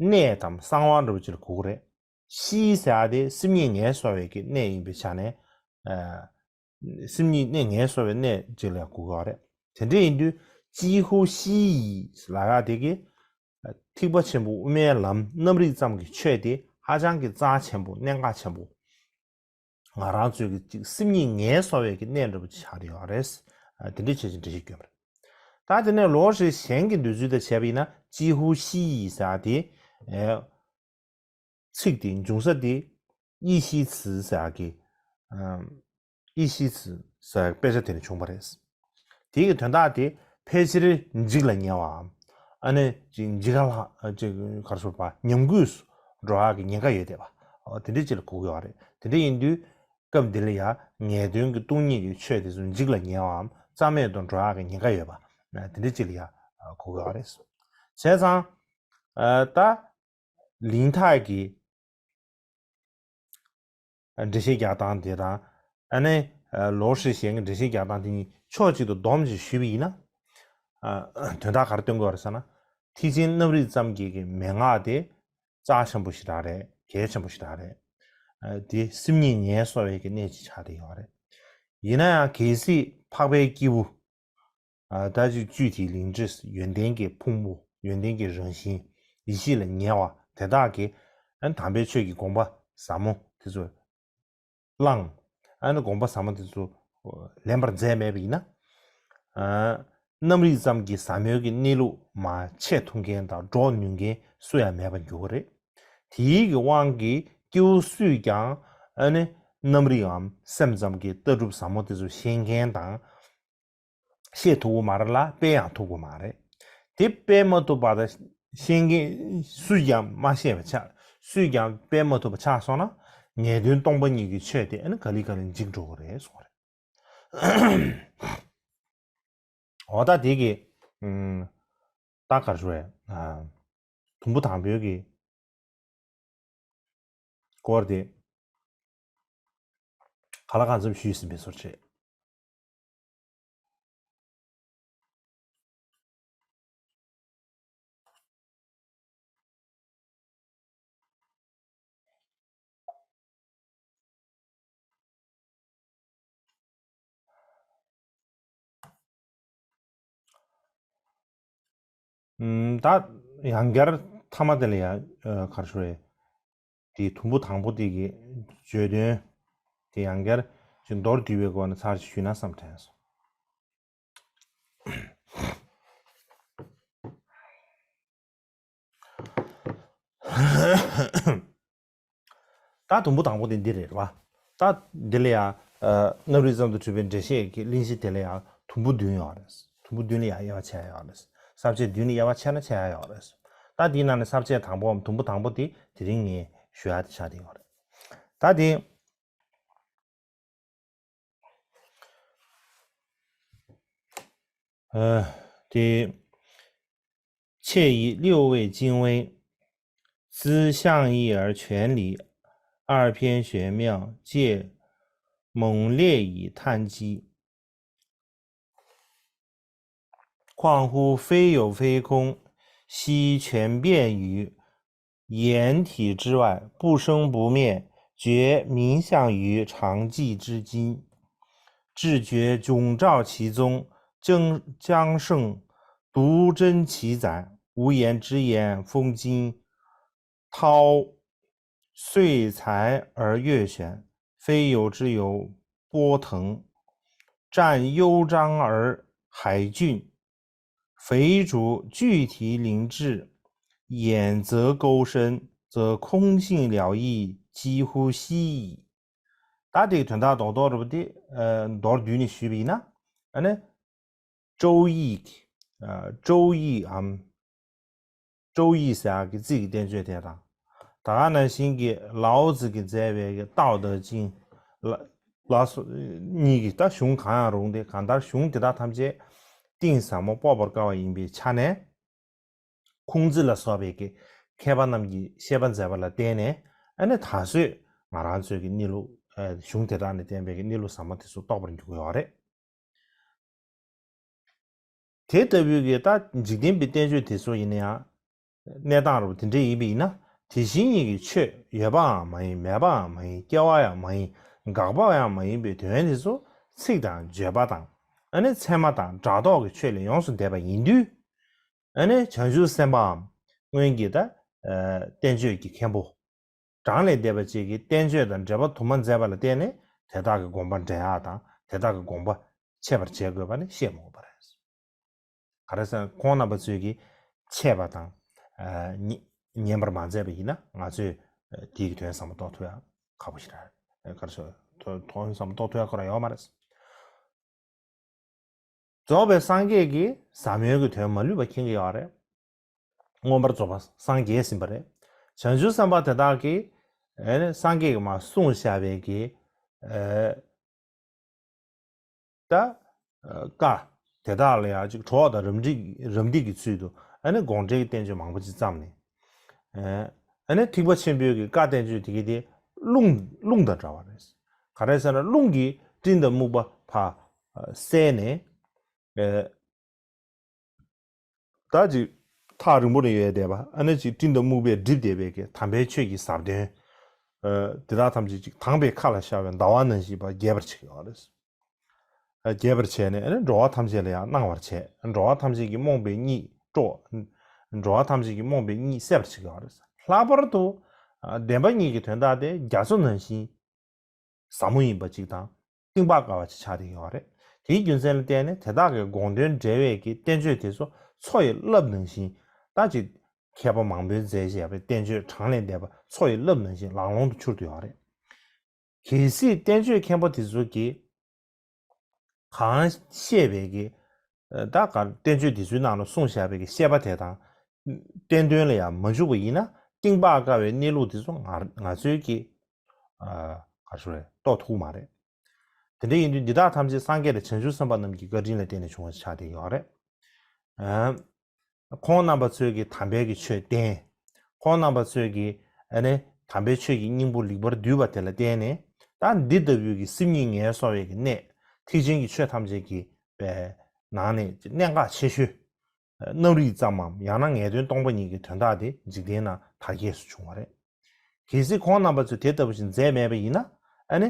གནས་དང་གསང་བ་འདྲ་པོ་ཅིག་ལ་གོ་གི་རེད། 适ཟེར་ཏེ་སེམས་ཉིད་ངལ་གསོ་བའི་གི་གནས་ཡིན་པའི་ཆ་ནས། ཨ་ སེམས་ཉིད་གནས་ངལ་གསོ་བའི་གནས་ཅིག་ལ་ཡང་གོ་གི་ཡོད་རེད། དེ་འདྲ་ཡིན་དུས་ཀྱི་ཧུ་ཤི་ཡི་ལབ་ཡག་དེ་གི་ཐེག་པ་ཆེན་པོ་དབུ་མའི་ལམ་རྣམ་རིག་ཙམ་གྱི་ཆོས་དེ་ཧ་ཅང་གི་རྩ་ཆེན་པོ་གནད་འགག་ཆེན་པོ། ང་རང་ཚོའི་གི་ཅིག་སེམས་ཉིད་ངལ་གསོ་བའི་གི་གནས་འདྲ་པོ་ཅིག་ཆགས་བསྡད་ཡོད་རེད། ཨ། དེ་འདྲའི་ཆོས་ཅིག་འགྲེལ་བཤད་བསྐྱོན་པ་རེད། ད་དེ་ནས་ལོ་ཧྲི་ཞན་གྱི་འདོད་ཚུལ་དང་བྱས་པ་ཡིན་ན་ཀྱི་ཧུ་ཤི་ཡི་ཟེར་ཡག་དེ། ཨེ། ཚིག་དེ་འབྱུང་ས་དེ་ཡེ་ཤེས་ཚིག་ཟེར་ཡག་གི། ཨམ། ཡེ་ཤེས་ཚིག་ཟེར་ཡག་དཔེ་ཆ་དེ་ནས་བྱུང་བ་རེད། དེའི་གི་དོན་དག་དེ་ཕལ་ཆེར་འཇིག་ལ་ཉེ་བའམ། ཨ་ནི་ཅིག་འཇིག་ག་ལ་ཅིག་ག་རེ་ཟེར་བ། ཉམས་རྒུད་སུ་འགྲོ་ཡག་གི་ཉེན་ཁ་ཡོད་བསྡད་པ། འོ། དེ་འདྲའི་ཅིག་ལ་གོ་གི་ཡོད་རེད། དེ་འདྲ་ཡིན་དུས་སྐབས་འདི་ལ་ཡང་ངེས་དོན་གྱི་སྟོང་ཉིད་ཀྱི་ཆོས་དེ་ཚོ་འཇིག་ལ་ཉེ་བའམ་རྩ་མེད་དུ་འགྲོ་ཡག་གི་ཉེན་ཁ་ཡོད་པ། དེ་འདྲ་ཅིག་ལ་ཡང་གོ་གི་ཡོད་རེད། བྱས་ཙང་། ཨ། ད་ལིན་ཐའི་གི་འགྲེལ་བཤད་རྒྱག་སྟངས་དེ་དང་། ཨ་ནི་ལོ་ཧྲི་ཞན་གྱི་འགྲེལ་བཤད་རྒྱག་སྟངས་དེ་གཉིས་ཕྱོགས་གཅིག་ཏུ་བསྡོམས་ཤིག་ཞུས་པ་ཡིན་ན། ཨ། དོན་དག་ག་རེ་སྟོན་དགོས་རེད་ཟེར་ན། ཐེག་ཆེན་རྣམ་རིག་ཙམ་གྱི་གི་མན་ངག་དེ་རྩ་ཆེན་པོ་ཞེ་དྲག་རེད། གལ་ཆེན་པོ་ཞེ་དྲག་རེད། ཨ། དེ་སེམས་ཉིད་ངལ་གསོ་བའི་གི་གནས་ཅིག་ཆགས་བསྡད་ཡོད་རེད། ཡིན་ན་ཡང་གལ་སྲིད་འཕགས་པའི་སྐྱེས་བུ། ཨ། ད་ཅིག་具体灵智། ཡོན་ཏན་གྱི་ཕུང་པོ། ཡོན་ཏན་གྱི་རང་བཞིན། ཡེ་ཤེས་ལ་ཉེ་བ་དེ་དག་གིས། ཨ། དམ་པའི་ཆོས་ཀྱི་དགོངས་པ་ཟབ་མོ་དེ་ཚོ་བླངས། ཨ་ནི་དགོངས་པ་ཟབ་མོ་དེ་ཚོ་ལེན་པར་མཛད་མེད་པ་ཡིན་ན། ཨ། རྣམ་རིག་ཙམ་གྱི་ཟབ་མོའི་གི་གནས་ལུགས་མར་འཆད་ཐུབ་མཁན་དང་སྒྲོག་ནུས་མཁན་སུ་ཡང་མེད་པར་འགྱུར་བ་རེད། དེའི་གི་དབང་གིས་སྐྱེ་བོ་སུས་ཀྱང་། ཨ་ནི་རྣམ་རིག་གམ་སེམས་ཙམ་གྱི་ལྟ་གྲུབ་ཟབ་མོ་དེ་ཚོ་ཤེས་མཁན་དང་། ཤེས་ཐུབ་ཀྱི་མ་རེད་ལ། སྤེལ་ཡང་ཐུབ་ཀྱི་མ་རེད། དེ་སྤེལ་མ་ཐུབ་པ་དང་། ཤེས་མཁན་སུས་ཀྱང་མ་ཤེས་པ་ཆགས། སུས་ཀྱང་སྤེལ་མ་ཐུབ་པ་ཆགས་སོང་ན། ངེས་དོན་སྟོང་པ་ཉིད་ཀྱི་ཆོས་དེ་ཨ་ནི་ག་ལེ་ག་ལེ་འཇིག་འགྲོ་གི་རེད་གསུངས་པ་རེད། འོ། ད་དེ་གི། ཨམ། ད་ག་རེ་ཟེར་བས། ཨ། དུམ་བུ་དང་པོའི་གི་སྐོར་དེ་གང་ལ་གང་འཚམ་ཞུས་ཟིན་པའི་བཟོ་འདྲ་བྱས། ཨམ། ད་ཡང་བསྐྱར་མཐའ་མ་དེ་ལ་ཡང་། ཨ། ག་རེ་ཟེར་བས། དེའི་དུམ་བུ་དང་པོ་དེ་གི་བརྗོད་དོན་དེ་ཡང་བསྐྱར་ཅིག་མདོར་བསྡུས་པའི་སྒོ་ནས་ཚར་ཞིག་ཞུས་ན་བསམ་དྲན་སོང་། ད་དུམ་བུ་དང་པོ་དེ་འདི་རེད་པ། ད་འདི་ལ་ཡང་། ཨ། རྣམ་རིག་ཙམ་དུ་གྲུབ་པའི་འགྲེལ་བཤད་ཀྱི་གླེང་གཞི་དེ་ལ་ཡང་དུམ་བུ་བདུན་ཡོད་རེད། དུམ་བུ་བདུན་ལ་ཡང་དབྱེ་བ་ཕྱེ་ཡ་ཡོད་རེད། ས་བཅད་བདུན་ལ་དབྱེ་བ་ཕྱེ་ན་ཕྱེ་ཡ་ཡོད་རེད། ད་འདིའི་ནང་ནས་ས་བཅད་དང་པོའམ་དུམ་བུ་དང་པོ་དེ་དེ་རིང་ངས་ཞུ་ཡ་དེ་ཆགས་བསྡད་ཡོད་རེད། ད་དེ། 呃，第，窃以六味精微，思象意而全离，二篇玄妙，皆猛烈以叹息。况乎非有非空，悉全遍于 言体之外，不生不灭，觉冥象于常寂之境，至觉迥照其宗，将将圣独真其宰，无言之言，风惊涛，遂裁而越旋，非有之有波腾，占幽章而海峻， 匪主具体灵智，眼则沟深，则空性了义，几乎悉矣。 ད་དེའི་དོན་དག་རྡོག་རྡོག་རེད་པ། དེ། ཨ། མདོར་བསྡུས་ནས་ཞུས་པ་ཡིན་ན། ཨ་ནི། 周易། 啊，周易 འམ། 周易 ཟེར་ཡག་གི་རྩིས་ཀྱི་བསྟན་བཅོས་དེ་དང་། ད་ག་ནང་བཞིན་གྱི་ལའོ་ཙི་གིས་མཛད་པའི་གི་ཏའོ་ཏེ་ཅིང་། ལ་ལ་སོགས་གཉིས་ཀྱི་ད་གཞུང་གང་ཡང་རུང་སྟེ། གང་ལྟར་གཞུང་དེ་དག་ཐམས་ཅད་གཏིང་ཟབ་མོ་དཔོག་པར་དཀའ་བ་ཡིན་པའི་ཆ་ནས། ཁུང་ཙི་ལ་སོགས་པའི་གི་མཁས་པ་རྣམས་ཀྱིས་བཤད་པ་མཛད་པ་ལ་བརྟེན་ནས། ཨ་ནི་ད་གཟོད་ང་རང་ཚོའི་གི་གནས་ལུགས། ཨ། གཞུང་དེ་དག་ནས་བསྟན་པའི་གི་གནས་ལུགས་ཟབ་མོ་དེ་ཚོ་རྟོགས་པར་འགྱུར་གྱི་ཡོད་རེད། དེ་ལྟ་བུའི་གི་ད་འཇིག་རྟེན་པའི་བསྟན་བཅོས་དེ་ཚོ་ཡིན་ན་ཡང་། གནས་སྟངས་རུ་དེ་འདྲ་ཡིན་པ་ཡིན་ན། དེ་བཞིན་ཉིད་ཀྱི་ཆོས་ཡོད་པའང་མ་ཡིན། མེད་པའང་མ་ཡིན། སྐྱེ་བ་ཡང་མ་ཡིན། འགག་པ་ཡང་མ་ཡིན་པའི་དོན་དེ་ཚོ་ ཚིག་དང་བརྗོད་པ་དང་། ཨ་ནི་ཚད་མ་དང་སྒྲ་རྟོག་གི་ཆོས་ལས་ཡོངས་སུ་འདས་པ་ཡིན་དུས། ཨ་ནི་བྱང་ཆུབ་སེམས་དཔའམ་སྔོན་གྱི་ད་ཨ་བསྟན་བཅོས་ཀྱི་མཁན་པོ། གྲངས་ལས་འདས་པ་ཅིག་གིས་བསྟན་བཅོས་དང་འབྲེལ་བ་དུ་མ་མཛད་པ་ལ་བརྟེན་ནས་དེ་དག་གི་དགོངས་པ་འགྲེལ་ཡག་དང་དེ་དག་གི་དགོངས་པ་འཆད་པར་བྱེད་དགོས་པ་ནི་བཤད་མི་དགོས་པ་རེད། ག་རེ་ཟེར་ན་ཁོང་རྣམ་པ་ཚོས་ཀྱིས་འཆད་པ་དང་ཨ་ཉན་ཉན་པར་མ་མཛད་པ་ཡིན་ན་ང་ཚོས་ཨ་དེའི་གི་དོན་ཟབ་མོ་རྟོགས་ཐུབ་ཡག་ཁག་པོ་ཞིག་རེད། ག་རེ་ཟེར་དོན་དོན་ཟབ་མོ་རྟོགས་ཐུབ་ཡག་ཁོ་རང་ཡོད་མ་རེད། རྫོགས་པའི་སངས་རྒྱས་ཀྱིས་ཟབ་མོའི་གི་དོན་མ་ལུས་པ་མཁྱེན་གྱི་ཡོད་རེད། མངོན་པར་རྫོགས་པ་སངས་རྒྱས་ཟིན་པ་རེད། བྱང་ཆུབ་སེམས་དཔའ་དེ་དག་གིས་ཨེ་ནི་སངས་རྒྱས་ཀྱིས་མར་གསུངས་བཞག་པའི་གི་ཨེ་ད་ཨེ་བཀའ་དེ་དག་ལ་ཡང་ཅིག་གྲོགས་དང་རམ་འདེགས་རམ་འདེགས་ཀྱི་ཚུལ་དུ་ཨེ་ནི་དགོངས་འགྲེལ་གྱི་བསྟན་བཅོས་མང་པོ་ཅིག་བརྩམས་ནས། ཨེ་ཨེ་ནི་ཐེག་པ་ཆེན་པོའི་གི་བཀའ་བསྟན་བཅོས་དེ་གི་དེ་རླུང་རླུང་དང་འདྲ་བ་རེད། ག་རེ་ཟེར་ན་རླུང་གིས་སྤྲིན་དང་སྨུག་པ་ཕར་ཨེ་བསལ་ནས། ཨེ་ད་ཅིག་ཐག་རིང་པོ་ནས་ཡོད་བསྡད་པ་ཨ་ནི་ཅིག་སྤྲིན་དང་སྨུག་པས་བསྒྲིབས་བསྡད་པའི་གི་དམ་པའི་ཆོས་ཀྱི་ཟབ་དོན། ཨ་དེ་དག་ཐམས་ཅད་ཅིག་དྭངས་པའི་མཁའ་ལ་ཤར་བའི་ཟླ་བ་ནང་བཞིན་པ་རྒྱས་པར་བྱེད་ཀྱི་ཡོད་རེད། ཨ་རྒྱས་པར་བྱས་ནས་ཨ་ནི་འགྲོ་བ་ཐམས་ཅད་ལ་ཡང་སྣང་བར་བྱས། འགྲོ་བ་ཐམས་ཅད་ཀྱིས་རྨོངས་པའི་གཉིད་དཀྲོག་འགྲོ་བ་ཐམས་ཅད་ཀྱིས་རྨོངས་པའི་གཉིད་སད་པར་བྱེད་ཀྱི་ཡོད་རེད། ལྷག་པར་དུ་ཨ་བདེན་པ་གཉིས་ཀྱི་དོན་དག་དེ་རྒྱ་མཚོ་ནང་བཞིན་ཟབ་མོ་ཡིན་པ་ཅིག་དང་གཏིང་དཔག་དཀའ་བ་ཅིག་ཆགས་བསྡད་ཡོད་རེད། དེའི་རྒྱུ་མཚན་ལ་བརྟེན་ནས་དེ་དག་གི་དགོངས་དོན་འགྲེལ་བའི་གི་བསྟན་བཅོས་དེ་ཚོ་མཚོ་ཡི་རླབས་ནང་བཞིན་ད་ཅིག་མཁས་པ་མང་པོས་མཛད་བཞག་པའི་བསྟན་བཅོས་གྲངས་ལས་འདས་པ་མཚོ་ཡི་རླབས་ནང་བཞིན་ལང་ལོང་དུ་འཕྱུར་དུ་ཡོད་རེད། གལ་སྲིད་བསྟན་བཅོས་མཁན་པོ་དེ་ཚོ་གིས་གང་བཤད་པའི་གི་ད་ག་བསྟན་བཅོས་འདི་ཚོའི་ནང་ལ་གསུངས་བཞག་པའི་གི་བཤད་པ་དེ་དང་བསྟན་དོན་ལ་ཡང་མ་འཇུག་པ་ཡིན་ན་གཏིང་དཔག་དཀའ་བའི་གནས་ལུགས་འདི་ཚོ་ང་ང་ཚོའི་གི་ཨ་ག་ཞུ་རེད་རྟོགས་ཐུབ་མ་རེད། དེ་འདྲ་ཡིན་དུས་འདི་དག་ཐམས་ཅད་སངས་རྒྱས་དང་བྱང་ཆུབ་སེམས་དཔའ་རྣམས་ཀྱི་བཀའ་དྲིན་ལ་བརྟེན་ནས་བྱུང་བ་ཆགས་བསྡད་ཡོད་རེད། ཨ། ཁོང་རྣམ་པ་ཚོས་ཀྱིས་དམ་པའི་གི་ཆོས་བསྟན། ཁོང་རྣམ་པ་ཚོས་ཀྱིས་ཨ་ནི་དམ་པའི་ཆོས་ཀྱི་སྙིང་པོ་ལེགས་པར་བསྡུས་པ་དེ་ལ་བརྟེན་ནས་ད་འདི་ལྟ་བུའི་གི་སེམས་ཉིད་ངལ་གསོ་བའི་གི་གནད་ཐེག་ཆེན་གྱི་ཆོས་ཐམས་ཅད་ཀྱི་པའི་ནང་ནས་གནད་འགག་ཆེ་ཤོས་རྣམ་རིག་ཙམ་མམ་ཡང་ན་ངེས་དོན་སྟོང་པ་ཉིད་ཀྱི་དོན་དག་དེ་འཇིག་རྟེན་ན་དར་རྒྱས་སུ་བྱུང་བ་རེད། གལ་སྲིད་ཁོང་རྣམ་པ་ཚོས་དེ་ལྟ་བུ་ཞིག་མཛད་མེད་པ་ཡིན་ན་ཨ་ནི།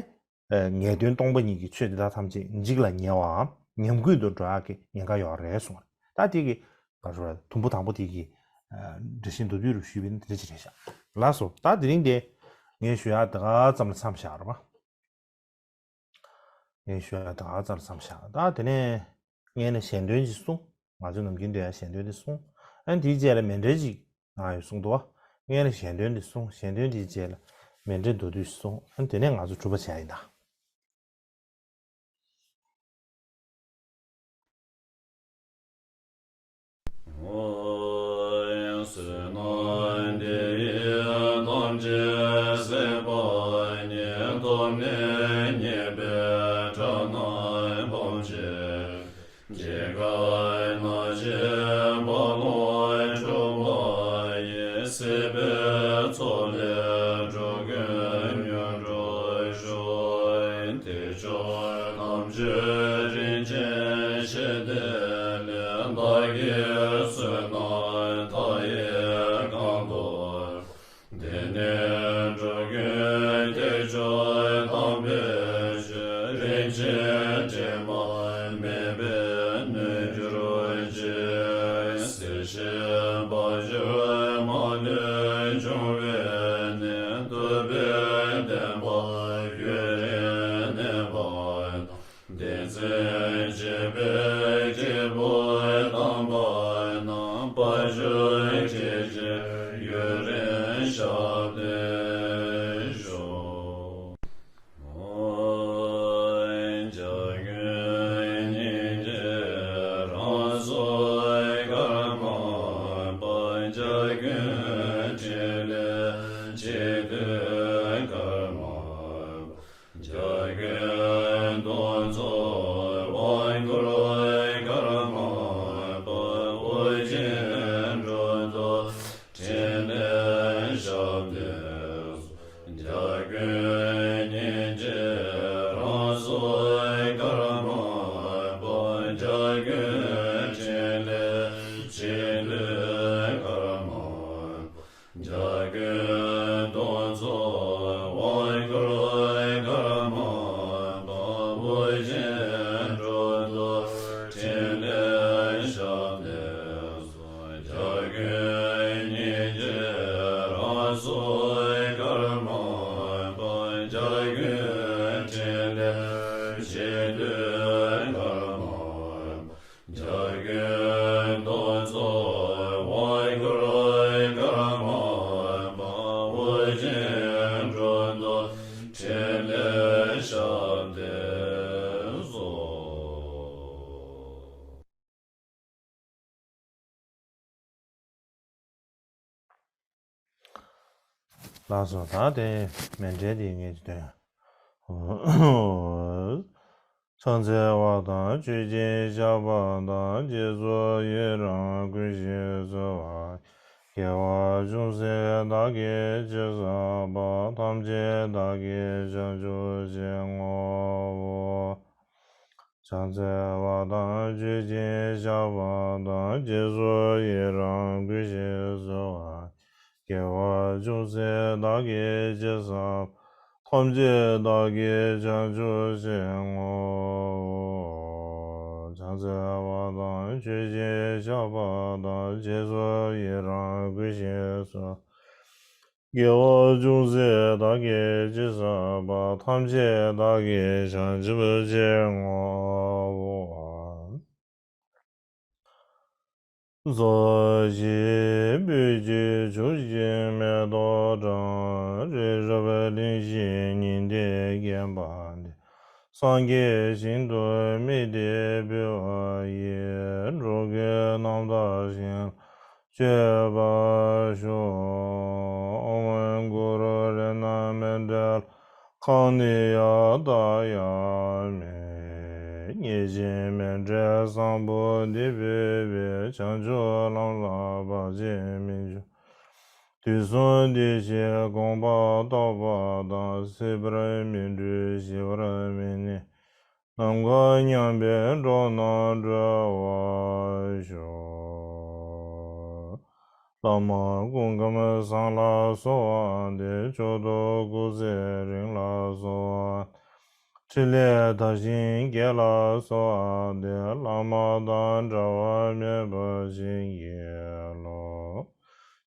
ངེས་དོན་སྟོང་པ་ཉིད་ཀྱི་ཆོས་འདི་དག་ཐམས་ཅད་འཇིག་ལ་ཉེ་བའམ་ཉམས་རྒུད་དུ་འགྲོ་ཡག་གི་ཉེན་ཁ་ཡོད་རེད་གསུངས། ད་དེ་གི་ག་རེ་ཟེར་དུམ་བུ་དང་པོ་དེ་གི་འགྲེལ་བཤད་མདོར་བསྡུས་རུ་ཞུས་པ་ཡིན་ན་དེ་འདྲ་ཅིག་རེད་ཤག་ལགས་སོ། ད་དེ་རིང་དེ་ངས་ཞུ་ཡག་དེ་ག་ཙམ་ལ་མཚམས་བཞག་རོགས། ངས་ཞུ་ཡག་དེ་ག་ཙམ་ལ་མཚམས་བཞག་ད་དེ་ནས་ངས་ནི་ཞལ་འདོན་ཅིག་གསུངས། ང་ཚོ་ནམ་རྒྱུན་འདོན་ཡག་ཞལ་འདོན་དེ་གསུངས། ཨ་ནི་དེའི་རྗེས་ལ་མཎྜལ་ཅིག་གནང་ཡོད་གསུངས་འདུག་བ། ངས་ནི་ཞལ་འདོན་དེ་གསུངས། ཞལ་འདོན་དེའི་རྗེས་ལ་མཎྜལ་མདོར་བསྡུས་གསུངས། ཨ་ནི་དེ་ནས་ང་ཚོ་སྒྲུབ་པ་བྱ་ཡིན་ད། བསོད་ནམས་འདི་ཡིས་ཐམས་ཅད་གཟིགས་པ་ཉིད། ཐོབ་ནས་ཉེས་པའི་དགྲ་རྣམས་ཕམ་བྱས། སྐྱེ་རྒ་ན་འཆིའི་རྦ་ཀློང་འཁྲུགས་པ་ཡི། སྲིད་པའི་མཚོ་ལས་འགྲོ་ཀུན་མྱུར་འགྲོ་ཤོག་དེ་ཕྱོགས་ཐམས་ཅད་རིན་ཆེན་ཞལ་ཏེ་ལས། བདག་གི་བསོད་ནམས་མཐའ་ཡས་གང་དག་དེ་ནས་འགྲོ་ཀུན་དེ་ཕྱོགས་དམ་པའི་ཆོས། རིན་ཆེན་དྲི་མ་མེད་པས་ནོན་གྱུར་ཅིག་སྲིད་ཞིའི་བ་ཕྱུགས་མ་ལུས་འབྱུང་བའི་གནས། ཐུབ་པའི་བསྟན་པ་ཡུན་རིང་གནས་པ་དང་། བསྟན་འཛིན་བྱེ་བའི་སྐྱེས་བུ་དམ་པ་རྣམས། དཔལ་འབྱོར་ཁྲི་ཆེན་ཡུན་རིང་ཞབས་བརྟན་ཤོག །འཇའ་གུར་སྙིང་རྗེ་རང་གཟུགས་ཀརྨ་པ། འཇའ་གུར་ཕྲིན་ལས་འཆད་དུས་ཀརྨ་པ། འཇའ་གུར་གདུང་འཚོབ་དབང་བསྐུར་ཀརྨ་པ། དབུ་ཅན་འགྲོ་དོན་ཕྲིན་ལས་ཞབས་བརྟན། འཇའ་གུར་སྙིང་རྗེ་རང་གཟུགས་ཀརྨ་པ། འཇའ་གུར་ཕྲིན་ལས་འཆད་དུས་ཀརྨ་པ། འཇའ་གུར་གདུང་འཚོབ་དབང་བསྐུར་ཀརྨ་ བུ་ཆེན་དྲུང་དུ་ཕྲིན་ལས་བཤམས་ཏེ་སོ། རྒྱལ་ཀུན་སྙིང་རྗེ་རང་གཟུགས་དཀར་མོ་ཡིན་པ། རྒྱལ་ཀུན་ཕྲིན་ལས་གཞན་དོན་དཀར་མོ་ཡིན་པ། རྒྱལ་ཀུན་རྟོག་ཚོགས་དབང་བསྒྱུར་དཀར་མོ་ཡིན་པ། བུ་ཆེན་དྲུང་དུ་ཕྲིན་ལས་བཤམས་ཏེ་སོ། ལགས་སོ། ད་དེ་མཎྜལ་དེ་ངས་ཀྱི་དོན། ཕྱག་འཚལ་བ་དང་མཆོད་ཅིང་བཤགས་པ་དང་། རྗེས་སུ་ཡི་རང་བསྐུལ་ཞིང་གསོལ་བ། དགེ་བ་ཅུང་ཟད་བདག་གིས་ཅི་བསགས་པ། ཐམས་ཅད་བདག་གིས་བྱང་ཆུབ་ཕྱིར་བསྔོའོ། ཕྱག་འཚལ་བ་དང་མཆོད་ཅིང་བཤགས་པ་དང་། རྗེས་སུ་ཡི་རང་བསྐུལ་ཞིང་གསོལ་བ། དགེ་བ་ཅུང་ཟད་བདག་གིས་ཅི་བསགས། ཐམས་ཅད་བདག་གིས་བྱང་ཆུབ་ཕྱིར་བསྔོའོ། ཕྱག་འཚལ་བ་དང་མཆོད་ཅིང་བཤགས་པ་དང་། རྗེས་སུ་ཡི་རང་བསྐུལ་ཞིང་གསོལ། དགེ་བ་ཅུང་ཟད་བདག་གིས་ཅི་བསགས་པ། ཐམས་ཅད་བདག་གིས་བྱང་ཆུབ་ཕྱིར་བསྔོའོ། ཟོ་ཞིག་སྤོས་ཀྱི་བྱུག་ཅིང་མེ་ཏོག་དྲངས། རི་རབ་གླིང་བཞི་ཉི་ཟླས་བརྒྱན་པ་འདི། སངས་རྒྱས་ཞིང་དུ་དམིགས་ཏེ་འབུལ་བ་ཡིས། འགྲོ་ཀུན་རྣམ་དག་ཞིང་ལ་སྤྱོད་པར་ཤོག། ཨོཾ་གུ་རུ་རཏྣ་མཎྜལ། ཁཾ་ནི་ཡ་ཏ་ཡ་མི། མཉེས་པའི་མཎྜལ་བཟང་པོ་འདི་ཕུལ་བས། བྱང་ཆུབ་ལམ་ལ་བར་ཆད་མི་འབྱུང་། དུས་གསུམ་བདེ་གཤེགས་དགོངས་པ་རྟོགས་པ་དང་། སྲིད་པར་མི་འཁྲུལ་ཞི་བར་མི་གནས། ནམ་མཁའ་མཉམ་པའི་འགྲོ་རྣམས་སྒྲོལ་བར་ཤོག། བླ་མ་སྐུ་ཁམས་བཟང་ལ་གསོལ་བ་འདེབས། མཆོག་ཏུ་སྐུ་ཚེ་རིང་ལ་གསོལ་བ། ཕྲིན་ལས་དར་ཞིང་རྒྱས་ལ་གསོལ་བ་འདེབས། བླ་མ་དང་འབྲལ་བ་མེད་པར་བྱིན་གྱིས་རློབས།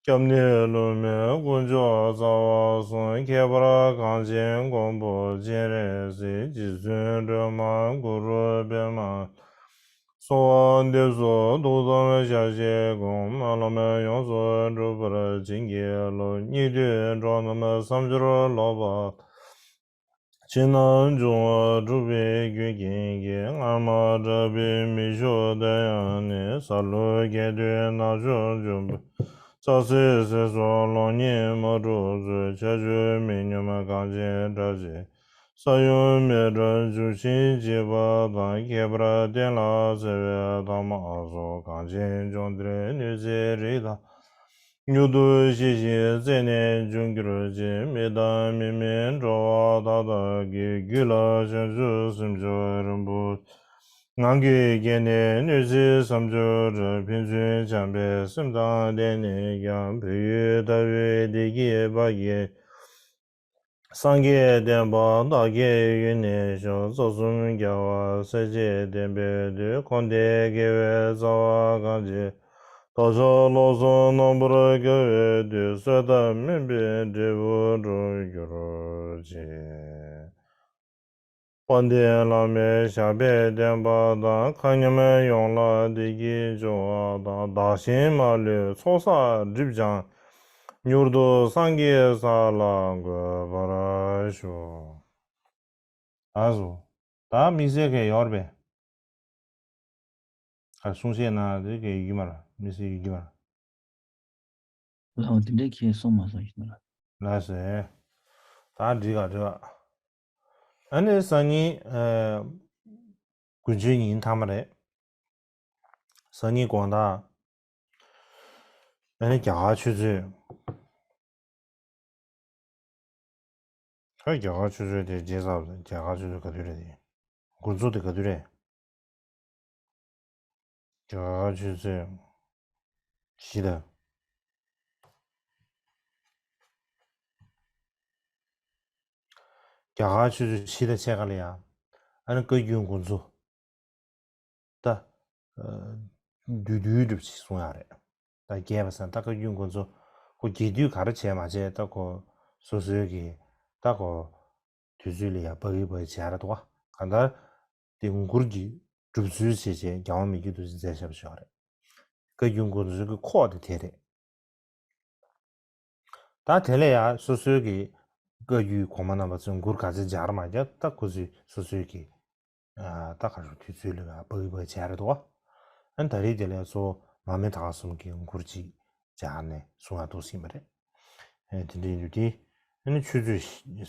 སྐྱབས་གནས་སློབ་མའི་དཀོན་མཆོག་རྩ་བ་གསུམ། ཁྱད་པར་གངས་ཅན་མགོན་པོ་སྤྱན་རས་གཟིགས། རྗེ་བཙུན་སྒྲོལ་མ་གུ་རུ་པདྨ། གསོལ་བ་འདེབས་སོ། ཐུགས་དམ་ཞལ་བཞེས་སྒོམ། སྨོན་ལམ་ཡོངས་སུ་འགྲུབ་པར་བྱིན་གྱིས་རློབས། སྙིགས་དུས་འགྲོ་རྣམས་བསམ་སྦྱོར་ལོག་པ། ཕྱི་ནང་འབྱུང་བ་འཁྲུགས་པའི་རྒྱུ་རྐྱེན་གྱིས། སྔར་མ་གྲགས་པའི་མི་ཕྱུགས་དེ་ཡང་ནི། སྲ་ལུག་གྱེས་ཏེ་ན་ཆུང་འབྱུང་པོ། རྩྭ་སེ་སེ་སོགས་ལོག་གཉིད་མ་འཁྲུགས་ཚུལ། ཆར་ཆུ་མི་སྙོམས་གངས་ཅན་བྲག་ཅན། ས་ཡོམ་མེ་སྲེག་འབྱུང་ཞིང་འཇིག་པ་དང་། ཁྱད་པར་གཏན་ལ་འཚེ་བའི་ཐ་མ་སོགས། གངས་ཅན་ལྗོངས་འདིར་གནོད་འཚེའི་རིགས་དག་མྱུར་དུ་ཞི་ཞིང་རྩད་ནས་འཇོམས་གྱུར་ཅིག། མི་དང་མི་མིན་འགྲོ་བ་མཐའ་དག་གི། རྒྱུད་ལ་བྱང་ཆུབ་སེམས་མཆོག་རིན་པོ་ཆེ། ངང་གིས་བརྒྱན་ནས་གནོད་འཚེའི་ཟབ་མཆོག་རབ། ཕན་ཚུན་བྱམས་པའི་སེམས་དང་ལྡན་ནས་ཀྱང་། བོད་ཡུལ་ལྟ་བུའི་བདེ་སྐྱིད་འབའ་ཞིག་སངས་རྒྱས་བསྟན་པ་བདག་གི་ཡུལ་ནས་ཤོག། རྩ་གསུམ་རྒྱལ་བ་སྲས་བཅས་བསྟན་པའི་མཐུས། འཁོར་འདས་དགེ་བའི་རྩ་བ་གང་ཞིག། བདག་ཅག་ལོ་གསུམ་རྣམ་པར་དགའ་བའི་མཐུས། གསོལ་གདབ་སྨོན་པའི་འབྲས་བུ་འགྲུབ་གྱུར་ཅིག། དཔལ་ལྡན་བླ་མའི་ཞབས་པད་བརྟན་པ་དང་། མཁའ་མཉམ་ཡོངས་ལ་བདེ་སྐྱིད་འབྱུང་བ་དང་། བདག་གཞན་མ་ལུས་ཚོགས་བསགས་སྒྲིབ་སྦྱངས། མྱུར་དུ་སངས་རྒྱས་ས་ལ་འགོད་པར་ཤོག། ཨ་སོ། ད་དམིགས་བསལ་གྱི་ཡོད་རེད་པས། ཨ་གསུང་བཤད་གནང་དེ་གའི་ཡོད་ཀྱི་མ་རེད། དམིགས་བསལ་ཡོད་ཀྱི་མ་རེད། ལགས་འོ་དེ་འདྲའི་ཁྱེད་གསུངས་མ་སོང་ཞིག་ན། ལགས་སེ། ད་འགྲིག་ག་འགྲིག་ག་ཨ་ནི་སང་ཉིན་ཨ་དགུན་ཆོས་ཉིན་མཐའ་མ་རེད། སང་ཉིན་དགོང་དག་ཨ་ནི་རྒྱ་གར་ཆོས་ཚོགས། ཨ་རྒྱ་གར་ཆོས་ཚོགས་དེ་རྗེས་ཟློས། རྒྱ་གར་ཆོས་ཚོགས་ག་དུས་རེད་དེ། འགོ་འཛུགས་དེ་ག་དུས་རེད། རྒྱ་གར་ཆོས་ཚོགས་གཞིས་ཀ་རྒྱ་གར་ཆོས་ཚོགས་གཞིས་ཀ་ཕྱེད་ཀ་ལ་ཡ། ཨ་ནི་བཀའ་བརྒྱུད་འགོ་གཙོ་ད་བདུད་འདུལ་འདྲ་ཅིག་གསུང་ཡག་རེད། ད་རྒྱས་པ་སང་ད་བཀའ་བརྒྱུད་འགོ་གཙོ་ཁོ་རྒྱས་བསྡུས་ག་རེ་བྱས་མ་བྱས་ད་ཁོ་སོ་སོའི་གི་ད་ཁོ་དུས་ཚོད་ལ་ཡ་བག་གི་བག་བྱས་རེད་འདུག་ག་གང་ལྟར་དེ་མགུར་གྱི་སྒྲུབ་ཚུལ་བྱས་བྱས་རྒྱལ་བ་མི་བསྐྱོད་རྡོ་རྗེས་མཛད་བཞག་པ་ཞིག་ཡོད་རེད། བཀའ་བརྒྱུད་འགོ་གཙོའི་གི་ཁོག་དེ་དེ་རེད། ད་དེ་ལས་ཡ་སོ་སོའི་གི་བཀའ་བརྒྱུད་གོང་མ་རྣམ་པ་ཚོས་མགུར་ག་ཚོད་སྦྱར་མ་སྦྱར་ད་ཁོ་ཚོས་སོ་སོའི་གི་ད་ག་རེ་དུས་ཚོད་ལ་ཡ་བག་གི་བག་བྱས་རེད་འདུག་ག་ཨ་ད་རེས་དེ་ལས་གཙོ་བོ་མར་མེ་དར་ཁ་གསུམ་གྱི་མགུར་གཅིག་སྦྱར་ནས་གསུང་ཡག་འདུག་ཟིན་པ་རེད། ཨེ་དེ་འདྲ་ཡིན་དུས་དེ་ཨ་ནི་ཆུ་ཚོད་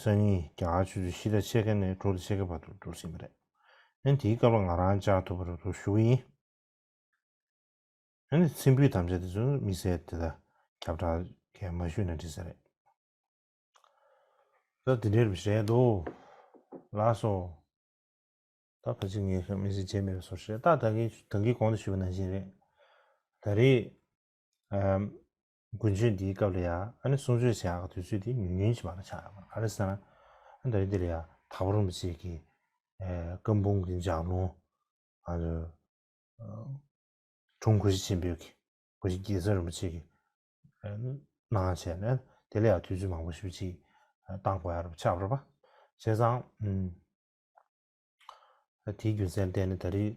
སང་ཉིན་རྒྱ་གར་ཆུ་ཚོད་བཞི་དང་ཕྱེད་ཀ་ནས་དྲུག་དང་ཕྱེད་ཀ་བར་དུ་འདུག་ཟིན་པ་རེད། ཨ་ནི་དེའི་སྐབས་ལ་ང་རང་བཅར་ཐུབ་པ་རེད་འདུག་ཞུ་གི་ཡིན། ཨ་ནི་ཚེམ་བུའི་དམ་བཅའ་དེ་ཚོ་དམིགས་བསལ་དེ་ལ་ཁྱབ་བསྒྲགས་གས་མ་ཞུས་ན་འགྲིག་ས་རེད། ད་དེ་འདྲའི་རེད་འདུག་ལགས་སོ། ད་ཕལ་ཆེར་ངས་དམིགས་བསལ་བྱས་མེད་པའི་བཟོ་འདྲ་རེད། ད་ད་གིན་ད་གིན་གོང་དུ་ཞུས་པ་ནང་བཞིན་རེད། ད་རེས་ཨམ་དགུན་ཆོས་འདིའི་སྐབས་ལ་ཡ་ཨ་ནི་གསུང་ཆོས་བྱེད་ཡག་དུས་ཚོད་དེ་ཉུང་ཉུང་ཅིག་མ་གཏོགས་ཆགས་ཡོད་མ་རེད། ག་རེ་ཟེར་ན་ཨ་ད་རེས་འདི་ལ་ཡ་དྭགས་པོ་རིན་པོ་ཆེ་གི་ཨེ་བཀའ་འབུམ་གྱི་ལྗགས་ལུང་ཨ་ནི་དྲུང་གོ་ཤྲི་ཆེན་པོས་ཀྱི་གོ་ཤྲི་རྒྱལ་ཚབ་རིན་པོ་ཆེ་གིས་གནང་བྱས་ནས་དེ་ལ་ཡང་དུས་ཚོད་མང་པོ་ཞིག་ཅིག་བཏང་དགོས་ཡ་རུ་ཆགས་པ་རེད་པ། བྱས་ཙང་དེའི་རྒྱུ་མཚན་བརྟེན་ནས་ད་རེས་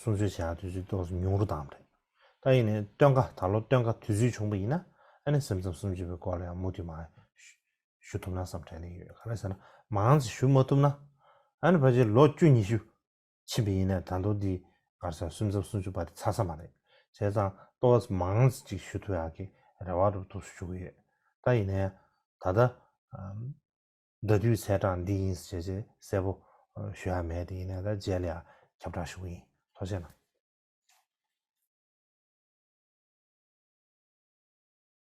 གསུང་ཆོས་བྱེད་ཡ་དུས་ཚོད་ཏོག་ཙམ་ཉུང་རུ་བཏང་བ་རེད། ད་ཡིན་ནའི་སྟོན་ཁ་ད་ལོ་སྟོན་ཁ་དུས་ཚོད་བྱུང་བ་ཡིན་ན་ཨ་ནི་སེམས་ཙམ་སུམ་ཅུ་པའི་སྐོར་ལ་ཡང་མུ་མཐུད་མ་ཞུ་ཐུབ་ན་བསམ་དྲན་ནས་ཡོད། ག་རེ་ཟེར་ན་མང་ཙམ་ཞུ་མ་ཐུབ་ན་ཨ་ནི་ཕལ་ཆེར་ལོ་བཅུ་ཉི་ཤུ་ཕྱིན་པ་ཡིན་ན་ད་དུང་འདི་ག་རེ་ཟེར་སུམ་ཙམ་སུམ་ཅུ་པ་དེ་ཚར་ས་མ་རེད། བྱས་ཙང་ཏོག་ཙམ་མང་ཙམ་ཅིག་ཞུ་ཐུབ་ཡག་གི་རེ་བ་རུ་ཐུགས་སུ་ཞུ་གི་ཡོད། ད་ཡིན་ནའི་ད་ལྟ་ཨམ་ཟླ་དུས་ཚེས་གྲངས་འདི་ཡིན་ཟེར་བྱས་བྱས་གསལ་པོ་ཨ་ཞུ་ཡག་མེད་དེ། ཡིན་ནའི་ད་རྗེས་ལ་ཡང་ཁྱབ་བསྒྲགས་ཞུ་གི་ཡིན། ཐུགས་རྗེ་གནང་།